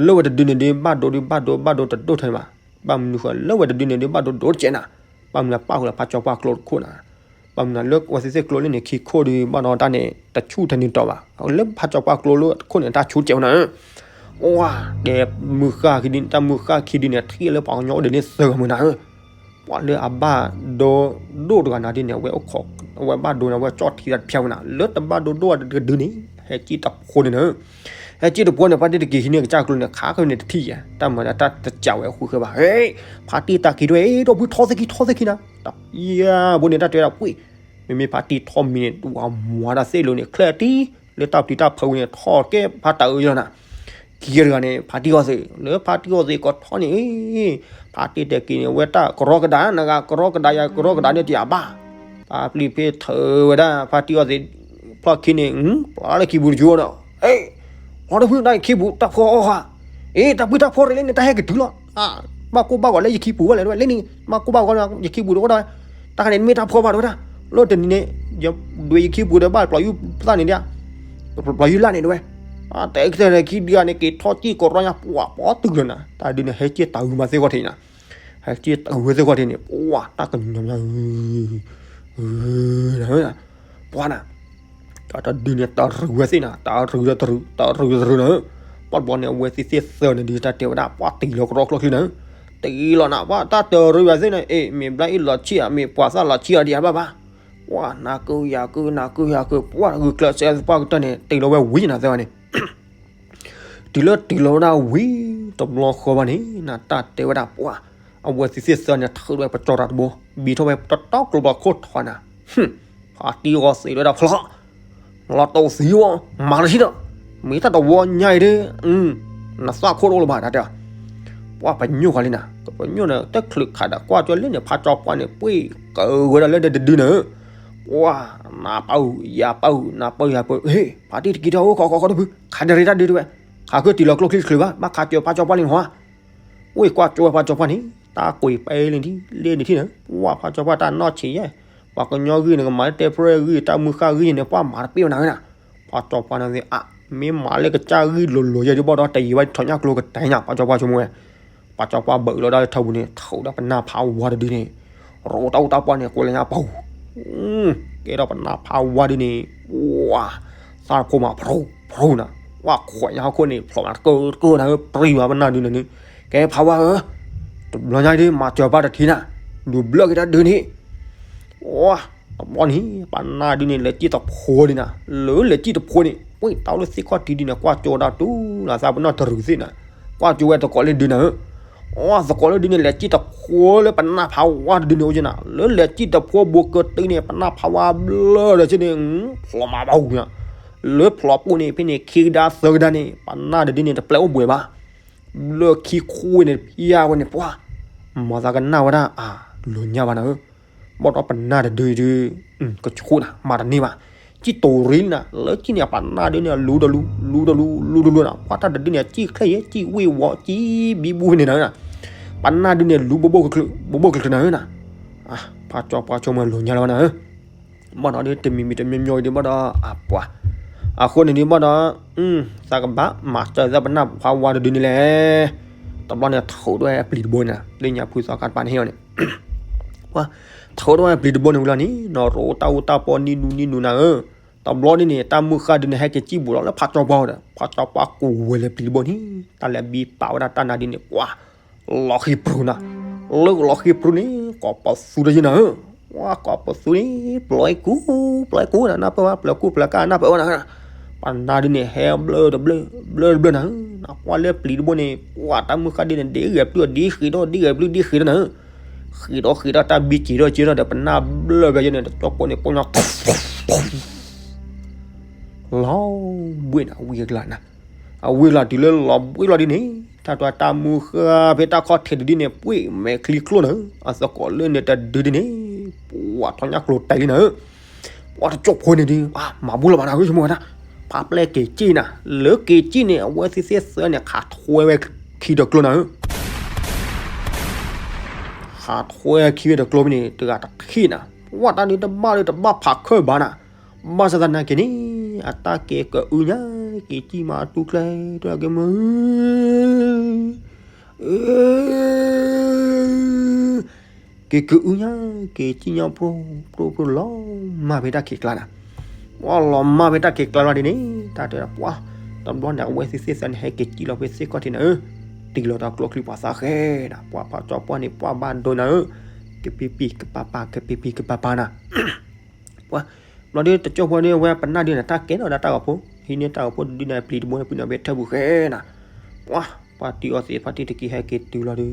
လၢဝဲတဒုန့ၣ်ဒုး ဘၣ်ဒိဒုး ဘၣ်ဒိ ဘၣ်ဒိတဒိၣ်ထဲန့ၣ်ဘၣ်. ဘၣ်မနုၤဃိ လၢဝဲတဒုန့ၣ်ဒုး ဘၣ်ဒိဒိတကဲးနၤ. ဘၣ်မနုၤပၣ်ဃုာ်လၢဖးကၠီပှၢ်ကျိတခိၣ်နၤ. ဘၣ်မနုၤလၢဝဲသ့ၣ်သ့ၣ်ကျိလၢန့ၣ် ခံခိၣ်ဒုး ဘၣ်ဒီးတၢ်န့ၣ် တဆူၣ်ထဲန့ၣ်တီၤဘၣ်. လၢဖးကၠီပှၢ်ကျိလၢခိၣ်န့ၣ် တၢ်ဆူၣ်တကဲးနၤဧၢ. အိၣ်ဝဲ တဲမုၢ်ဃၢ်ခံဒုး တၢ်မုၢ်ဃၢ်ခံဒုးန့ၣ် ထံၣ်လၢပှၤကညီအိၣ်ဒံးန့ၣ်သၢဂၤမုၢ်နၤဧၢ. ပှၤလၢအဘၣ်ဒိဒိၣ်တဂၤနၤဒ်န့ၣ် အဝဲအိၣ်ခိး အဝဲဘၣ်ဒိန့ၣ် အဝဲကၠီၣ်ထံသးတဖျၢၣ်ဝဲနၤ. လၢတဘၣ်ဒိဒိၣ်တဒုန့ၣ် ဟဲက့ၢ်တဖိန့ၣ်နၤ. ဟဲက့ၢ်တဖိန့ၣ် ပှၤတက့ၤဟံးန့ၢ်ကစၢ်ကျိန့ၣ် ခးကန့ၣ်တထံၣ်ယဲ တၢ်မၤတၢ်တစံးဝဲဃုဃဲဘၣ်. ဟဲ ဖါတံၢ်တၢ်ခံးထွဲ ဒီပုၢ်ထီၣ်သ့ၣ်ခံ ထီၣ်သ့ၣ်ခံနၤ. တၢ်ယဲဘိန့ၣ် တၢ်တဲဒၣ်ပှ့ၤ မ့မ့ၢ်ဖါတံၢ်ထီၣ်မံၤန့ၣ် ဝၤမွၤတၢ်သ့ၣ်လိၤန့ၣ် ချၢၣ်တံၢ် လၢတၢ်ပျံၤတၢ်ဖုးန့ၣ် ထီၣ်ကဲဖါတၢ်အၢယလီၤနၤ. ခံဂၤတဂၤန့ၣ် ဖါတံၢ်အီၣ်သ့ၣ် လၢဖါတံၢ်အီၣ်သ့ၣ်ကီးထီၣ်န့ၣ် ဖါတံၢ်တဲက့ၤန့ၣ် အဝဲတၢ်ကရီကဒါ နဂၤကရီကဒါယၤကရီကဒါန့ၣ်တယၤဘၣ်. တၢ်ပျံၤဖ့ထၢဝဲဒၣ် ဖါတံၢ်အီၣ်သ့ၣ် ဖျီၣ်ခံန့ၣ် ပျၢ်လၢခံပူၤတကၠိဒီး အ့ အီတဖုတၢ်ခံပူၤတၢ်ဖီအီၣ်ဃာ် အ့ တၢ်ပှံတၢ်ဖီရ့လၢန့ၣ် တၢ်ဟဲကတုၤလီၤ. ဘၣ်ကိၢ်ဘၣ်ဂီၤလၢယခံပူၤဝဲလဲၣ်တဝဲ လၢန့ၣ် ဘၣ်ကိၢ်ဘၣ်ဂီၤလၢယခံပူၤတအိၣ်ဒၣ်ဝဲ တၢ်ခါန့ၣ်မ့ၢ်တၢ်ဖီဘၣ်တဝဲဒၣ် လၢတနံၤန့ၣ် ယဒွဲယခံပူၤဒီးဘၣ်ပျီၤယူၢ်သၣ်န့ၣ်ဒၣ် ပျီၤယူၢ်လၣ်န့ၣ်တဝဲ တဲကတဲာ်ခံဒုဂၤန့ၣ် က့ၤထီၣ်က့ၢ်ကရီညါ ပှၤပီတုၤလီၤနၤ တၢ်ဒုန့ၣ် ဟဲက့ၢ်တၢ်ဂုၤမၤသ့ၣ်ဂီၢ်ထံးနၤ ဟဲက့ၢ်တၢ်ဂုၤသ့ၣ်ဂီၢ်ထံးန့ၣ် ပှၤတၢ်ကညီၤညါ ပှၤနၤ တၢ်တဒုန့ၣ် တၢ်ရုၢ်ဝဲသ့ၣ်နၤ တၢ်ရုၢ်တၢ်ရုၢ် တၢ်ရုၢ်တၢ်ရုၢ်နၤ ပှၤတဘျီန့ၣ် အဝဲသ့ၣ်သ့ၣ်သၢန့ၣ်ဒုး တၢ်တဲဝဲဒၣ် ပှၤတံၢ်လီၤကရီကျိချံနၤ တံၢ်လီၤနၤ ပှၤတၢ်တရုၢ်ဝဲသ့ၣ်န့ၣ် အ့ မ့ၢ်ဘျါအ့ၣ်လီၤဆံၣ်ဧါ မ့ၢ်ပှၤသၣ်လီၤဆံၣ်ဧါ ဒံးဘၣ်ဘၣ် ပှၢ်နၤကုယၤကု နၤကုယၤကု ပှၢ်ဂုာ်ကျဲးစၢးပှၢ်ကတၢၢ်န့ၣ် တ့ၢ်လီၤဝဲဝံၤနၤသ့ဝဲန့ၣ် တုၤလၢတ့ၢ်လီၤဝဲဒၣ်ဝံၤ တဘျီဃီဘၣ်န့ၣ် နတၢ်တဲဝဲဒၣ်ပှၢ် အဝဲသ့ၣ်သ့ၣ်သၢန့ၣ် ထုးဝဲပကၠီတၢ်တဘိ ဘံထီၣ်ဝဲတတီကျိၤဘျီခိၣ်ထီနၤ ဖါတံၢ်ဂီၤသ့ၣ်ဝဲဒၣ်ဖျီ လီၤတိၢ်သံဝဲ မၤတထံၣ်ဒီး မ့ၢ်တၢ်တဝီညါအံၤဒီး နသးခိၣ်တအိၣ်လၢၤဘၣ် တၢ်တဲ ပှၢ်ပညိၣ်ဃီလံနၤ ကပညိၣ်န့ၣ် တချုးခးဒီးကွၢ်ကၠီလၢန့ၣ် ဖါကၠီပှၢ်န့ၣ် ပှ့ၢ်ကဝဲဒၣ်လၢဒဒုန့ၣ် ပှၢ် နပၢ်အုၣ်ယပၢ်အုၣ် နပၢ်အုၣ်ယပၢ်အုၣ် ဟ့ၣ် ဖါတံၢ်တက့ၤထီၣ်အိၣ်ခီခီခီတဖု ခးဒရံးတၢ်ဒုတဝဲ ခးခုတံၢ်လီၤကျိချံတချုးဘၣ် ဘၣ်ခးကၠီဖါကၠီပှၢ်လံနဟီ ဝ့ၢ်ကွၢ်ကၠီဝဲဖါကၠီပှၢ်န့ၣ် တၢ်ကွံာ်ပဲလံထံ လ့န့ၣ်ထံၣ်န့ၣ် ပှၢ်ဖါကၠီပှၢ်တၢ်နီၢ်ဆံးယဲ ပှၤကညီဂံၢ်န့ၣ် ကမၤလၢတဲပြဲၢ်ဂံၢ် တၢ်မုၢ်ဃၢ်ဂံၢ်န့ၣ် ပှၢ်မၤတပ့ၢ်ဝဲနၤဝဲနၤ ဖါကၠီပှၢ်န့ၣ်သ့ၣ် အါ မ့ၢ်မၤလၢကစၢ်ဂံၢ်လိၤလိၤယဲဒ်ဘၣ်ဒီး တယံာ်ဘၣ်ထီၣ်ညၣ်ကျိကတဲညါ ဖါကၠီပှၢ်ဆိကမိၣ်ဝဲ ဖါကၠီပှၢ်ဘၣ်လီၤဒၣ်လၢထီပူၤန့ၣ် ထုးဒီးပနၢ်ဖးဝါတဒုန့ၣ် ရိးတၢ်အူတၢ်ပှၢ်န့ၣ် ကွဲးလၢညါပူၤ ကဲထီၣ်ပနၢ်ဖးဝါဒုန့ၣ် ပှၢ် သၣ်တဖိမး ဖရူဖရူနၤ ပှၢ်ခွဲးညါဟီၣ်ခိၣ်န့ၣ် ဖျိးမးတကၢတကၢနၤဧၢ ပြံမးပနၢ်ဒုန့ၣ်န့ၣ် ကဲဖးဝါဧၢ တဘျီညါဒု မၤစၢၤပၢ်တထံနၤ လူၤဘျၢက့ၤတၢ်ဒုန့ၣ် ပှၢ် တဘျီန့ၣ် ပနၢ်ဒုန့ၣ် လဲၤစံၣ်တဖိဒုနၤ လၢလဲၤစံၣ်တဖိန့ၣ် ပှၢ်တၢ်အိၣ်လၢသ့ၣ်ခီၣ်ထံးဒုန့ၣ် ကွၢ်ကၠိဒၣ်တူၢ်လၢသးပနီၣ်တရူးသ့ၣ်နၤ ကွၢ်ကၠိဝဲသကိးလၢဒုနၤဧၢ အသကိးလၢဒုန့ၣ် လဲၤစံၣ်တဖိလၢပနၢ်ဖးဝါတဒုန့ၣ်အိၣ်က့နၤ လၢလဲၤစံၣ်တဖိဘိကတၢၢ်န့ၣ် ပနၢ်ဖးဝါဘျၢဒီးက့န့ၣ် ဖျိးမးဘၣ်ဝူၤနၤ လၢဖျိးပူၤန့ၣ် ဖဲန့ၣ်ခံကဒါသၢကဒါန့ၣ် ပနၢ်တဒုန့ၣ် တပျဲအိၣ်ဘှံးဘၣ် ဘျၢခံခိၣ်ဝဲန့ၣ် ဖျါဝဲန့ၣ်ပှၢ် မ်သးကနၣ်ဝဲဒၣ်အလိၤညါဘၣ်နၤဧၢ ဘၣ်ဒီးပနၢ်တဒုဒု ကဆိၣ်နၤ မၤတန့ၢ်ဘၣ် စံၣ်တိၤရံနၤ လၢစံၣ်န့ၣ် ပနၢ်ဒုန့ၣ် လူၤတလူၤ လူၤတလူၤ လူၤတလူၤနၤ ပှၢ်တၢ်တဒုန့ၣ် စံၣ်ချ့ယဲ စံၣ်ဝ့ၢ်ဝီ စံၣ်ဘံဘူဝဲန့ၣ်နၤဧၢနၤ ပနၢ်ဒုန့ၣ် လူၤဘိဘိကကျၢၤ ဘိဘိကကျၢၤနၤဧၢနၤ ဖါကၠီပှၢ်ဆိကမိၣ်လိၤညါလီၤဝဲနၤဧၢ ဘၣ်ဒီးဒုတမံၤမံၤတမံၤမံၤဒုဘၣ်ဒီး အပှၤ အဃိန့ၣ်ဒုဘၣ်ဒီး သးကဘၣ်မၤစၢၤသးပနၢ်ဖးဝါတဒုန့ၣ်လဲၣ် တဘျီန့ၣ် ထုးထီၣ်ဝဲပျံၤတဘိန့ၣ် လၢညါဖုသီခါတပၤန့ၣ်ဟ့ၣ်အီၤန့ၣ် ပှၤ ထုးထီၣ်ဝဲပျံၤတဘိန့ၣ်ဝံၤလီၤန့ၣ် နီၢ်ရိးတၢ်အူတၢ်ပီနံၣ်နူနံၣ်နူနၤဧၢ တဘျီဒုန့ၣ် တၢ်မုၢ်ဃၢ်ဒုန့ၣ် ဟဲက့ၤစံၣ်ဘူးလီၤလၢဖးကၠီပှၢ်ဒီး ဖးကၠီပှၢ်ကူးဝဲလၢပျံၤတဘိန့ၣ် တၢ်လဲၤဘံပာ်ဝဲဒၣ်တၢ်နါဒုန့ၣ် ပှၤ လီၤဃံးပြူၤနၤ လၢလီၤဃံးပြူၤန့ၣ် ကိးပသူတယုၢ်နၤဧၢ ပှၤကိးပသူန့ၣ် ပျီကူ ပျီကူနၤ နၢ်ပၢၢ်ဝဲ ပျီကူပျီကါ နၢ်ပၢၢ်ဝဲနၤ ပနၢ်ဒုန့ၣ် ဟဲဘျၢတဘျၢ ဘျၢတဘျၢနၤဧၢ နကွၢ်လၢပျံၤတဘိန့ၣ် ပှၤတၢ်မုၢ်ဃၢ်ဒုန့ၣ် ဒ်ဂဲၤပျုၢ် ဒ်ဃံးဒီး ဒ်ဂဲၤပျုၢ် ဒ်ဃံးဒီးနၤဧၢ ဃံးဒီးဃံးဒီးတၢ်ဘံစံးထီၣ်စံးထီၣ်ဒီး ပနၢ်ဘျၢဖဲယဲန့ၣ် တကၠီဖိန့ၣ် ပိၢ်ညီ လီၤဘှံးနၤ ဝံၤအကျါနၤ အဝံၤအကျါတုၤလၢလီၤဘှံးလီၤဒုန့ၣ် တၢ်တွၤတၢ်မုၢ်ဃၢ်ဖဲတၢ်ခီၣ်ထံးတဒုန့ၣ် ပှ့ၤမဲာ်ချံချိၣ်နၤဧၢ အသကိးလၢန့ၣ်တဒုဒုန့ၣ် ပှၤထီၣ်ညၣ်ကျိၤတဲာ်လံနၤဧၢ ပှၤတကၠီဖိန့ၣ်ဒု မၤဘူၣ်လီၤဘၣ်နၤဧၢ ဆိကမိၣ်ဝဲဒၣ် ဖးပျဲၢ်က့ၤစံၣ်နၤ လၢက့ၤစံၣ်န့ၣ် အဝဲသ့ၣ်သ့ၣ်သၢန့ၣ် ခးထွဲဝဲခံတကျိၤနၤဧၢ ခးထွဲခံဝဲတကျိၤဖဲန့ၣ် တဂၤတထံၣ်နၤ ပှၤတၢ်ဒုတဘၣ်လၢတဘၣ်ဖးခၢၣ်ဘၣ်နၤ ဘၣ်ဆၣ်သနာ်က့န့ၣ် အတၢ်က့ၤကအုညါ က့ၤစံၣ်မၤတူၢ်ကျဲ တၢ်က့ၤမုၢ် က့ၤကအုညါ က့ၤစံၣ်ညါပြိ ပြိ ပြိ လီၤမၢ်ဖဲတၢ်ခံးကျါနၤ ပှၤလီၤမၢ်ဖဲတၢ်ခံးကျါလီၤဒ်န့ၣ် တၢ်တဲဒၣ်ပှၤ တဘျီန့ၣ် အဝဲသ့ၣ်သ့ၣ်သၢန့ၣ် ဟဲက့ၤစံၣ်လီၤဖဲသ့ၣ်ခီၣ်ထံးနၤဧၢ တံၢ်လီၤတၢ်ကျိချံပှၤသးဃဲနၤ ပှၤဖးကၠီပှၢ်န့ၣ် ပှၢ်ဘၣ်ဒိနၤဧၢ ကပံပံကပၤပၤ ကပံပံကပၤပၤနၤ ပှၤ ဘျီဒုတကၠီဖိန့ၣ် အဝဲပနၢ်ဒုန့ၣ် တၢ်ကဲနီၣ်ဒီးတၢ်ဂီၤဖိဟံးန့ၢ်တၢ်ဂီၤဖိတဒုန့ၣ် ပျံၤတဘိန့ၣ် ပံၤနီၣ်ဖဲထၢၣ်ပူၤဃဲနၤ ပှၤ ပှၤတံၢ်အီသံး ဖါတံၢ်တက့ၤဟဲက့ၤတုၤလီၤဒု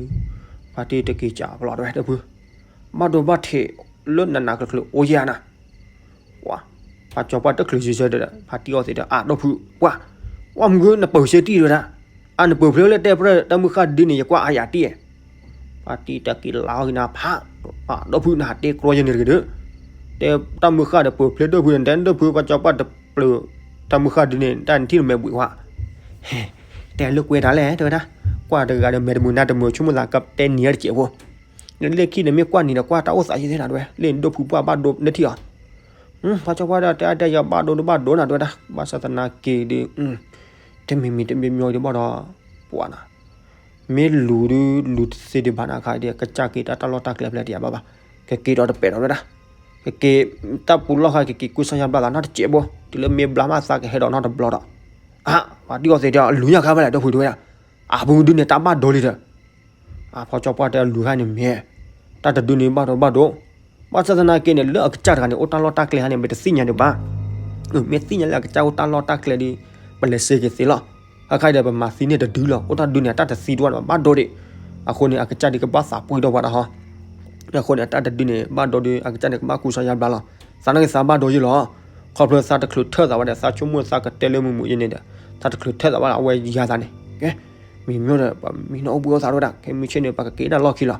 ဖါတံၢ်တက့ၤစးဖျိးတဝဲတဖု ဘၣ်ဒိဘၣ်ထံးလၢနးနးကျၢၤကျၢၤအိၣ်ယဲနၤ ပှၤ ဖးကၠီပှၢ်တချုးယဲၢ်ဆၢဒီး ဖါတံၢ်အီသံးဒီး အၣ်ဒီဖု ပှၤ ပှၤမုၢ်နပၢၤစ့တံၢ်တဝဲဒၣ် အနပၢၤဖျၢၣ်လၢတဲပြဲၢ်တၢ်မုၢ်ဃၢ်ဒုန့ၣ် ယကွၢ်အါယၤတံၢ် ဖါတံၢ်တၢ်က့ၤလါအီၤက့ၤနၤဖး ပှၤဒီဖုနဟးတဲကြီယဲန့ၣ်တဂ့ၤဒီး တဲတၢ်မုၢ်ဃၢ်ဒီးပၢၤဖျၢၣ်ဒီဖုန့ၣ် တဲဒီဖုပှၤကၠီပှၢ်တပျၢၤ တၢ်မုၢ်ဃၢ်ဒုန့ၣ် တၢ်နထံၣ်နမဲာ်ဘှံးဝဲ တဲလၢကွဲးတၢ်လဲၣ် တဲဝဲဒၣ် ကွၢ်တဂၤဒီးမဲာ်တမုာ်နါတမုာ် ဆိကမိၣ်သးကတဲနံၤတစဲးဖိ နလၢခံန့ၣ်မ့ၢ်ကွၢ်နံၤဒီးကွၢ်တၢ်အိၣ်သးယဲၢ်သ့နၤတဝဲ လၢနဒိၣ်ဖုပှၢ်ဘၣ်ဒိနထံၣ်အီၤ ပှၤကၠီပှၢ်ဒီးတဲအါတဲယၤဘၣ်ဒိဒုဘၣ်ဒိနၤတဝဲဒၣ် ဘၣ်ဆၣ်သနာ်က့ဒီး တမံၤမံၤတမံၤမံၤဒုဘၣ်ဒီး ပှၤနၤ မ့ၢ်လူၤဒု လူၤသ့ဒံးဘၣ်နၤခါဒီး ကစၢ်က့ၤတၢ်တၢ်လီၢ်တၢ်ကျဲဖျဲးတယၤဘၣ်ဘၣ် ကက့ၤဒီးတပဲာ်ဒီးဝဲဒၣ် ကက့ၤ တၢ်ပူၤလီၢ်ခါကက့ၤကူစါယါဘျါသးနီတစဲးဘိ တုၤလၢမ့ၢ်ဘျါမးသးကဟဲဒီးနီတဘျီဒီး အါ ပှၤတံၢ်အီသံးဒီး လူၤညါခါဖဲလဲၣ် ဒီဖုတဝဲဒၣ် အပူၤဒုန့ၣ် တၢ်ဘၣ်ဒိလံဒီး အဖီကၠီပှၢ်တဲလူၤခါန့ၣ်မ့ၢ် တၢ်တဒုန့ၣ်ဘၣ်ဒိဘၣ်ဒိ ဘၣ်ဆၣ်သနာ်က့န့ၣ် လၢအကစၢ်တဂၤန့ၣ် အိၣ်တၢ်လီၢ်တၢ်ကျဲဟါန့ၣ် မ့ၢ်တသ့ၣ်ညါဒံးဘၣ်. မ့ၢ်သ့ၣ်ညါလၢအကစၢ်အိၣ်တၢ်လီၢ်တၢ်ကျဲဒီး ပလဲၤစ့က့ၤသ့လီၤ. ခါခါဒီးပမၤသံန့ၢ်တဒုလီၤ. အိၣ်တၢ်ဒုန့ၣ် အတၢ်တသံတဝၣ်ဘၣ်ဒိဒံး. အဃိန့ၣ် အကစၢ်ဒုးကဘၣ်သးပှံၢ်ဒီးပှၤတၢ်ဟီ. အဃိန့ၣ် အတၢ်တဒုန့ၣ် ဘၣ်ဒိဒုး အကစၢ်န့ၣ် ကဘၣ်ကူစါယါဘျါလီၤ. သးနာ်က့သးဘၣ်ဒိယဲလီၤ. ခီဖျိသးတချုးထၢၣ်သးဘၣ်ဒီး သးဆိကမိၣ်သးကတဲလၢမုာ်မုာ်ယဲန့ၣ်ဒီး သးတချုးထၢၣ်သးဘၣ်လီၤ အဝဲယါသးန့ၣ်. ကဲ မံၤမ့ၢ်ဒီး ပမံၤနီၢ်အိၣ်ဘှံးအိၣ်သးဒိဒၣ် ခဲမုၢ်ဆ့ၣ်န့ၣ် ပကက့ၤဒၣ်လီၢ်ခံလီၤ.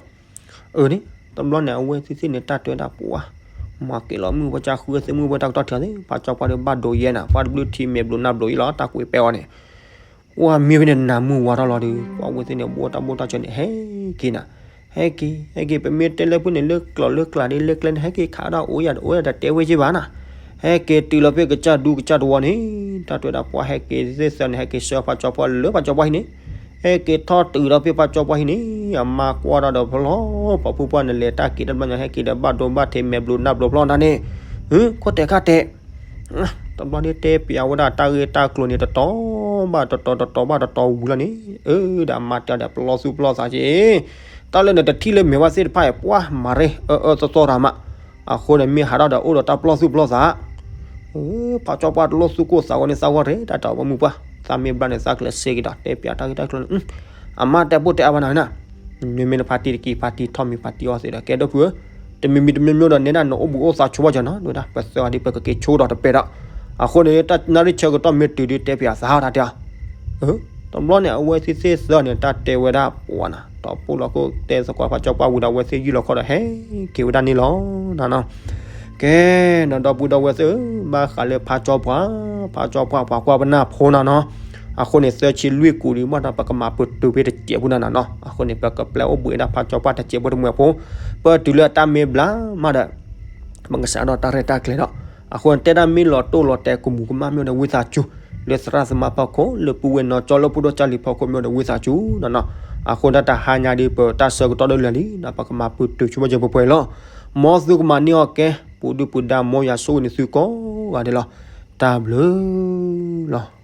အၢန့ၣ် တဘျီန့ၣ် အဝဲသ့ၣ်သ့ၣ်န့ၣ် တၢ်တဲဒၣ်ပှၤ မၤက့ၤလီၤမုၢ်ဝဲကၢ်ဃုသ့ၣ်မုၢ်ဝဲတၢ်ကတီၢ်ထံးသ့ၣ် ဖးကၠီပှၢ်ဒီးဘၣ်ဒိယဲနၤ ပှၤတဘျုးထံမဲာ်ဘျိးနၢ်ဘျိးယဲလီၤ တၢ်ကွံာ်ပဲအီၤန့ၣ် ပှၤမ့ၢ်ဖဲန့ၣ် နၢ်မုၢ်ဝါထီၣ်လီၤဒီး ပှၤဝဲသ့ၣ်န့ၣ် ဘိၣ်တၢ်ဘိၣ်တၢ်စၢၤန့ၣ် ဟဲက့ၤနၤ, ဟဲက့ၤ ဟဲက့ၤ ပမ့ၢ်တဲလၢဖုန့ၣ် လၢကျိာ်လၢကျးဒ်လၢကျဲန့ၣ် ဟဲက့ၤခးဒၣ်အိၣ်ယၤဒီး အိၣ်ယၤဒီးတဲဝဲက့ၤဘၣ်နၤ, ဟဲက့ၤတုၤလီၤဖဲကစၢ်ဒူကစၢ်တဝီန့ၣ်, တၢ်တဲဝဲဒၣ်ပှၤဟဲက့ၤသ့ၣ်သၢန့ၣ် ဟဲက့ၤဆှၢဖးကၠီပှၢ်လၢဖးကၠီပှၢ်ဟံၣ်န့ၣ်, ဟဲက့ၤထီၣ်တုၤဒီးဖဲဖးကၠီပှၢ်ဟံၣ်န့ၣ် အမါကွၢ်ဒၣ်ဒီးဖျီ ပှၤဖိပှၢ်နလဲၤတၢ်က့ၤတၢ်ဘျီညါ ဟဲက့ၤဒီးဘၣ်ဒိဘၣ်ထံးမဲာ်ဘျိးနၢ်ဘျိးဖျီနၤန့ၣ်, ခိၣ်တဲာ်ခါတဲာ် တဘျီန့ၣ်တဲပျးဝဲဒၣ်တၢ်ဂ့ၢ်တၢ်ကျိၤန့ၣ် တတီၤဘၣ်တတီၤ တတီၤဘၣ်တတီၤဝံၤလီၤန့ၣ်, အၢဒီးအမါတဲဒီးပလီၢ်သူၣ်ပလီၢ်သးက့, တၢ်လၢနတထံၣ်လၢမဲာ်ဝဲသ့ၣ်တဖၣ်အံၤ ပှၤမၤရ့အၢအၢသီသီတၢ်မး, အဃိန့ၣ်မ့ၢ်ဟးထီၣ်ဒီးအိၣ်ဒီးတၢ်ပလီၢ်သူၣ်ပလီၢ်သး ဖးကၠီပှၢ်တလိၣ်သူၣ်ကိၢ်သးဂီၤန့ၣ် သးဂီၢ်ရ့တၢ်တၢ်ပှၤမုၢ်ပှၢ်, သးမ့ၢ်ဘျါန့ၣ် သးကလဲၤစ့က့ၤဒီး တဲပျးတၢ်ဂ့ၢ်တၢ်ကျိၤန့ၣ်, အမါတဲပိၢ်တဲအါဘၣ်နၤနၤ, မ့မ့ၢ်နဖါတံၢ်တက့ၤ ဖါတံၢ်ထီၣ်မံၤဖါတံၢ်အီၣ်သ့ဒီး ကဲဒိၣ်ဖုဧၢ, တမံၤမံၤတမံၤမံၤဒီးနဲဒၣ်နအိၣ်ဘှံးအိၣ်သးဆိဘၣ်ကၠီနီၤ, ဒ်ဝဲဒၣ် ပသၢဂၤဒ်ပကက့ၤဆိဒီးတပဲဒီး, အဃိန့ၣ် တၢ်နၣ်ရံၣ်ဆၢကတီၢ်မ့ၢ်တုၤဒ်တဲပျးသးဟီၣ်တၢ်တဲအီၤ တဘျီန့ၣ် အဝဲသ့ၣ်သ့ၣ်သၢန့ၣ် တၢ်တဲဝဲဒၣ်ပှၤနၤ ဒီးပိၢ်လီၤခိၣ်တဲသကိးဖးကၠီပှၢ်ဝံၤဒီး အဝဲသ့ၣ်ယုၢ်လီၤခီၣ်ဒီး ဟဲက့ၤဝဲဒၣ်န့ၣ်လီၤနၤနီၤ. ကဲ နဒီပုၢ်ဒီဝဲၢ်သ့ၣ်ဧၢ, ဘၣ်ဃးလၢဖးကၠီပှၢ်, ဖးကၠီပှၢ်ပှၤကွၢ်ပနၢ်ဖိနၤနီၤ, အဃိန့ၣ် သၢဆံလွံၢ်ကူာ်ဒံးဘၣ်ဒီး ပကမၤပတုာ်ဖဲတစဲးဖိနၤနၤနီၤ, အဃိန့ၣ် ပကပျဲအိၣ်ဘှံးဝဲဒၣ်ဖးကၠီပှၢ်တစဲးဖိတမှဲၤဖိ, ပတုၤလၢအတၢ်မ့ၢ်ဘျါမးဒီး ပကစးထီၣ်တၢ်ရဲၣ်တၢ်ကျဲၤဒီး, အဃိန့ၣ် တဲဒၣ်မ့ၢ်လီၤတိၢ်လီၤတဲာ်ကမူၤကမၣ်မ့ၢ်ဒီးဝံသးစူၤ, လၢသရၣ်သမါဖီခိၣ် လၢပုၢ်ဝဲၢ်နီၢ်ကၠီ လၢဖိဒိၣ်ကၢ်လံၤဖီခိၣ်မ့ၢ်ဒီးဝံသးစူၤနၤနီၤ, အဃိဒၣ်တဟါညါဒ်ပတၢ်ဆၢကတီၢ်ဒၣ်လဲာ်လံဒီး ပကမၤပတုာ်ဆိကမိၣ်စၢၤပှဲၤပှဲၤလီၤ. မ်သုကမၤန့ၢ်အီၤကဲ, ပူၤဒုၣ်ပူၤဒါ မ်ယွၤဆိၣ်ဂ့ၤန့ၢ်သုကိးဂၤဒဲးလီၤ. တၢ်ဘျုးလီၤ.